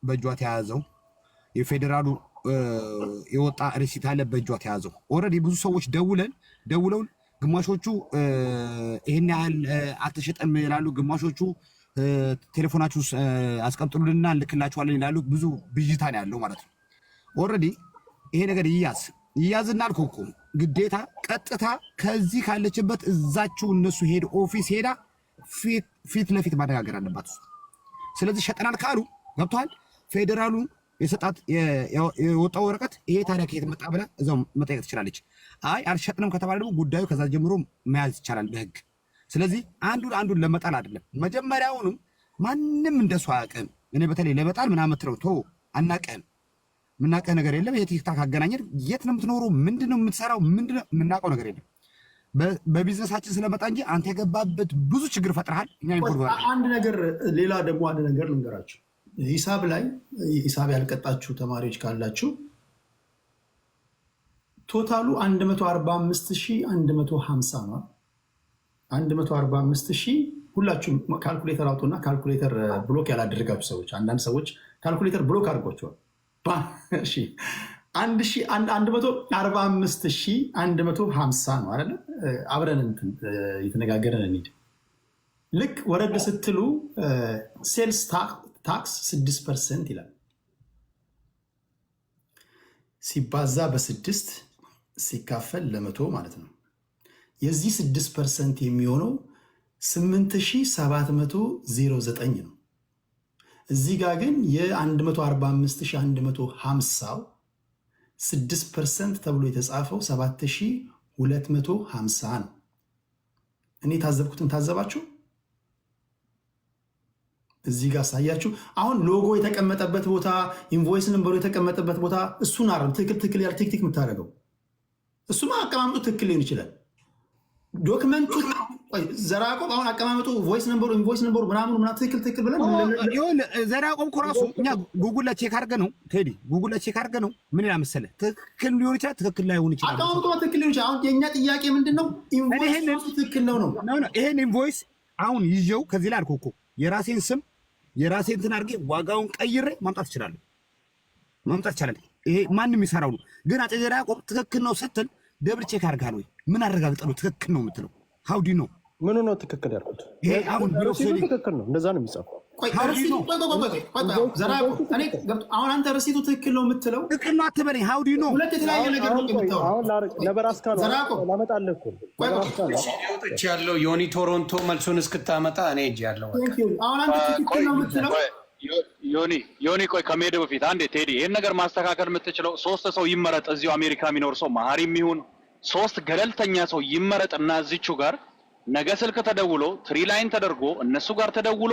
በእጇ ተያዘው፣ የፌዴራሉ የወጣ receipt አለ፣ በእጇ ተያዘው። Already ብዙ ሰዎች ደውለውን ግማሾቹ ይሄን ያህል አልተሸጠም ይላሉ፣ ግማሾቹ ቴሌፎናችሁ አስቀምጥሉልና እንልክላችኋለን ይላሉ። ብዙ ብዥታ ነው ያለው ማለት ነው። Already ይሄ ነገር ይያዝ ይያዝና አልኩህ እኮ ግዴታ ቀጥታ ከዚህ ካለችበት እዛችው እነሱ head office ሄዳ ፊት ለፊት ማነጋገር አለባት። ስለዚህ ሸጠናል ካሉ ገብቶሃል። ፌዴራሉ የሰጣት የወጣው ወረቀት ይሄ ታዲያ ከየት መጣ ብላ እዛው መጠየቅ ትችላለች። አይ አልሸጥንም ከተባለ ደግሞ ጉዳዩ ከዛ ጀምሮ መያዝ ይቻላል በህግ። ስለዚህ አንዱን አንዱን ለመጣል አይደለም። መጀመሪያውንም ማንም እንደሱ አያውቅም። እኔ በተለይ ለመጣል ምናምን ትለው ቶ አናውቅም። የምናውቅህ ነገር የለም። የ TikTok አገናኘን። የት ነው የምትኖረው? ምንድን ነው የምትሰራው? ምንድን ነው የምናውቀው ነገር የለም። በቢዝነሳችን ስለመጣ እንጂ አንተ የገባበት ብዙ ችግር ፈጥረሃል። እኛ involve አንድ ነገር ሌላ ደግሞ አንድ ነገር ልንገራችሁ። ሂሳብ ላይ ሂሳብ ያልቀጣችሁ ተማሪዎች ካላችሁ total ኡ 145,150 ነው። 145,000፣ ሁላችሁም ካልኩሌተር አውጡና calculator block ያላደረጋችሁ ሰዎች፣ አንዳንድ ሰዎች calculator block አድርጓቸዋል። 145,150 ነው አይደለ? አብረን እየተነጋገርን እንሂድ። ልክ ወረድ ስትሉ sales tax 6% ይላል። ሲባዛ በስድስት ሲካፈል ለመቶ ማለት ነው። የዚህ 6% የሚሆነው 8709 ነው። እዚህ ጋር ግን የ145,150 6% ተብሎ የተጻፈው 7250 ነው። እኔ የታዘብኩትን ታዘባችሁ? እዚህ ጋር ሳያችሁ አሁን ሎጎ የተቀመጠበት ቦታ፣ invoice number ኡ የተቀመጠበት ቦታ እሱን አረም ትክክል ትክክል ያል tick tick የምታደርገው እሱማ አቀማመጡ ትክክል ሊሆን ይችላል። Document ኡ ዘራቆብ አሁን አቀማመጡ voice number ኡ invoice number ኡ ምናምኑ ምናምን ትክክል ትክክል ብለን ዘራቆብ እኮ ራሱ እኛ ጉጉል ላይ check አድርገህ ነው ቴዲ፣ ጉጉል ላይ check አድርገህ ነው ምን ይላል መሰለህ፣ ትክክል ሊሆን ይችላል፣ ትክክል ላይሆን ይችላል። አቀማመጡ ትክክል ሊሆን ይችላል። አሁን የእኛ ጥያቄ ምንድን ነው? Invoice ትክክል ነው ነው። ይሄን invoice አሁን ይዤው ከዚህ ላይ አልኩህ እኮ የራሴን ስም የራሴን እንትን አድርጌ ዋጋውን ቀይሬ ማምጣት እችላለሁ፣ ማምጣት ይቻላል። ይሄ ማንም የሚሰራው ነው። ግን አፄ ዘርዓ ያዕቆብ ትክክል ነው ስትል double check አድርገሃል ወይ? ምን አረጋግጠህ ነው ትክክል ነው የምትለው? How do you know? ምኑ ነው ትክክል ያልኩት? ይሄ አሁን Receipt ኡ ትክክል ነው፣ እንደዛ ነው የሚጻፈው። አሁን አንተ receipt ኡ ትክክል ነው የምትለው ትክክል ነው አትበለኝ። How do you know? ሁለት የተለያየ ነገር ነው የምታወራው። አሁን ነበራስካ ነው ላመጣልህ እኮ ወጥቼ ያለው ዮኒ ቶሮንቶ መልሱን እስክታመጣ እኔ እጅ ያለው አሁን አንተ ትክክል ነው የምትለው ዮኒ ዮኒ፣ ቆይ ከመሄድ በፊት አንዴ ቴዲ፣ ይህን ነገር ማስተካከል የምትችለው ሶስት ሰው ይመረጥ። እዚሁ አሜሪካ የሚኖር ሰው መሀሪም ይሁን ሶስት ገለልተኛ ሰው ይመረጥና እዚቹ ጋር ነገ ስልክ ተደውሎ three line ተደርጎ እነሱ ጋር ተደውሎ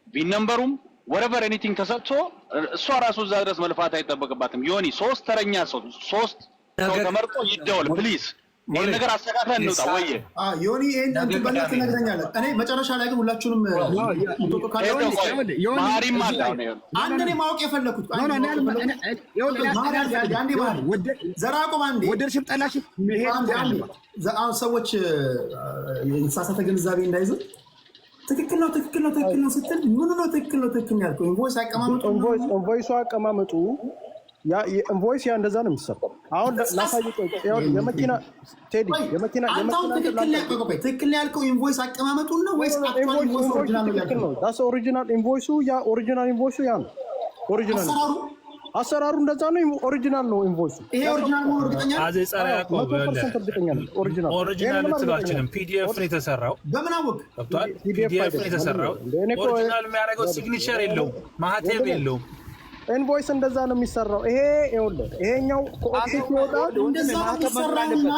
VIN number ኡም whatever anything ተሰጥቶ እሷ ራሱ እዛ ድረስ መልፋት አይጠበቅባትም። ዮኒ፣ ሶስት ተረኛ ሰው፣ ሶስት ሰው ተመርጦ ይደወል please። ይህን ነገር አስተካክለን እንውጣ። ወየ ዮኒ፣ ይሄን እንትን በእናትህ ትነግረኛለህ። እኔ መጨረሻ ላይ ግን ሁላችሁንም መሀሪም አለ። አንድ እኔ ማወቅ የፈለኩት ዘራቆብ አንዴ ወደድሽም ጠላሽም አሁን ሰዎች የተሳሳተ ግንዛቤ እንዳይዙ ትክክል ነው ትክክል ነው ትክክል ነው ስትል ምኑ ነው ትክክል ነው ትክክል ያልከው? Invoice አቀማመጡ Invoice ኡ አቀማመጡ invoice ያ እንደዛ ነው የሚሰራው። አሁን ላሳይህ፣ የመኪና ቴዲ የመኪና ትክክል ያልከው invoice አቀማመጡን ነው ወይስ ትክክል ነው? That's original invoice ኡ፣ ያ original invoice ኡ ያ ነው። Original አሰራሩ እንደዛ ነው። Original ነው invoice ኡ። ይሄ original መሆኑ እርግጠኛ አፄ ዘርዓ ያዕቆብ 100% እርግጠኛ ነኝ። Original Original ልትለው አልችልም። PDF ነው የተሰራው። በምን አወቅ? ገብቶሃል? PDF ነው የተሰራው። Original የሚያደርገው signature የለውም፣ ማህተም የለውም። Invoice እንደዛ ነው የሚሰራው። ይሄ ይኸውልህ ይሄኛው ከ office ይወጣ እንደዛ ነው የሚሰራውና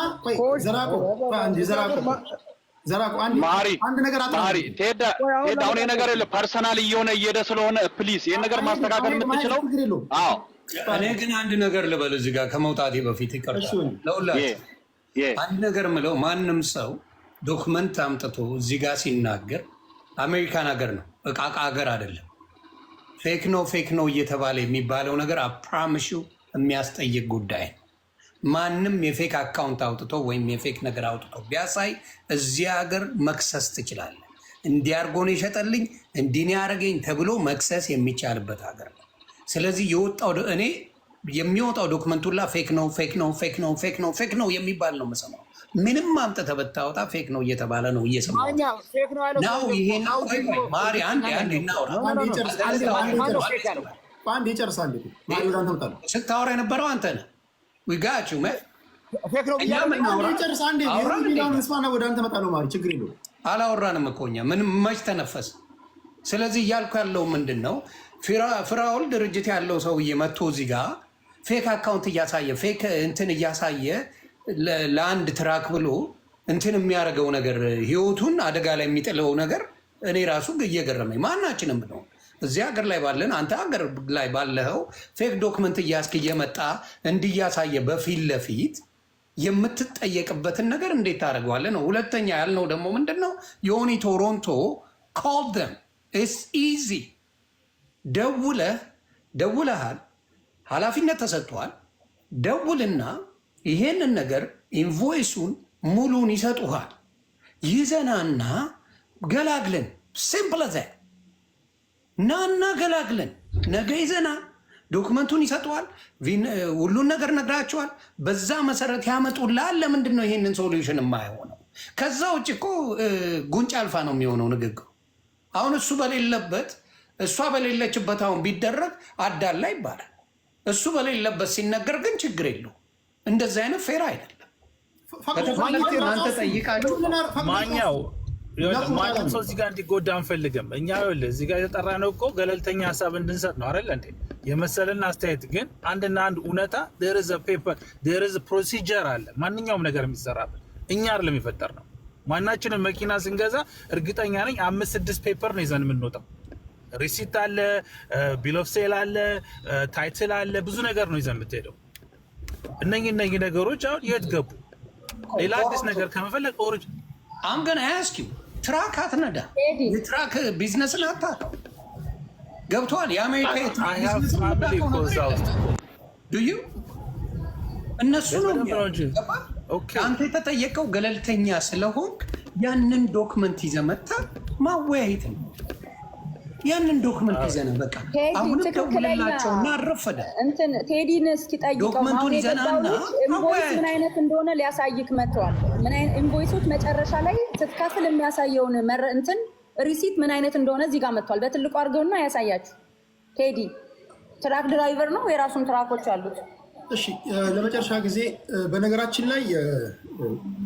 ዘራቆ አንድ ነገር መሀሪ ቴዳ ቴዳ፣ አሁን ይሄ ነገር personal እየሆነ እየሄደ ስለሆነ please ይሄን ነገር ማስተካከል የምትችለው አዎ። እኔ ግን አንድ ነገር ልበል እዚህ ጋር ከመውጣቴ በፊት፣ ይቅርታ ለሁላችሁ። አንድ ነገር ምለው ማንም ሰው document አምጥቶ እዚህ ጋር ሲናገር አሜሪካን ሀገር ነው፣ እቃቃ ሀገር አይደለም። Fake ነው fake ነው እየተባለ የሚባለው ነገር I promise you የሚያስጠይቅ ጉዳይ ነው። ማንም የ fake account አውጥቶ ወይም የ fake ነገር አውጥቶ ቢያሳይ እዚህ ሀገር መክሰስ ትችላለህ። እንዲህ አድርጎ ነው የሸጠልኝ፣ እንዲህ ነው ያደረገኝ ተብሎ መክሰስ የሚቻልበት ሀገር ነው። ስለዚህ የወጣው እኔ የሚወጣው document ሁላ fake ነው፣ fake ነው፣ fake ነው፣ fake ነው፣ fake ነው የሚባል ነው የምሰማው። ምንም አምጥተህ ብታወጣ fake ነው እየተባለ ነው እየሰማሁ ነው። ይሄን ማሪ አንዴ አንዴ እናውራ። አንዴ ይጨርሳል። ስታወራ የነበረው አንተ ነህ። We got you. ጨርስ አንዴ ስማና ወደ አንተ እመጣለሁ። ማሪ ችግር የለውም። አላወራንም እኮ እኛ ምንም መች ተነፈስ። ስለዚህ እያልኩ ያለው ምንድን ነው፣ ፍራውል ድርጅት ያለው ሰውዬ መጥቶ እዚህ ጋር fake account እያሳየ፣ fake እንትን እያሳየ፣ ለአንድ truck ብሎ እንትን የሚያደርገው ነገር፣ ህይወቱን አደጋ ላይ የሚጥለው ነገር እኔ ራሱ እየገረመኝ፣ ማናችንም ነው እዚህ ሀገር ላይ ባለን፣ አንተ ሀገር ላይ ባለኸው fake document እያስክ እየመጣ እንዲያሳየ በፊት ለፊት የምትጠየቅበትን ነገር እንዴት ታደርገዋለህ ነው። ሁለተኛ ያልነው ደግሞ ምንድን ነው፣ ዮኒ ቶሮንቶ call them, it's easy። ደውለህ ደውለሃል፣ ኃላፊነት ተሰጥቷል። ደውልና ይሄንን ነገር invoice ኡን ሙሉን ይሰጡሃል። ይዘናና ገላግልን፣ simple as that። ናና ገላግልን። ነገ ይዘና document ኡን ይሰጠዋል። ሁሉን ነገር ነግራቸዋል። በዛ መሰረት ያመጡልሃል። ለምንድን ነው ይሄንን solution የማይሆነው? ከዛ ውጭ እኮ ጉንጭ አልፋ ነው የሚሆነው ንግግሩ። አሁን እሱ በሌለበት፣ እሷ በሌለችበት አሁን ቢደረግ አዳላ ይባላል። እሱ በሌለበት ሲነገር ግን ችግር የለው። እንደዚህ አይነት fair አይደለም። ከተፈለገ እናንተ ጠይቃችሁ ማኛው ማንም ሰው እዚህ ጋር እንዲጎዳ አንፈልግም። እኛ ይኸውልህ እዚህ ጋር የተጠራነው እኮ ገለልተኛ ሀሳብ እንድንሰጥ ነው አይደል እንዴ? የመሰለን አስተያየት ግን አንድና አንድ እውነታ there is a paper, there is a procedure አለ። ማንኛውም ነገር የሚሰራበት እኛ አይደለም የፈጠርነው። ማናችንም መኪና ስንገዛ እርግጠኛ ነኝ አምስት ስድስት paper ነው ይዘን የምንወጣው። Receipt አለ፣ bill of sale አለ፣ title አለ፣ ብዙ ነገር ነው ይዘን የምትሄደው። እነኚህ ነገሮች አሁን የት ገቡ? ሌላ አዲስ ነገር ከመፈለግ origi I'm gonna ask you፣ truck አትነዳ፣ የ truck business ን አታውቀው። ገብቶሃል? የአሜሪካ የ truck I have business family እኮ እዛ ውስጥ። Do you እነሱ ነው በደንብ ነው እንጂ። የሚያውቁት። አንተ የተጠየቀው ገለልተኛ ስለሆንክ ያንን document ይዘህ መጥተህ ማወያየት ነው። ያንን document ይዘህ ነው በቃ። ቴዲ አሁንም ትክክለኛ ደውልላቸውና አረፈደ እንትን ቴዲን እስኪ ጠይቀው። document ኡን አሁን ይዘናና የገባው ልጅ invoice አወያየት። ምን አይነት እንደሆነ ሊያሳይክ መጥተዋል። ምን አይነት invoice ኦች መጨረሻ ላይ ስትከፍል የሚያሳየውን እንትን receipt ምን አይነት እንደሆነ እዚህ ጋር መጥቷል። በትልቁ አድርገውና ያሳያችሁ። ቴዲ truck driver ነው፣ የራሱን truck ኦች አሉት። እሺ፣ ለመጨረሻ ጊዜ፣ በነገራችን ላይ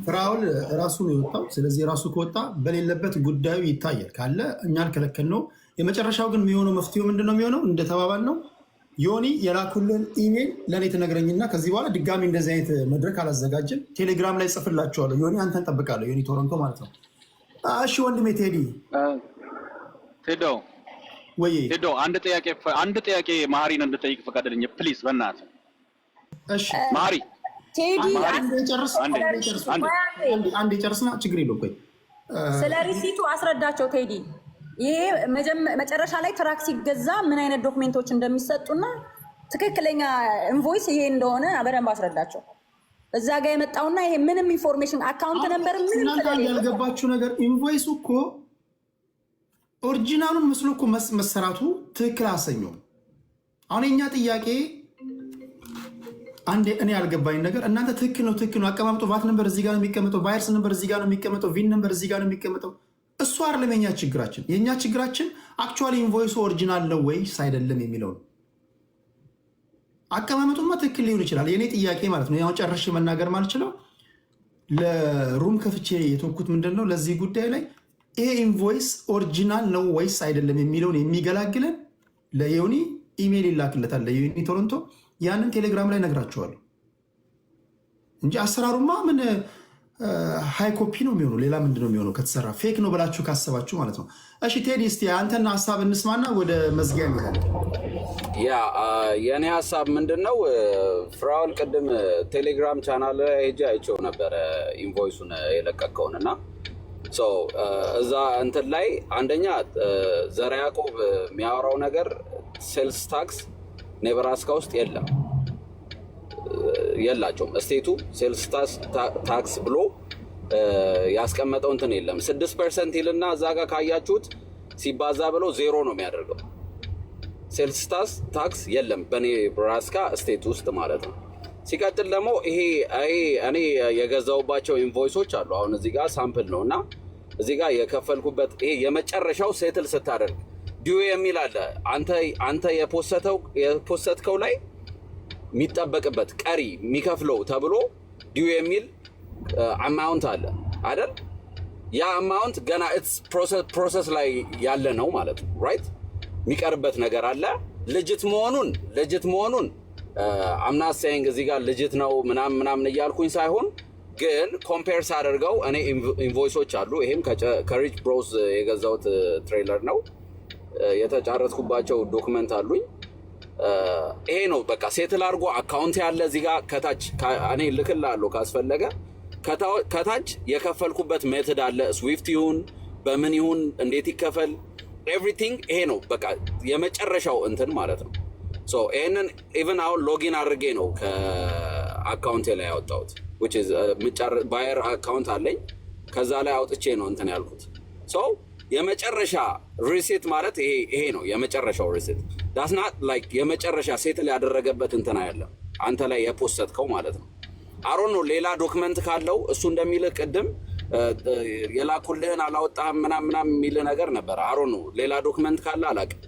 ፍራኦል ራሱ ነው የወጣው። ስለዚህ ራሱ ከወጣ በሌለበት ጉዳዩ ይታያል። ካለ እኛ አልከለከልነው። የመጨረሻው ግን የሚሆነው መፍትሄው ምንድን ነው የሚሆነው? እንደተባባል ነው ዮኒ የላኩልን ኢሜል ለእኔ ትነግረኝና ከዚህ በኋላ ድጋሚ እንደዚህ አይነት መድረክ አላዘጋጅም። ቴሌግራም ላይ ጽፍላችኋለሁ። ዮኒ አንተን ጠብቃለሁ። ዮኒ ቶሮንቶ ማለት ነው። እሺ ወንድሜ ቴዲ። ቴዶ። ወይ። ቴዶ፣ አንድ ጥያቄ መሀሪን እንድጠይቅ ፈቀድልኝ please፣ በእናትህ። እሺ። መሀሪ። ቴዲ። መሀሪ። ጨርስ። አንዴ አንዴ። አንዴ ጨርስና ችግር የለውም። ቆይ። ስለ receipt ኡ አስረዳቸው ቴዲ። ይሄ መጨረሻ ላይ truck ሲገዛ ምን አይነት document ኦች እንደሚሰጡና ትክክለኛ invoice ይሄ እንደሆነ በደንብ አስረዳቸው። እዛ ጋር የመጣውና ይሄ ምንም information account number ምንም እናንተ አንድ ስለሌለ ያልገባችሁ ነገር invoice ኡ እኮ original ኡን መስሎ እኮ መሰራቱ ትክክል አያሰኘውም። አሁን የኛ ጥያቄ አንድ እኔ ያልገባኝ ነገር እናንተ ትክክል ነው፣ ትክክል ነው፣ አቀማምጦ VAT number እዚህ ጋር ነው የሚቀመጠው፣ buyer's number እዚህ ጋር ነው የሚቀመጠው፣ VIN number እዚህ ጋር ነው የሚቀመጠው። እሱ አይደለም የኛ ችግራችን። የእኛ ችግራችን actually invoice ኡ original ነው ወይስ አይደለም የሚለው ነው። አቀማመጡማ ትክክል ሊሆን ይችላል። የእኔ ጥያቄ ማለት ነው ያው ጨርሼ መናገር ማልችለው ለ room ከፍቼ የተወኩት ምንድን ነው፣ ለዚህ ጉዳይ ላይ ይሄ invoice original ነው ወይስ አይደለም የሚለውን የሚገላግለን ለዮኒ ኢሜይል ይላክለታል፣ ለዮኒ ቶሮንቶ። ያንን ቴሌግራም ላይ ነግራቸዋለሁ እንጂ አሰራሩማ ምን high copy ነው የሚሆነው። ሌላ ምንድን ነው የሚሆነው ከተሰራ fake ነው ብላችሁ ካሰባችሁ ማለት ነው። እሺ ቴዲ፣ እስኪ አንተና ሀሳብ እንስማና ወደ መዝጊያ እንሄዳለን። Yeah፣ የእኔ ሀሳብ ምንድን ነው፣ ፍራውል ቅድም ቴሌግራም ቻናል ላይ ሄጄ አይቼው ነበረ invoice ኡን የለቀቀውን። እና so እዛ እንትን ላይ አንደኛ ዘረ ያዕቆብ የሚያወራው ነገር sales tax ኔብራስካ ውስጥ የለም፣ የላቸውም። State ኡ sales tax ብሎ ያስቀመጠው እንትን የለም። 6% ይልና እዛ ጋር ካያችሁት ሲባዛ ብሎ ዜሮ ነው የሚያደርገው። Sales tax የለም በኔብራስካ state ውስጥ ማለት ነው። ሲቀጥል ደግሞ ይሄ እኔ የገዛውባቸው invoice ኦች አሉ። አሁን እዚህ ጋር sample ነው እና እዚህ ጋር የከፈልኩበት ይሄ የመጨረሻው settle ስታደርግ due የሚል አለ። አንተ የፖሰትከው ላይ የሚጠበቅበት ቀሪ የሚከፍለው ተብሎ due የሚል amount አለ አይደል? ያ amount ገና it's process ላይ ያለ ነው ማለት ነው። Right፣ የሚቀርበት ነገር አለ። Legit መሆኑን I'm not saying እዚህ ጋር legit ነው ምናምን ምናምን እያልኩኝ ሳይሆን ግን compare ሳደርገው እኔ invoice ኦች አሉ። ይሄም ከ Rich Bros የገዛሁት trailer ነው። የተጫረትኩባቸው document አሉኝ። ይሄ ነው በቃ settle አድርጎ account ያለ እዚህ ጋር ከታች እኔ ልክልሃለሁ ካስፈለገ። ከታች የከፈልኩበት method አለ። SWIFT ይሁን በምን ይሁን እንዴት ይከፈል everything ይሄ ነው በቃ የመጨረሻው እንትን ማለት ነው። So ይሄንን even አሁን login አድርጌ ነው ከ account ኤ ላይ ያወጣሁት። Which is buyer account አለኝ፣ ከዛ ላይ አውጥቼ ነው እንትን ያልኩት። So የመጨረሻ receipt ማለት ይሄ ነው የመጨረሻው receipt። That's not like የመጨረሻ settle ያደረገበት እንትን አይደለም አንተ ላይ የፖሰትከው ማለት ነው። I don't know ሌላ document ካለው። እሱ እንደሚልህ ቅድም የላኩልህን አላወጣህም ምናምን ምናምን የሚልህ ነገር ነበር። I don't know ሌላ document ካለ አላውቅም፣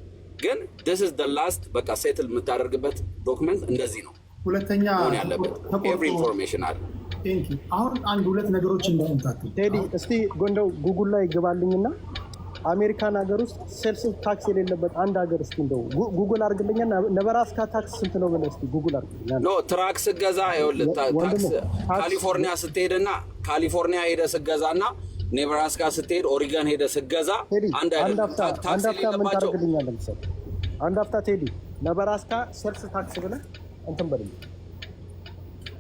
ግን this is the last በቃ settle የምታደርግበት document እንደዚህ ነው ሁለተኛ መሆን ያለበት። Every information አለ። Thank you። አሁን አንድ ሁለት ነገሮች እንዳይምታቱ። ቴዲ፣ እስቲ ጎንደው ጉጉል ላይ ግባልኝና አሜሪካን ሀገር ውስጥ sales tax የሌለበት አንድ ሀገር እስቲ እንደው ጉግል አድርግልኝና ነበራስካ tax ስንት ነው ብለህ እስቲ ጉግል አድርግልኝ። No፣ truck ስገዛ ይኸውልህ ወንድሜ፣ tax ካሊፎርኒያ ስትሄድና ካሊፎርኒያ ሄደ ስገዛና ኔብራስካ ስትሄድ፣ ኦሪገን ሄደ ስገዛ ቴዲ አንድ አንድ አይደለም። አፍታ ታክስ አንድ አፍታ ምን የሌለባቸው ታደርግልኛለህ መሰለህ? አንድ አፍታ ቴዲ፣ ነበራስካ sales tax ብለህ እንትን በልልኝ።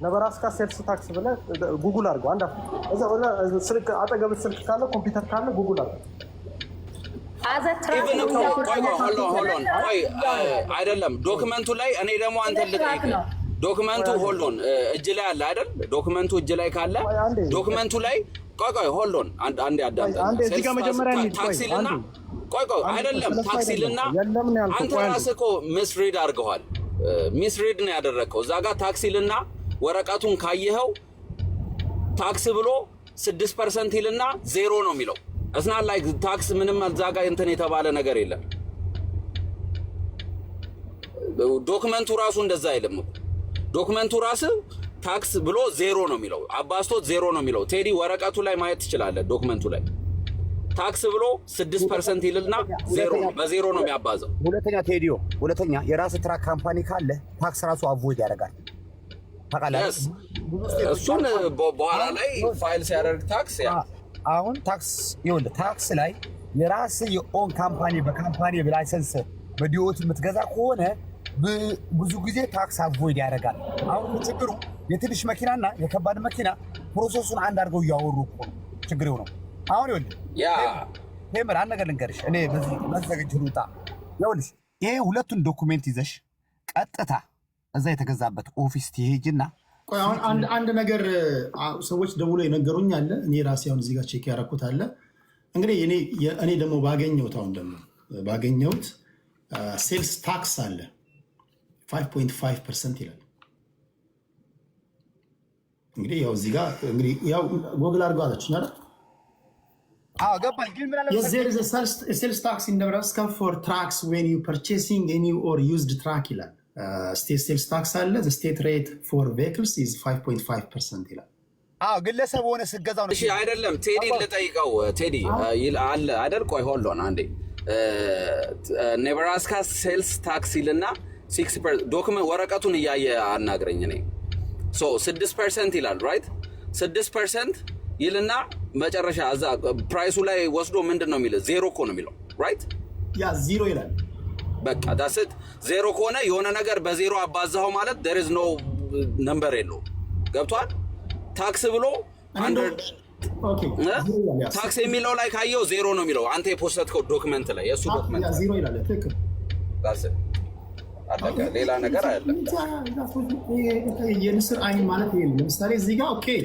Nebraska sales tax ብለህ ጉግል አድርገው። አንድ እዛ ስልክ አጠገብህ ስልክ ካለ፣ ኮምፒውተር ካለ ጉግል አድርገው። As a truck Even እኮ ቆይ ቆይ፣ hold on, hold on፣ ቆይ፣ አይደለም document ኡ ላይ እኔ ደግሞ አንተን ልጠይቅ። Document ኡ hold on እጅ ላይ አለ አይደል? Document ኡ እጅ ላይ ካለ document ኡ ላይ ቆይ ቆይ፣ hold on፣ አንዴ አዳምጠኝ። አንዴ እዚህ ጋር መጀመሪያ እንሂድ። ቆይ Tax ይልና አንዴ። ቆይ ቆይ፣ አንዴ አይደለም ስለሱ ታክሲ አይደለም። ልና የለም ነው ያልኩህ። አንተ ቆይ አንዴ። ራስህ እኮ misread አድርገዋል። Misread ነው ያደረግከው። እዛ ጋር tax ይልና ወረቀቱን ካየኸው tax ብሎ 6% ይልና ዜሮ ነው የሚለው። It's not like tax ምንም እዛ ጋር እንትን የተባለ ነገር የለም። Document ኡ ራሱ እንደዛ አይልም እኮ። Document ኡ ራሱ tax ብሎ ዜሮ ነው የሚለው፣ አባዝቶት ዜሮ ነው የሚለው። ቴዲ፣ ወረቀቱ ላይ ማየት ትችላለህ። Document ኡ ላይ tax ብሎ 6% ይልና ዜሮ ነው፣ በዜሮ ነው የሚያባዘው። ሁለተኛ ቴዲዮ፣ ሁለተኛ የራስ truck company ካለ tax ራሱ avoid ያደርጋል። ታውቃለህ? Yes፣ እሱን በኋላ ላይ ፋይል ሲያደርግ tax yeah። አሁን tax ይኸውልህ፣ tax ላይ የራስ የ own company በ company license በ DOT የምትገዛ ከሆነ ብዙ ጊዜ tax avoid ያደርጋል። አሁን ችግሩ የትንሽ መኪናና የከባድ መኪና process ኡን አንድ አድርገው እያወሩ እኮ ነው ችግር ነው። አሁን ይኸውልህ ቴምር፣ አንድ ነገር ልንገርሽ፣ እኔ በዚህ መዘግጅ ልውጣ። ይኸውልሽ፣ ይሄ ሁለቱን document ይዘሽ ቀጥታ እዛ የተገዛበት office ትሄጂና ቆይ፣ አሁን አንድ ነገር ሰዎች ደውሎ የነገሩኝ አለ። እኔ ራሴ አሁን እዚህ ጋር check ያደረኩት አለ። እንግዲህ እኔ ደግሞ ባገኘሁት፣ አሁን ደግሞ ባገኘሁት sales tax አለ፣ 5.5% ይላል። እንግዲህ ያው እዚህ ጋር እንግዲህ ያው ጎግል አድርገው አለችኝ አይደል? አዎ ገባኝ። ግን ምን አለ Yes, there is a sales tax in Nebraska for trucks when you purchasing a new or used truck ይላል። State sales tax አለ። The state rate for vehicles is 5.5% ይላል። አዎ፣ ግለሰብ ሆነ ስገዛው ነው። እሺ፣ አይደለም፣ ቴዲ ልጠይቀው። ቴዲ አለ አይደል? ቆይ hold on አንዴ። Nebraska sales tax ይልና document ወረቀቱን እያየ አናግረኝ። እኔ so 6% ይላል፣ right? 6% ይልና መጨረሻ እዛ price ኡ ላይ ወስዶ ምንድን ነው የሚለው? ዜሮ እኮ ነው የሚለው፣ right? Yeah፣ zero ይላል። በቃ that's it። ዜሮ ከሆነ የሆነ ነገር በዜሮ አባዛኸው ማለት there is no number የለውም። ገብቷል? Tax ብሎ tax የሚለው ላይ ካየው ዜሮ ነው የሚለው። አንተ የ post ከው document ላይ፣ የእሱ document ዜሮ ይላል። ትክክል። አለቀ። ሌላ ነገር አይደለም። የንስር አይን ማለት ይሄ ነው። ለምሳሌ እዚህ ጋር okay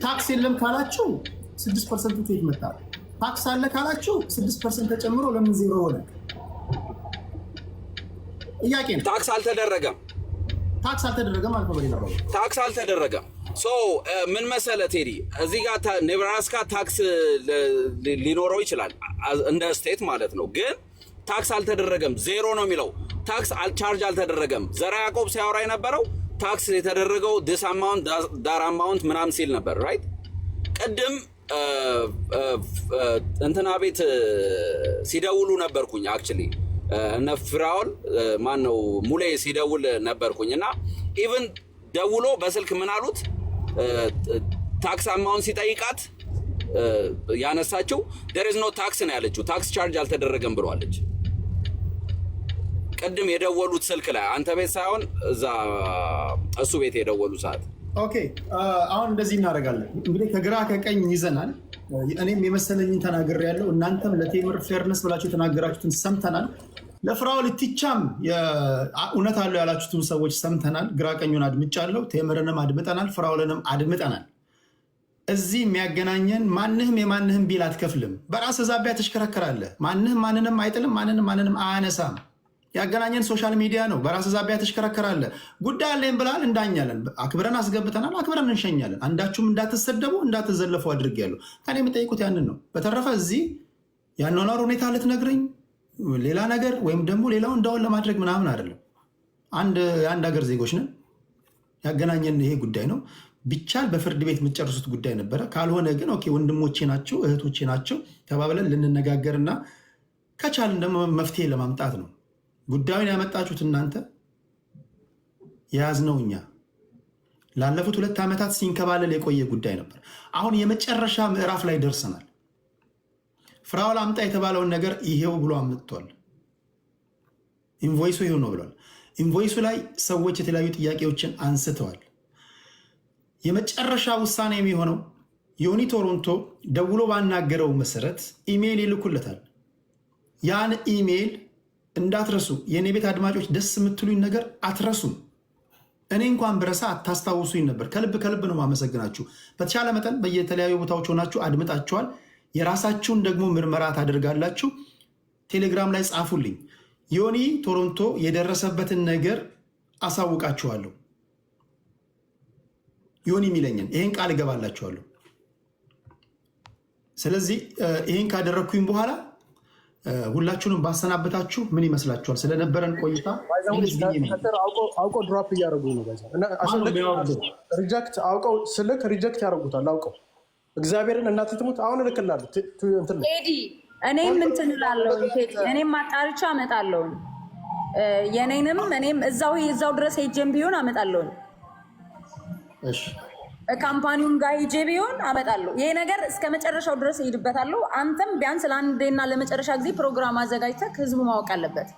tax የለም ካላችሁ 6% ከየት መጣ? Tax አለ ካላችሁ 6% ተጨምሮ ለምን ዜሮ ሆነ? ጥያቄ ነው። Tax አልተደረገም። Tax አልተደረገም ማለት ነው። በሌላ በኩል Tax አልተደረገም። So ምን መሰለ ቴዲ፣ እዚህ ጋር ኔብራስካ tax ሊኖረው ይችላል እንደ state ማለት ነው። ግን tax አልተደረገም፣ ዜሮ ነው የሚለው። Tax charge አልተደረገም። ዘራ ያዕቆብ ሲያወራ የነበረው tax የተደረገው this amount, that amount ምናምን ሲል ነበር፣ right? ቅድም እንትና ቤት ሲደውሉ ነበርኩኝ፣ actually እነ ፍራውል ማን ነው ሙሌ ሲደውል ነበርኩኝ እና even ደውሎ በስልክ ምን አሉት፣ tax amount ሲጠይቃት ያነሳችው there is no tax ነው ያለችው። Tax charge አልተደረገም ብለዋለች። ቅድም የደወሉት ስልክ ላይ፣ አንተ ቤት ሳይሆን እዛ እሱ ቤት የደወሉ ሰዓት። Okay፣ አሁን እንደዚህ እናደርጋለን። እንግዲህ ከግራ ከቀኝ ይዘናል። እኔም የመሰለኝን ተናግሬያለሁ። እናንተም ለቴምር fairness ብላችሁ የተናገራችሁትን ሰምተናል። ለፍራኦል ኢቲቻም እውነት አለው ያላችሁትን ሰዎች ሰምተናል። ግራ ቀኙን አድምጫለሁ። ቴምርንም አድምጠናል። ፍራኦልንም አድምጠናል። እዚህ የሚያገናኘን ማንህም የማንህም bill አትከፍልም። በራስህ ዛቢያ ትሽከረከራለህ። ማንህም ማንንም አይጥልም። ማንንም ማንንም አያነሳም። ያገናኘን social media ነው። በራስህ ዛቢያ ትሽከረከራለህ። ጉዳይ አለኝ ብለሃል፣ እንዳኛለን። አክብረን አስገብተናል፣ አክብረን እንሸኛለን። አንዳችሁም እንዳትሰደቡ እንዳትዘለፉ አድርጌያለሁ። ከኔ የምጠይቁት ያንን ነው። በተረፈ እዚህ የአኗኗር ሁኔታ ልትነግረኝ ሌላ ነገር ወይም ደግሞ ሌላውን እንዳውን ለማድረግ ምናምን አይደለም። የአንድ ሀገር ዜጎች ነን። ያገናኘን ይሄ ጉዳይ ነው። ቢቻል በፍርድ ቤት የምትጨርሱት ጉዳይ ነበረ። ካልሆነ ግን okay ወንድሞቼ ናቸው እህቶቼ ናቸው ተባብለን ልንነጋገርና ከቻልን ደግሞ መፍትሄ ለማምጣት ነው። ጉዳዩን ያመጣችሁት እናንተ፣ የያዝነው እኛ። ላለፉት 2 ዓመታት ሲንከባለል የቆየ ጉዳይ ነበር። አሁን የመጨረሻ ምዕራፍ ላይ ደርሰናል። ፍራኦል አምጣ የተባለውን ነገር ይሄው ብሎ አምጥቷል። Invoice ኡ ይሄው ነው ብሏል። Invoice ኡ ላይ ሰዎች የተለያዩ ጥያቄዎችን አንስተዋል። የመጨረሻ ውሳኔ የሚሆነው ዮኒ ቶሮንቶ ደውሎ ባናገረው መሰረት ኢሜይል ይልኩለታል። ያን ኢሜይል እንዳትረሱ። የእኔ ቤት አድማጮች ደስ የምትሉኝ ነገር አትረሱም። እኔ እንኳን ብረሳ አታስታውሱኝ ነበር። ከልብ ከልብ ነው ማመሰግናችሁ። በተቻለ መጠን በየተለያዩ ቦታዎች ሆናችሁ አድምጣችኋል። የራሳችሁን ደግሞ ምርመራ ታደርጋላችሁ። ቴሌግራም ላይ ጻፉልኝ። ዮኒ ቶሮንቶ የደረሰበትን ነገር አሳውቃችኋለሁ። ዮኒ የሚለኝን ይህን ቃል እገባላችኋለሁ። ስለዚህ ይህን ካደረግኩኝ በኋላ ሁላችሁንም ባሰናበታችሁ ምን ይመስላችኋል? ስለነበረን ቆይታ አውቀው drop እያደረጉ ነው። Reject አውቀው ስልክ reject ያደርጉታል አውቀው። እግዚአብሔርን እናቴ ትሙት አሁን እልክልሃለሁ። ቴዲ እኔም እንትን እላለሁ። ቴዲ እኔም አጣርቼ አመጣለሁ። የኔንም እኔም እዛው እዛው ድረስ ሄጄም ቢሆን አመጣለሁ። እሺ Company ውም ጋር ሄጄ ቢሆን አመጣለሁ። ይሄ ነገር እስከ መጨረሻው ድረስ እሄድበታለሁ። አንተም ቢያንስ ለአንዴና ለመጨረሻ ጊዜ ፕሮግራም አዘጋጅተህ ህዝቡ ማወቅ አለበት።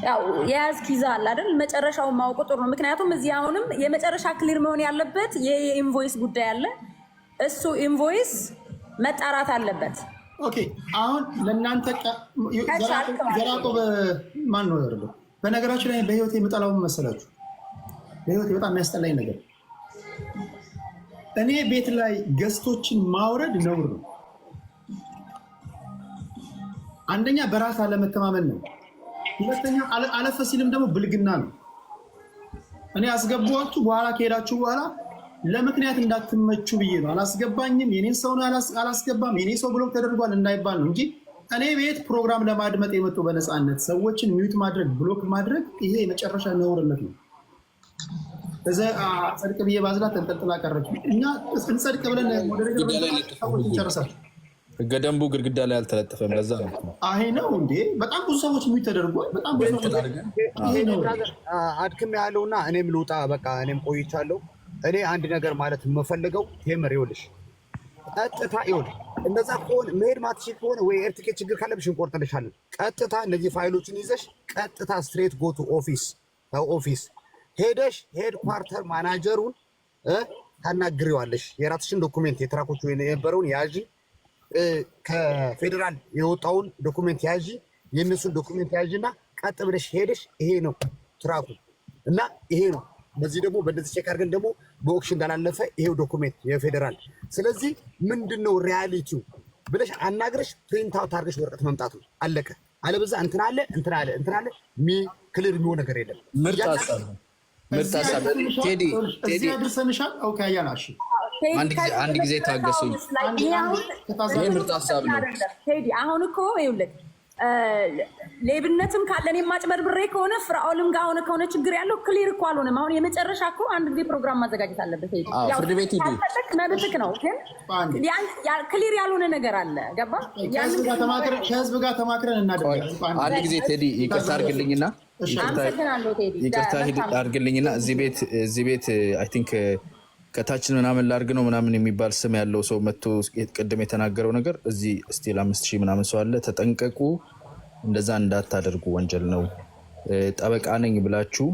ያው የያዝክ ይዘሃል አይደል? መጨረሻውን ማወቁ ጥሩ ነው። ምክንያቱም እዚህ አሁንም የመጨረሻ clear መሆን ያለበት ይሄ የ invoice ጉዳይ አለ። እሱ invoice መጣራት አለበት። Okay፣ አሁን ለእናንተ ዘራቆ ማን ነው ያደርገው? በነገራችን ላይ በህይወት የምጠላው መሰላችሁ? በህይወት በጣም የሚያስጠላኝ ነገር እኔ ቤት ላይ guest ኦችን ማውረድ ነውር ነው። አንደኛ በራስ አለመተማመን ነው። ሁለተኛ አለፈ ሲልም ደግሞ ብልግና ነው። እኔ አስገባችሁ በኋላ ከሄዳችሁ በኋላ ለምክንያት እንዳትመቹ ብዬ ነው። አላስገባኝም፣ የኔን ሰው ነው አላስገባም፣ የኔ ሰው block ተደርጓል እንዳይባል ነው እንጂ እኔ ቤት ፕሮግራም ለማድመጥ የመጡ በነፃነት ሰዎችን mute ማድረግ block ማድረግ ይሄ የመጨረሻ ነውርነት ነው። እዛ ጸድቅ ብዬ ባዝላ ተንጠልጥላ ቀረች። እኛ እንጸድቅ ብለን ሰዎች እንጨርሳል። ህገ ደንቡ ግድግዳ ላይ አልተለጠፈም። ለዛ ነው አይ ነው እንዴ! በጣም ብዙ ሰዎች mute ተደርጓል። በጣም ብዙ ሰዎች ይሄ ነው። አድክም ያለውና እኔም ልውጣ በቃ እኔም ቆይቻለሁ። እኔ አንድ ነገር ማለት የምፈልገው ቴምር ይኸውልሽ፣ ቀጥታ ይኸውልሽ፣ እንደዛ ከሆነ መሄድ ማትችል ከሆነ ወይ air ticket ችግር ካለብሽ እንቆርጥልሻለን። ቀጥታ እነዚህ ፋይሎችን ይዘሽ ቀጥታ straight go to office office ሄደሽ headquarter manager ኡን ታናግሪዋለሽ። የራስሽን document የ truck ኦቹ የነበረውን ያዢ፣ ከፌዴራል የወጣውን document ያዢ፣ የእነሱን document ያዢ እና ቀጥ ብለሽ ሄደሽ ይሄ ነው truck ኡ እና ይሄ ነው በዚህ ደግሞ በእንደዚህ check አድርገን ደግሞ በ auction እንዳላለፈ ይሄው document የፌዴራል። ስለዚህ ምንድን ነው reality ው ብለሽ አናግረሽ print out አድርገሽ ወረቀት መምጣት ነው። አለቀ። አለበዛ እንትን አለ እንትን አለ እንትን አለ ሚ clear የሚሆን ነገር የለም። ምርጥ ሀሳብ ነው። ምርጥ ሀሳብ ቴዲ። ቴዲ እዚህ አድርሰንሻል። Okay አያና እሺ፣ አንድ ጊዜ ታገሱኝ። ይሄ ምርጥ ሀሳብ ነው። ቴዲ አሁን እኮ ይኸውልህ ሌብነትም ካለ እኔም ማጭበርብሬ ከሆነ ፍራኦልም ጋር ሆነ ከሆነ ችግር ያለው clear እኮ አልሆነም። አሁን የመጨረሻ እኮ አንድ ጊዜ ፕሮግራም ማዘጋጀት አለበት። ቴዲ አዎ፣ ፍርድ ቤት ሂዱ። ካልፈለክ መብትክ ነው፣ ግን clear ያልሆነ ነገር አለ። ገባ? ከህዝብ ጋር ተማክረን እናደርጋለን። አንድ ጊዜ ቴዲ ይቅርታ አድርግልኝና አመሰግናለሁ ቴዲ። ይቅርታ አድርግልኝና እዚህ ቤት I think ከታችን ምናምን ላርግ ነው ምናምን የሚባል ስም ያለው ሰው መጥቶ ቅድም የተናገረው ነገር እዚህ still 5,000 ምናምን ሰው አለ። ተጠንቀቁ፣ እንደዛ እንዳታደርጉ ወንጀል ነው። ጠበቃ ነኝ ብላችሁ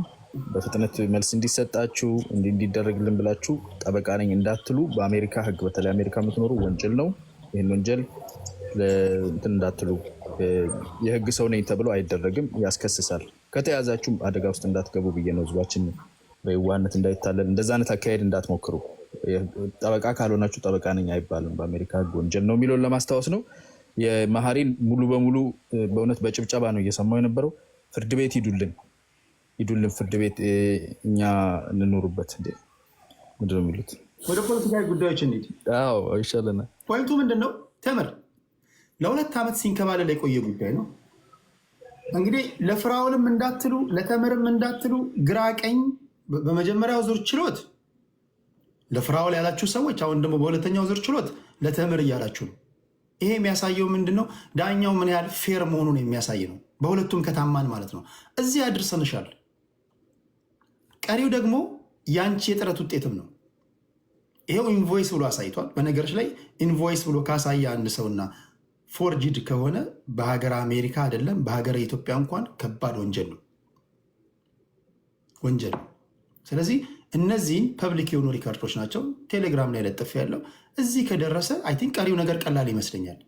በፍጥነት መልስ እንዲሰጣችሁ እንዲደረግልን ብላችሁ ጠበቃ ነኝ እንዳትሉ። በአሜሪካ ሕግ በተለይ አሜሪካ የምትኖሩ ወንጀል ነው። ይህን ወንጀል እንትን እንዳትሉ። የህግ ሰው ነኝ ተብሎ አይደረግም፣ ያስከስሳል። ከተያዛችሁም አደጋ ውስጥ እንዳትገቡ ብዬ ነው። ህዝባችን በየዋህነት እንዳይታለል እንደዛ አይነት አካሄድ እንዳትሞክሩ። ጠበቃ ካልሆናችሁ ጠበቃ ነኝ አይባልም። በአሜሪካ ህግ ወንጀል ነው የሚለውን ለማስታወስ ነው። የመሀሪን ሙሉ በሙሉ በእውነት በጭብጨባ ነው እየሰማው የነበረው። ፍርድ ቤት ሂዱልን፣ ሂዱልን ፍርድ ቤት እኛ እንኖሩበት። እንዴ ምንድን ነው የሚሉት? ወደ ፖለቲካዊ ጉዳዮች እንሂድ። አዎ ይሻለናል። Point ኡ ምንድን ነው? ተምር ለ2 ዓመት ሲንከባለል የቆየ ጉዳይ ነው። እንግዲህ ለፍራውልም እንዳትሉ ለተምርም እንዳትሉ ግራ ቀኝ በመጀመሪያው ዙር ችሎት ለፍራውል ያላችሁ ሰዎች አሁን ደግሞ በሁለተኛው ዙር ችሎት ለተምር እያላችሁ ነው። ይሄ የሚያሳየው ምንድን ነው? ዳኛው ምን ያህል fair መሆኑን የሚያሳይ ነው። በሁለቱም ከታማን ማለት ነው። እዚህ አድርሰንሻል። ቀሪው ደግሞ ያንቺ የጥረት ውጤትም ነው። ይሄው invoice ብሎ አሳይቷል። በነገሮች ላይ invoice ብሎ ካሳየ አንድ ሰውና Forged ከሆነ በሀገር አሜሪካ አይደለም በሀገር ኢትዮጵያ እንኳን ከባድ ወንጀል ነው፣ ወንጀል ነው። ስለዚህ እነዚህን public የሆኑ record ኦች ናቸው። ቴሌግራም ላይ ለጥፍ ያለው እዚህ ከደረሰ I think ቀሪው ነገር ቀላል ይመስለኛል።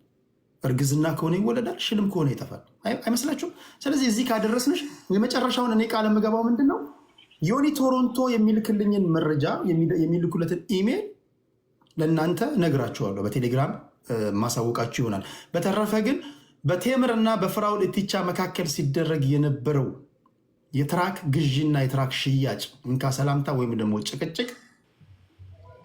እርግዝና ከሆነ ይወለዳል፣ ሽልም ከሆነ ይጠፋል። አይመስላችሁም? ስለዚህ እዚህ ካደረስንሽ የመጨረሻውን እኔ ቃል የምገባው ምንድን ነው፣ ዮኒ ቶሮንቶ የሚልክልኝን መረጃ፣ የሚልኩለትን ኢሜል ለእናንተ ነግራችኋለሁ። በቴሌግራም ማሳወቃችሁ ይሆናል። በተረፈ ግን በቴምር እና በፍራውል እቲቻ መካከል ሲደረግ የነበረው የ truck ግዢና የ truck ሽያጭ እንካ ሰላምታ ወይም ደግሞ ጭቅጭቅ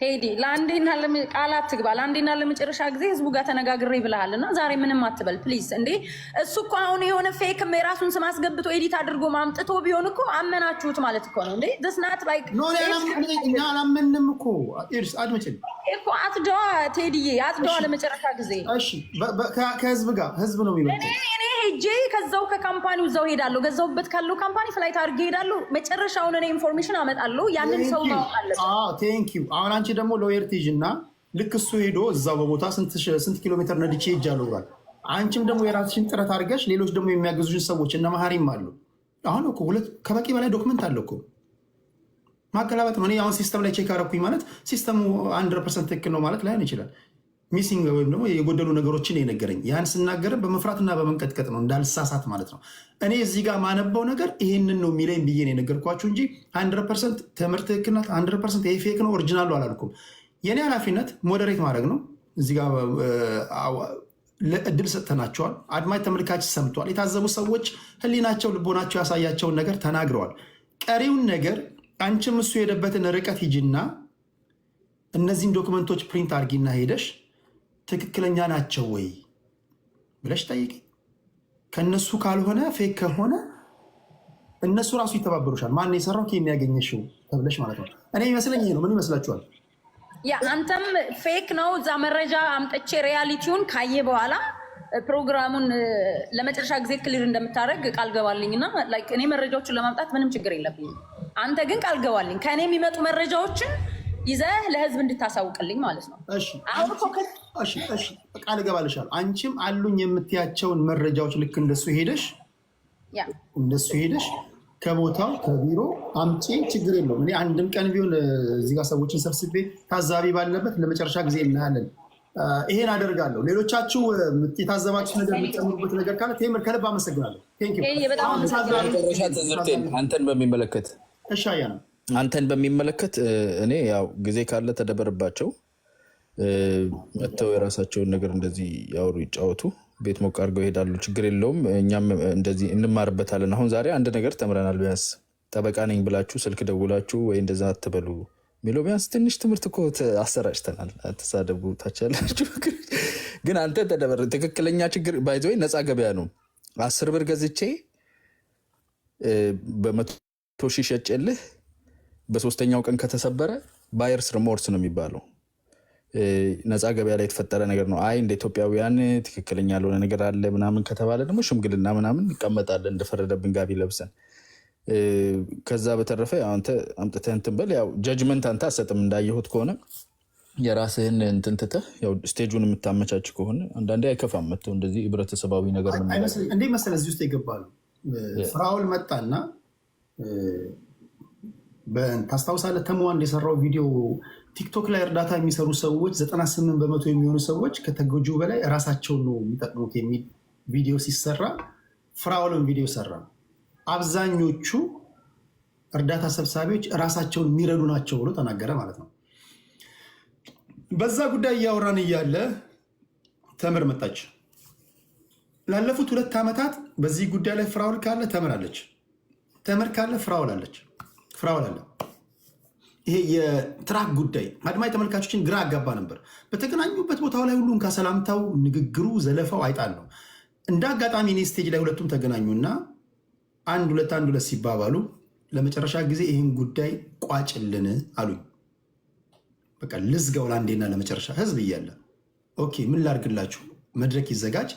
ቴዲ፣ ለአንዴና ቃላት ትግባ። ለአንዴና ለመጨረሻ ጊዜ ህዝቡ ጋር ተነጋግሬ ብለሃል እና ዛሬ ምንም አትበል please። እንዴ፣ እሱ እኮ አሁን የሆነ fake ም የራሱን ስም አስገብቶ edit አድርጎ ማምጥቶ ቢሆን እኮ አመናችሁት ማለት እኮ ነው። እንዴ፣ it's not like No፣ እኛ አላመንም እኮ፣ አድምጪኝ። እኮ አጽደዋ ቴዲዬ፣ አጽደዋ ለመጨረሻ ጊዜ። እሺ፣ ከህዝብ ጋር ህዝብ ነው የሚበልጠው። እኔ ሄጄ ከዛው ከ company ው እዛው ሄዳለሁ። ገዛውበት ካለው company flight አድርጌ ሄዳለሁ። መጨረሻውን እኔ information አመጣለሁ። ያንን ሰው ማወቅ አለበት። Thank you። አሁን አንቺ ደግሞ lawyer ትይዥ እና ልክ እሱ ሄዶ እዛው በቦታ ስንት ኪሎ ሜትር ነድቼ ሄጃለሁ ብሏል። አንቺም ደግሞ የራስሽን ጥረት አድርገሽ ሌሎች ደግሞ የሚያግዙሽን ሰዎች እነ መሀሪም አሉ። አሁን እኮ ሁለት ከበቂ በላይ document አለ እኮ፣ ማገላበጥ ነው። እኔ አሁን system ላይ check አደረኩኝ ማለት system ኡ 100% ትክክል ነው ማለት ላይሆን ይችላል። Missing ወይም ደግሞ የጎደሉ ነገሮችን የነገረኝ ያን ስናገርም በመፍራትና በመንቀጥቀጥ ነው፣ እንዳልሳሳት ማለት ነው። እኔ እዚህ ጋር ማነበው ነገር ይሄንን ነው የሚለኝ ብዬ ነው የነገርኳችሁ እንጂ 100% ትምህርት ትክክል ናት፣ 100% ይሄ fake ነው original ኡ አላልኩም። የእኔ ኃላፊነት moderate ማድረግ ነው። እዚህ ጋር እድል ሰጥተናቸዋል። አድማጭ ተመልካች ሰምቷል። የታዘቡ ሰዎች ህሊናቸው ልቦናቸው ያሳያቸውን ነገር ተናግረዋል። ቀሪውን ነገር አንቺም እሱ የሄደበትን ርቀት ሂጂና እነዚህን document ኦች print አድርጊና ሄደሽ ትክክለኛ ናቸው ወይ ብለሽ ጠይቂ። ከእነሱ ካልሆነ፣ fake ከሆነ እነሱ ራሱ ይተባበሩሻል። ማን የሰራው፣ ከየት ያገኘሽው ተብለሽ ማለት ነው። እኔ ይመስለኝ ይሄ ነው። ምን ይመስላችኋል? Yeah፣ አንተም fake ነው እዛ መረጃ አምጥቼ reality ውን ካየ በኋላ ፕሮግራሙን ለመጨረሻ ጊዜ clear እንደምታደርግ ቃል ገባልኝ እና like እኔ መረጃዎችን ለማምጣት ምንም ችግር የለብኝም። አንተ ግን ቃል ገባልኝ ከእኔ የሚመጡ መረጃዎችን ይዘህ ለህዝብ እንድታሳውቅልኝ ማለት ነው። እሺ። አሁን እኮ እሺ፣ ቃል እገባልሻለሁ። አንቺም አሉኝ የምትያቸውን መረጃዎች ልክ እንደሱ ሄደሽ ከቦታው ከቢሮ አምጪ፣ ችግር የለውም። እኔ አንድም ቀን ቢሆን እዚህ ጋር ሰዎችን ሰብስቤ ታዛቢ ባለበት ለመጨረሻ ጊዜ እናያለን። ይሄን አደርጋለሁ። ሌሎቻችሁ የታዘባችሁ ነገር የምትጨምሩበት ነገር ካለ፣ ቴምር ከልብ አመሰግናለሁ። Thank you። በጣም አመሰግናለሁ። መጨረሻ ትዝብቴን አንተን በሚመለከት እሺ፣ አያ ነው። አንተን በሚመለከት እኔ ያው ጊዜ ካለ ተደበርባቸው፣ መጥተው የራሳቸውን ነገር እንደዚህ ያወሩ ይጫወቱ፣ ቤት ሞቅ አድርገው ይሄዳሉ። ችግር የለውም። እኛም እንደዚህ እንማርበታለን። አሁን ዛሬ አንድ ነገር ተምረናል። ቢያንስ ጠበቃ ነኝ ብላችሁ ስልክ ደውላችሁ ወይ እንደዛ አትበሉ የሚለው ቢያንስ ትንሽ ትምህርት እኮ አሰራጭተናል። አትሳደቡ ታች ያላችሁ ግን አንተ ተደበር። ትክክለኛ ችግር by the way ነፃ ገበያ ነው። 10 ብር ገዝቼ በ100,000 ሸጬልህ በሶስተኛው ቀን ከተሰበረ buyer's remorse ነው የሚባለው። ነፃ ገበያ ላይ የተፈጠረ ነገር ነው። አይ እንደ ኢትዮጵያውያን ትክክለኛ ያልሆነ ነገር አለ ምናምን ከተባለ ደግሞ ሽምግልና ምናምን እንቀመጣለን እንደፈረደብን ጋቢ ለብሰን። ከዛ በተረፈ ያው አንተ አምጥተህ እንትን በል። ያው judgment አንተ አሰጥም፣ እንዳየሁት ከሆነ የራስህን እንትን ትተህ ያው stage ኡን የምታመቻች ከሆነ አንዳንዴ አይከፋም መጥተው እንደዚህ ህብረተሰባዊ ነገር መነጋገር። አይመስለኝም። እንዴ መሰለህ እዚህ ውስጥ የገባ ነው። ፍራውል መጣና ታስታውሳለህ? ተሙ አንድ የሰራው ቪዲዮ ቲክቶክ ላይ እርዳታ የሚሰሩ ሰዎች 98% የሚሆኑ ሰዎች ከተጎጂው በላይ ራሳቸውን ነው የሚጠቅሙት የሚል ቪዲዮ ሲሰራ ፍራውልን ቪዲዮ ሰራ። አብዛኞቹ እርዳታ ሰብሳቢዎች ራሳቸውን የሚረዱ ናቸው ብሎ ተናገረ ማለት ነው። በዛ ጉዳይ እያወራን እያለ ተምር መጣች። ላለፉት 2 ዓመታት በዚህ ጉዳይ ላይ ፍራውል ካለ ተምር አለች፣ ተምር ካለ ፍራውል አለች፣ ፍራውል አለ። ይሄ የ truck ጉዳይ አድማጭ ተመልካቾችን ግራ አጋባ ነበር። በተገናኙበት ቦታው ላይ ሁሉ እንካ ሰላምታው፣ ንግግሩ፣ ዘለፋው አይጣል ነው። እንደ አጋጣሚ እኔ stage ላይ ሁለቱም ተገናኙና አንድ ሁለት አንድ ሁለት ሲባባሉ ለመጨረሻ ጊዜ ይህን ጉዳይ ቋጭልን አሉኝ። በቃ ልዝጋው ለአንዴና ለመጨረሻ ህዝብ እያለ። Okay፣ ምን ላርግላችሁ? መድረክ ይዘጋጅ።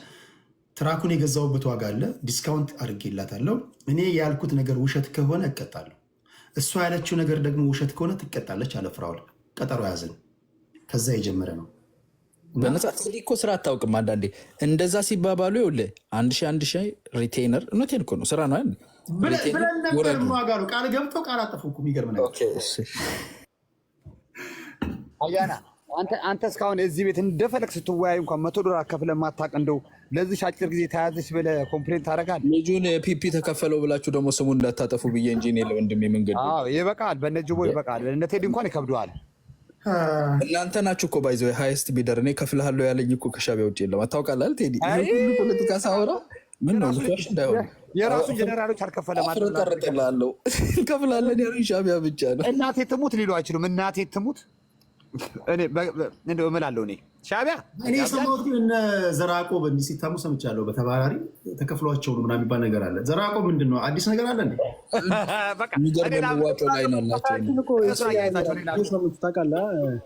Truck ኡን የገዛውበት ዋጋ አለ፣ discount አድርጌላታለሁ። እኔ ያልኩት ነገር ውሸት ከሆነ እቀጣለሁ፣ እሷ ያለችው ነገር ደግሞ ውሸት ከሆነ ትቀጣለች አለ ፍራውል። ቀጠሮ ያዝን። ከዛ የጀመረ ነው። በነፃ ቴዲ እኮ ስራ አታውቅም። አንዳንዴ እንደዛ ሲባባሉ ይኸውልህ 1000 1000 retainer፣ እውነቴን እኮ ነው፣ ስራ ነው አይደል? ብለን retainer ብለን ነበር። ውረዱ። ዋጋሉ ቃል ገብተው ቃል አጠፉ እኮ፣ የሚገርም ነገር። አያና፣ አንተ እስካሁን እዚህ ቤት እንደፈለግ ስትወያዩ እንኳን $100 ከፍለህ ማታውቅ እንደው ለዚህ አጭር ጊዜ ተያዘች ብለህ complain ታደርጋለህ? ልጁን PIP ተከፈለው ብላችሁ ደግሞ ስሙን እንዳታጠፉ ብዬ እንጂ እኔ ለወንድሜ መንገድ አዎ ይበቃል። በነ ጅቦ ይበቃል። እነ ቴዲ እንኳን ይከብደዋል። እናንተ ናችሁ እኮ by the way highest bidder። እኔ ከፍልሃለሁ ያለኝ እኮ ከሻቢያ ውጭ የለም። አታውቃለህ አይደል ቴዲ? ይሄ ሁሉ ፖለቲካ ሳወራ ምን ነው ልኳሽ እንዳይሆን። የራሱ ጀነራሎች አልከፈለም። አፍረጠርጥልሃለሁ። እንከፍላለን ያሉኝ ሻቢያ ብቻ ነው። እናቴ ትሙት ሊሉ አይችሉም። እናቴ ትሙት እኔ እንደው እምላለሁ እኔ ሻቢያ እኔ የሰማሁት ግን እነ ዘራቆብ እንዲህ ሲታሙ ሰምቻለሁ። በተባራሪ ተከፍሏቸው ነው ምናምን የሚባል ነገር አለ። ዘራቆብ ምንድን ነው? አዲስ ነገር አለ እንዴ? የሚገርም መዋጮ ላይ ነው ያላቸው። ታውቃለህ።